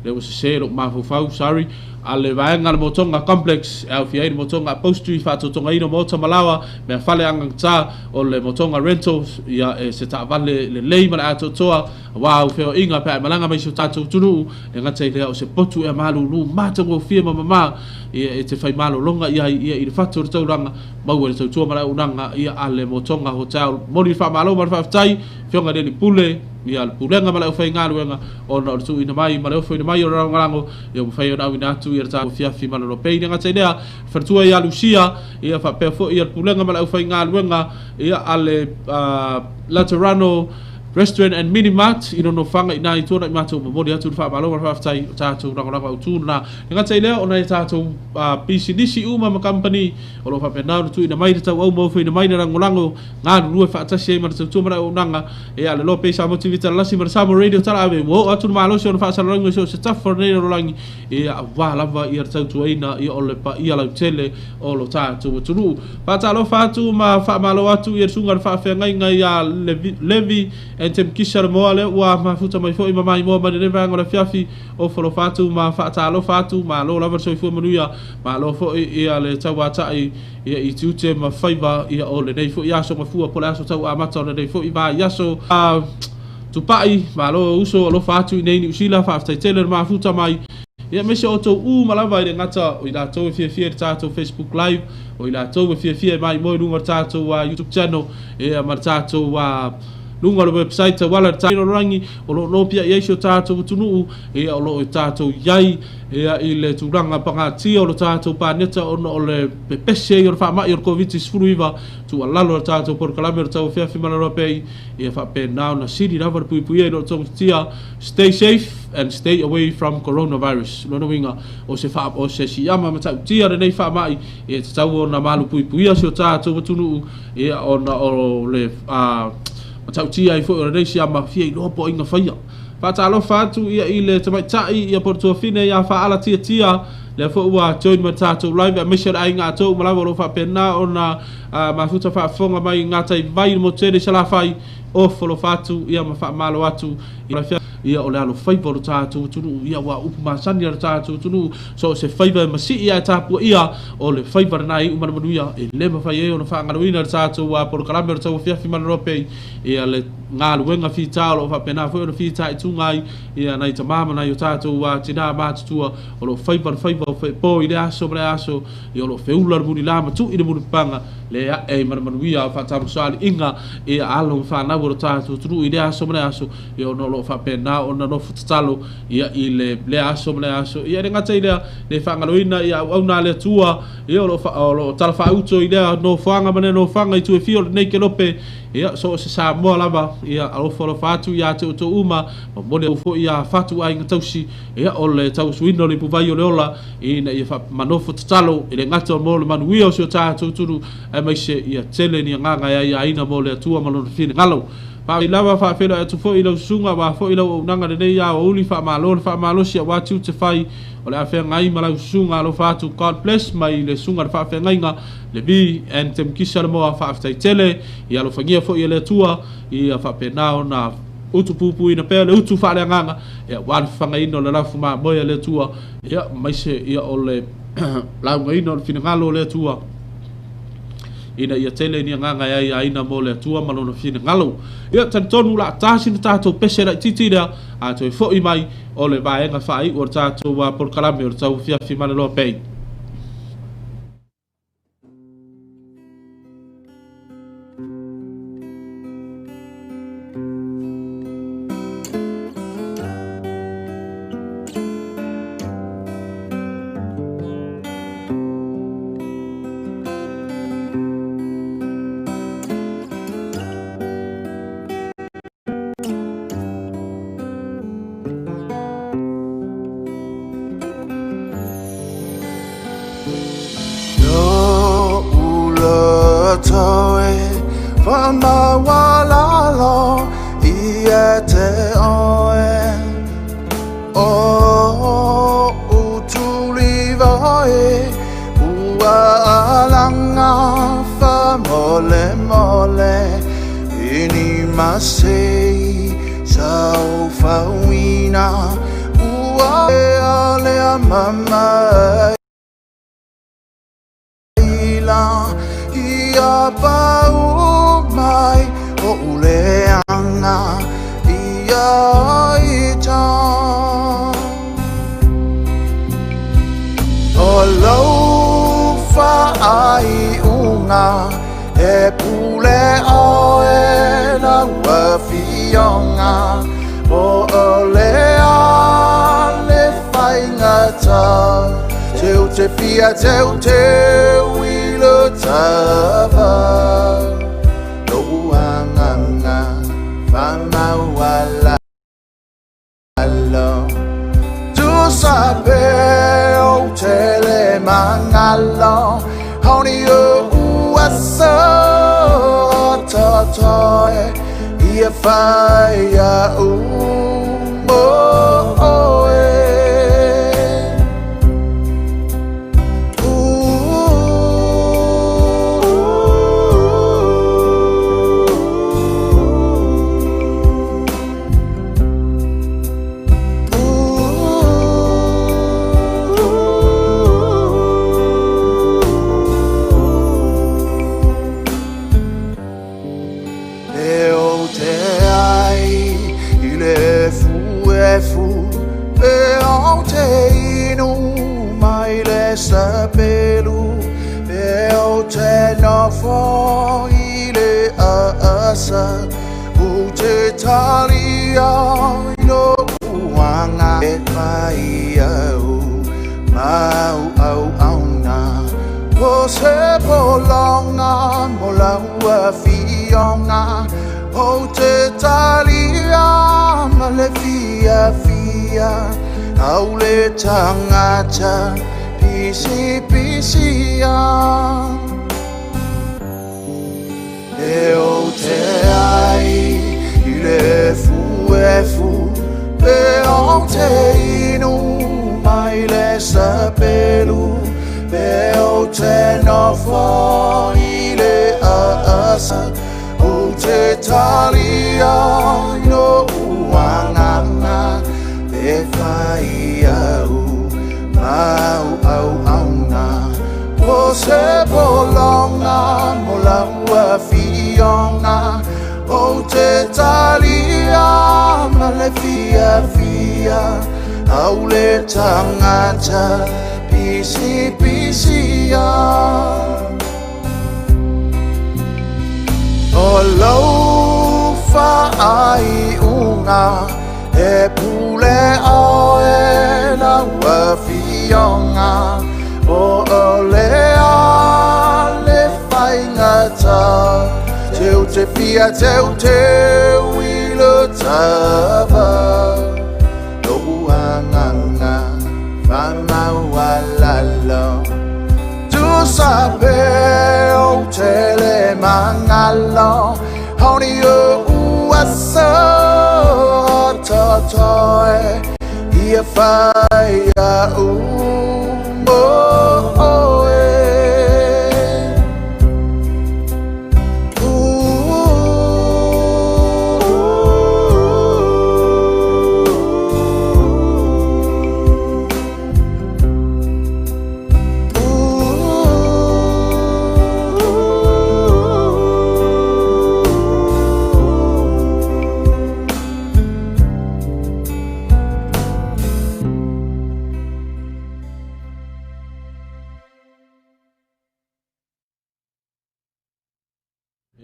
Speaker 8: lea ua sese lou mafaufau sorry a le vaega le Motoga Complex e aofia ai le Motoga Upholstery faatotogaina o maota ma laoa mea fale agagata o le Motoga Rentals ia e se taavale lelei ma le atoatoa aua au feoaiga pe a e malaga mai si o tatou atunuu e gata i lea o se potu ea malulu matagofie ma mama ia e te fai malologa i ai ia i le fatu o le taulaga maua i le tautua ma le auaunaga ia a le Motoga Hotel. Momoli le faamalo ma le faafetai Afioga i le Alii Pule ia le Pulega ma le aufaigaluega ona o le tuuina mai ma le ofoina mai o le lagolago ia ua mafai ona auina atu ia le tatou afiafi malolo. E le gata i lea, le faletua ia Lucia ia faapea foi ia le Pulega ma le aufaigaluega ia a le Laterano Restaurant and Mini Mart i Nonofaga i na i tua na i matou momoli atu le faamalo ma le faafetai o tatou lagolago autu lena. E gata i lea o nai a tatou pisinisi uma ma kamupani o lo o faapena ona tuuina mai le tauau ma ofoina mai le lagolago galulue faatasi ai ma le tautua ma le auaunaga ia le loa pei Samoa TV Talalasi ma le Samoa Radio Talaave ua oo atu le malosi ona faasalalauga i so o se tafa o lenei lalolagi ia aua lava ia le tautuaina ia o le paia lautele o lo tatou atunuu. Faatalofa atu ma faamalo atu ia le susuga i le faafeagaiga ia Levi Antemkisha Lemoa lea ua mafuta mai foi ma maimoa mai lenei vaega o le afiafi. Ofo alofa atu ma faatalofa atu, malo lava le soifua manuia, malo foi ia le tauatai ia i tiute ma faiva ia o lenei foi aso mafua po o le aso tau amata o lenei foi vaiaso. Tupai, malo uso alofa atu i nei Niu Sila, faafetai tele le mafuta mai. Ia aemaise outou uma lava i le gata o i latou e fiafia i le tatou Facebook Live, o i latou e fiafia e maimoa i luga o le tatou YouTube channel ia ma le tatou luga o le website tauala i le lalolagi o lo o nopia'i ai si o tatou atunuu, ia o lo o tatou i ai ia i le tulaga pagatia o le tatou paneta ona o le pepesi ai o le faama'i o le Koviti-19. Tuualalo a le tatou polokalame o le Tauafiafi Maloloape'i, ia faapena ona sili lava le puipuia i lo togafitia. Stay safe and stay away from coronavirus. Lona uiga, o se faa, o se siama matautia lenei faama'i e tatau ona malupuipuia si o tatou atunuu, ia ona o le matautia ai foi o lenei siama fia iloa po o aiga faia. Faatalofa atu ia i le tamaitai ia po o le tuafine ia Faaala Tiatia, lea foi ua join ma le tatou live, aemaise o le aiga atoa uma lava o lo o faapena ona mafuta faafofoga mai i gataivai i le motu tele i Salafai. Ofo alofa atu ia ma faamalo atu ia o le alofaiva o le tatou atunuu, ia aua o upu masani a le tatou atunuu, so o se faiva e masii ae tapuaia, o le faiva lena e iu ma le manuia. E le mafai ai ona faagaloina le tatou polokalame o le Tauafiafi Maloloapei ia le galuega fita o lo o faapena foi ona fitaituga ai ia nai tama ma nai o tatou tinā matutua o lo o faiva le faiva o feepo i lea aso ma lea aso, ia o lo o feula le mulila ma tui le mulipapaga le ae ai ma le manuia o faatamasaliiga ia alo ma fanau o le tatou atunuu i lea aso ma lea aso, ia ona o lo o faapena ona nofo tatalo ia i le lea aso ma lea aso. Ia e le gata i lea, le faagaloina ia auauna a le Atua ia o lo o talafaauto i lea nofoaga ma lea nofoaga i itu e fia o lenei kelope, ia so o se Samoa lava, ia alofa alofa atu ia te outou uma, momoli foi ia fatu aiga tausi ia o le tauasuina o le ipuvai o le ola ina ia manofo tatalo e le gata mo le manuia o si o tatou atunuu, aemaise ia tele ni agaga e aiaina mo le Atua ma lona finagalo. Faafetai lava, faafeiloai atu foi i lau susuga aua foi lau auaunaga lenei aoauli, faamalo le faamalosi aua tiute fai o le a feagai ma lau susuga. Alofa atu, God bless mai le susuga i le faafeagaiga Levi and Temukisa Lemoa, faafetai tele, ia alofagia foi e le Atua ia faapena ona utupupuina pea le utu faaleagaga aua le fafagaina o le lafu mamoe a le Atua, ia aemaise ia o le laugaina o le finagalo o le Atua ina ia tele ni agaga e aiaina mo le Atua ma lona finagalo. Ia talitonu o le a ta sina tatou pese laitiiti lea, a toe foi mai o le vaega faaiu o le tatou polokalame o le Tauafiafi Maloloa Pei.
Speaker 5: talia i lou agaga e fai au mau auauna O se pologa mo lau afioga Ou te talia ma le fiafia Au le tagata pisipisia E ou te ai i le efuefu Pe ou te inu mai le sapelu Pe ou te nofo i le aasa Ou te talia i lou agaga Pe fai au mau auauna O se pologa mo lau afioga Ou te talia ma le fiafia Au le tagata pisipisia O lou faaiuga e pule oe lau afioga Po o le a le faigata Teu te fia teuteu i le tava Lou agaga faamaualalo Tusa pe ou te le magalo Honi ou aso o totoe Ia fai a'u mo oe.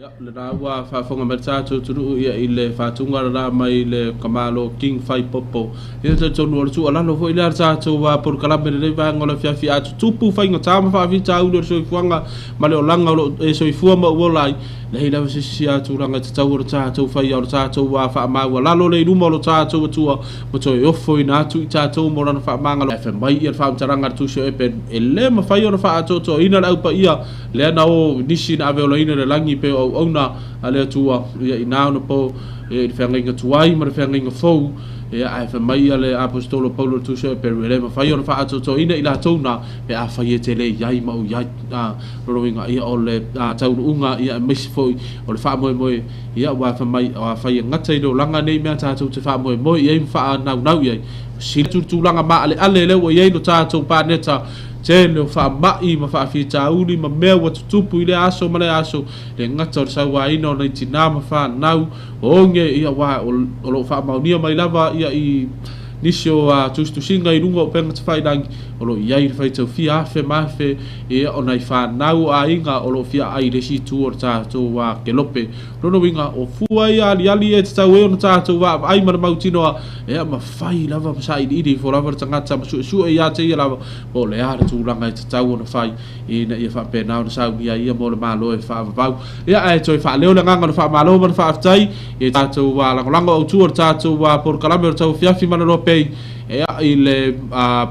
Speaker 8: Ia, lena ua faafofoga mai le tatou atunuu ia i le faatuga lena mai le Kamalo King Faipopo. Ia talitonu o le tuualalo foi lea a le tatou polokalame i lenei vaega o le afiafi a tutupu faigata ma faafitauli o le soifuaga ma le olaga o lo o e soifua ma ou ola ai. Leai lava se isi tulaga e tatau ona tatou faia o le tatou faamaualalo lea i luma o lo tatou Atua ma toe ofoina atu i tatou mo lana faamagalo. Ae fai mai ia le faamatalaga a le Tusi o Epe, e le mafai ona faaatoatoaina le au paia lea na o nisi na aveolaina i le lagi pei o auauna a le Atua, ia ina ona po ia i le feagaiga tuai ma le feagaiga fou. Ia, ae fai mai ia le Aposetolo Paulo i le Tusi o Eperu, e le mafai ona faaatoatoaina i latou na, pe afai e te le i ai ma ou i ai. Ā, lona uiga, ia o le taunuuga, ia aemaise foi o le faamoemoe, ia aua fai mai, afai e gata i le olaga nei mea tatou te faamoemoe i ai ma faanaunau i ai, sili atu le tulaga maaleale lea ua i ai lo tatou paneta, tele o faamai ma faafitauli ma mea ua tutupu i lea aso ma lea aso, le gata o le sauaina o nai tinā ma fanau, oge, ia aua o lo o faamaonia mai lava ia i nisi o tusitusiga i luga o upega tafailagi, o lo o i ai le faitau fia afe ma afe ia o nai fanau o aiga o lo o fia aai i le isi itu o le tatou kelope. Lona uiga, o fua ia aliali e tatau ai ona tatou vaavaai ma le mautinoa, ia ma fai lava ma sailiili ifo lava le tagata ma suesue ia te ia lava po o le a le tulaga e tatau ona fai ina ia faapena ona saunia ai ia mo le Malo e faavavau. Ia ae toe faaleo le agaga o le faamalo ma le faafetai i tatou lagolago autu o le tatou polokalame o le tauafiafi ma le loa pei ia i le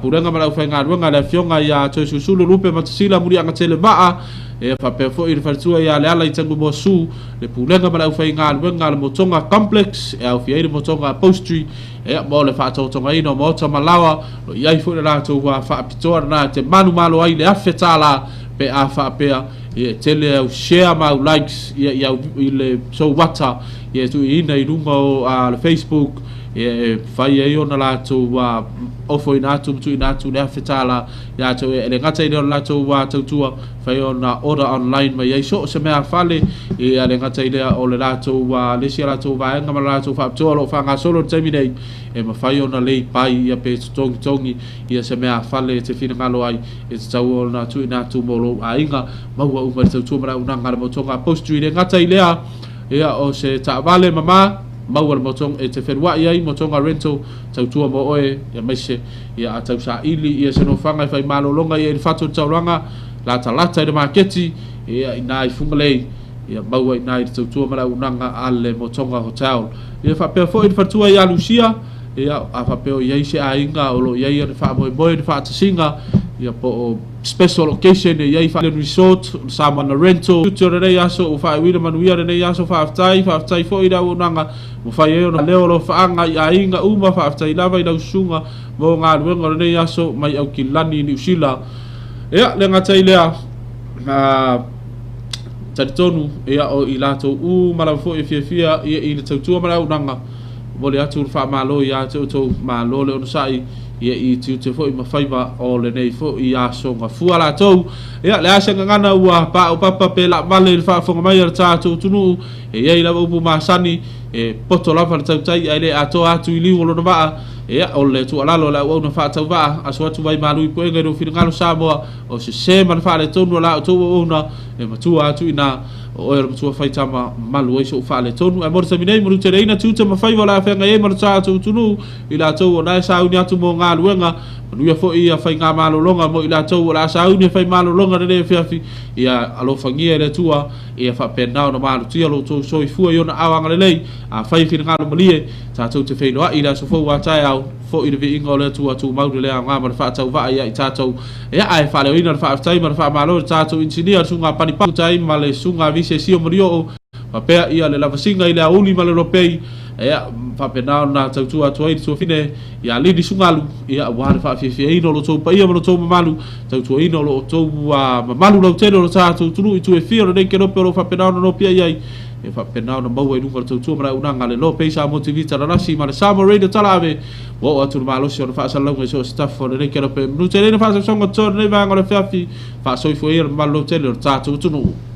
Speaker 8: Pulega ma le aufaigaluega a le Afioga ia Toesulusulu Lupe Matasila Muliagatele Maa, ia faapea foi le faletua ia Leala i Tagumoasu, le Pulega ma le aufaigaluega a le Motoga Complex e aofia ai le Motoga Upholstery, ia mo le faatotogaina o maota ma laoa, o lo o i ai foi le latou faapitoa lena e te manumalo ai le $1,000 pe a faapea ia e tele au share ma au likes ia i au i le souata ia e tuuina i luga o le Facebook ia e fai ai ona latou ofoina atu ma tuuina atu le $1,000 ia te oe. E le gata i lea o le latou tautua, fai ona order online mai ai so o se mea fale, ia le gata i lea o le latou le isi a latou vaega ma le latou faapitoa o lo o faagasolo i le taimi nei, e mafai ona lay pai ia pe totogitogi ia se mea fale e te finagalo ai e tatau ona tuuina atu mo lou aiga. Maua uma i le tautua ma le auaunaga a le Motoga Upholstery. Le gata i lea, ia o se taavale mama. maua le motoga e te felua'i ai motoga rental tautua mo oe ia maise ia a tausaili ia se nofoaga e faimalologa ia i le fatu o le taulaga latalata i le maketi ia ina i Fugalei ia maua ina i le tautua ma le auaunaga a le Motoga Hotel. Ia faapea foi le faletua ia Lucia ia a faapea o i ai se aiga o lo o i ai le faamoemoe le faatasiga ia po o special occasion e i ai le resort o le Samana Rental. Tiute o lenei aso ua faaiuina manuia lenei aso faafetai faafetai foi i le auaunaga ua fai ai ona leo o alofaaga i aiga uma faafetai lava i lau susuga mo galuega o lenei aso mai Aukilani i Niu Sila. Ia le gata i lea talitonu ia o i latou uma lava foi e fiafia ia i le tautua ma le auaunaga momoli atu le faamalo ia te outou malo le onosai ia i tiute foi ma faiva o lenei foi aso gafua latou. Ia le a se gagana ua paopapa pe laavale i le faafofoga mai a le tatou atunuu e i ai lava upu masani e poto lava le tautai ae le atoa atu i liu o lona vaa. Ia o le tuualalo a le auauna faatauvaa aso atu vai malu i puega i lou finagalo Samoa o se sē ma le faaletonu o la outou auauna e matua atu i ina o oe o le matua faitama malu ai so'u faaletonu. Ae mo le taimi nei manuteleina tiute ma faiva o le a feagai ai ma le tatou atunuu i latou o la e sauni atu mo galuega manuia foi ia faigamalologa mo i latou o le a sauni e faimalologa lenei afiafi ia alofagia e le Atua ia faapena ona malutia lo outou soifua i ona ao agalelei afai e finagalo malie tatou te feiloai i le aso fou a taeao foi le viiga o le Atua tumau le aoga ma le faatauvaa ia i tatou ia ae faaleoina le faafetai ma le faamalo i le tatou inisinia le susuga Panipai tai ma le susuga Visesio Malioo faapea ia le lavasiga i le aouli ma le lopei ia faapena ona tautua atu ai le tuafine ia Lili Sugalu ia aua le faafiafiaina o lo outou paia ma lo outou mamalu tautuaina o lo outou mamalu lautele o lo tatou atunuu i itu e fia o lenei kelope o lo o faapena ona nopiai ai ia faapena ona maua i luga o le tautua ma le auaunaga a le Lopei Samoa TV Talalasi ma le Samoa Radio Talaave ua oo atu le malosi o le faasalalauga i so o se tafa o lenei kelope. Manu tele na faasausauga totoe o lenei vaega o le afiafi faasoifua ia le mamalu lautele o le tatou atunuu.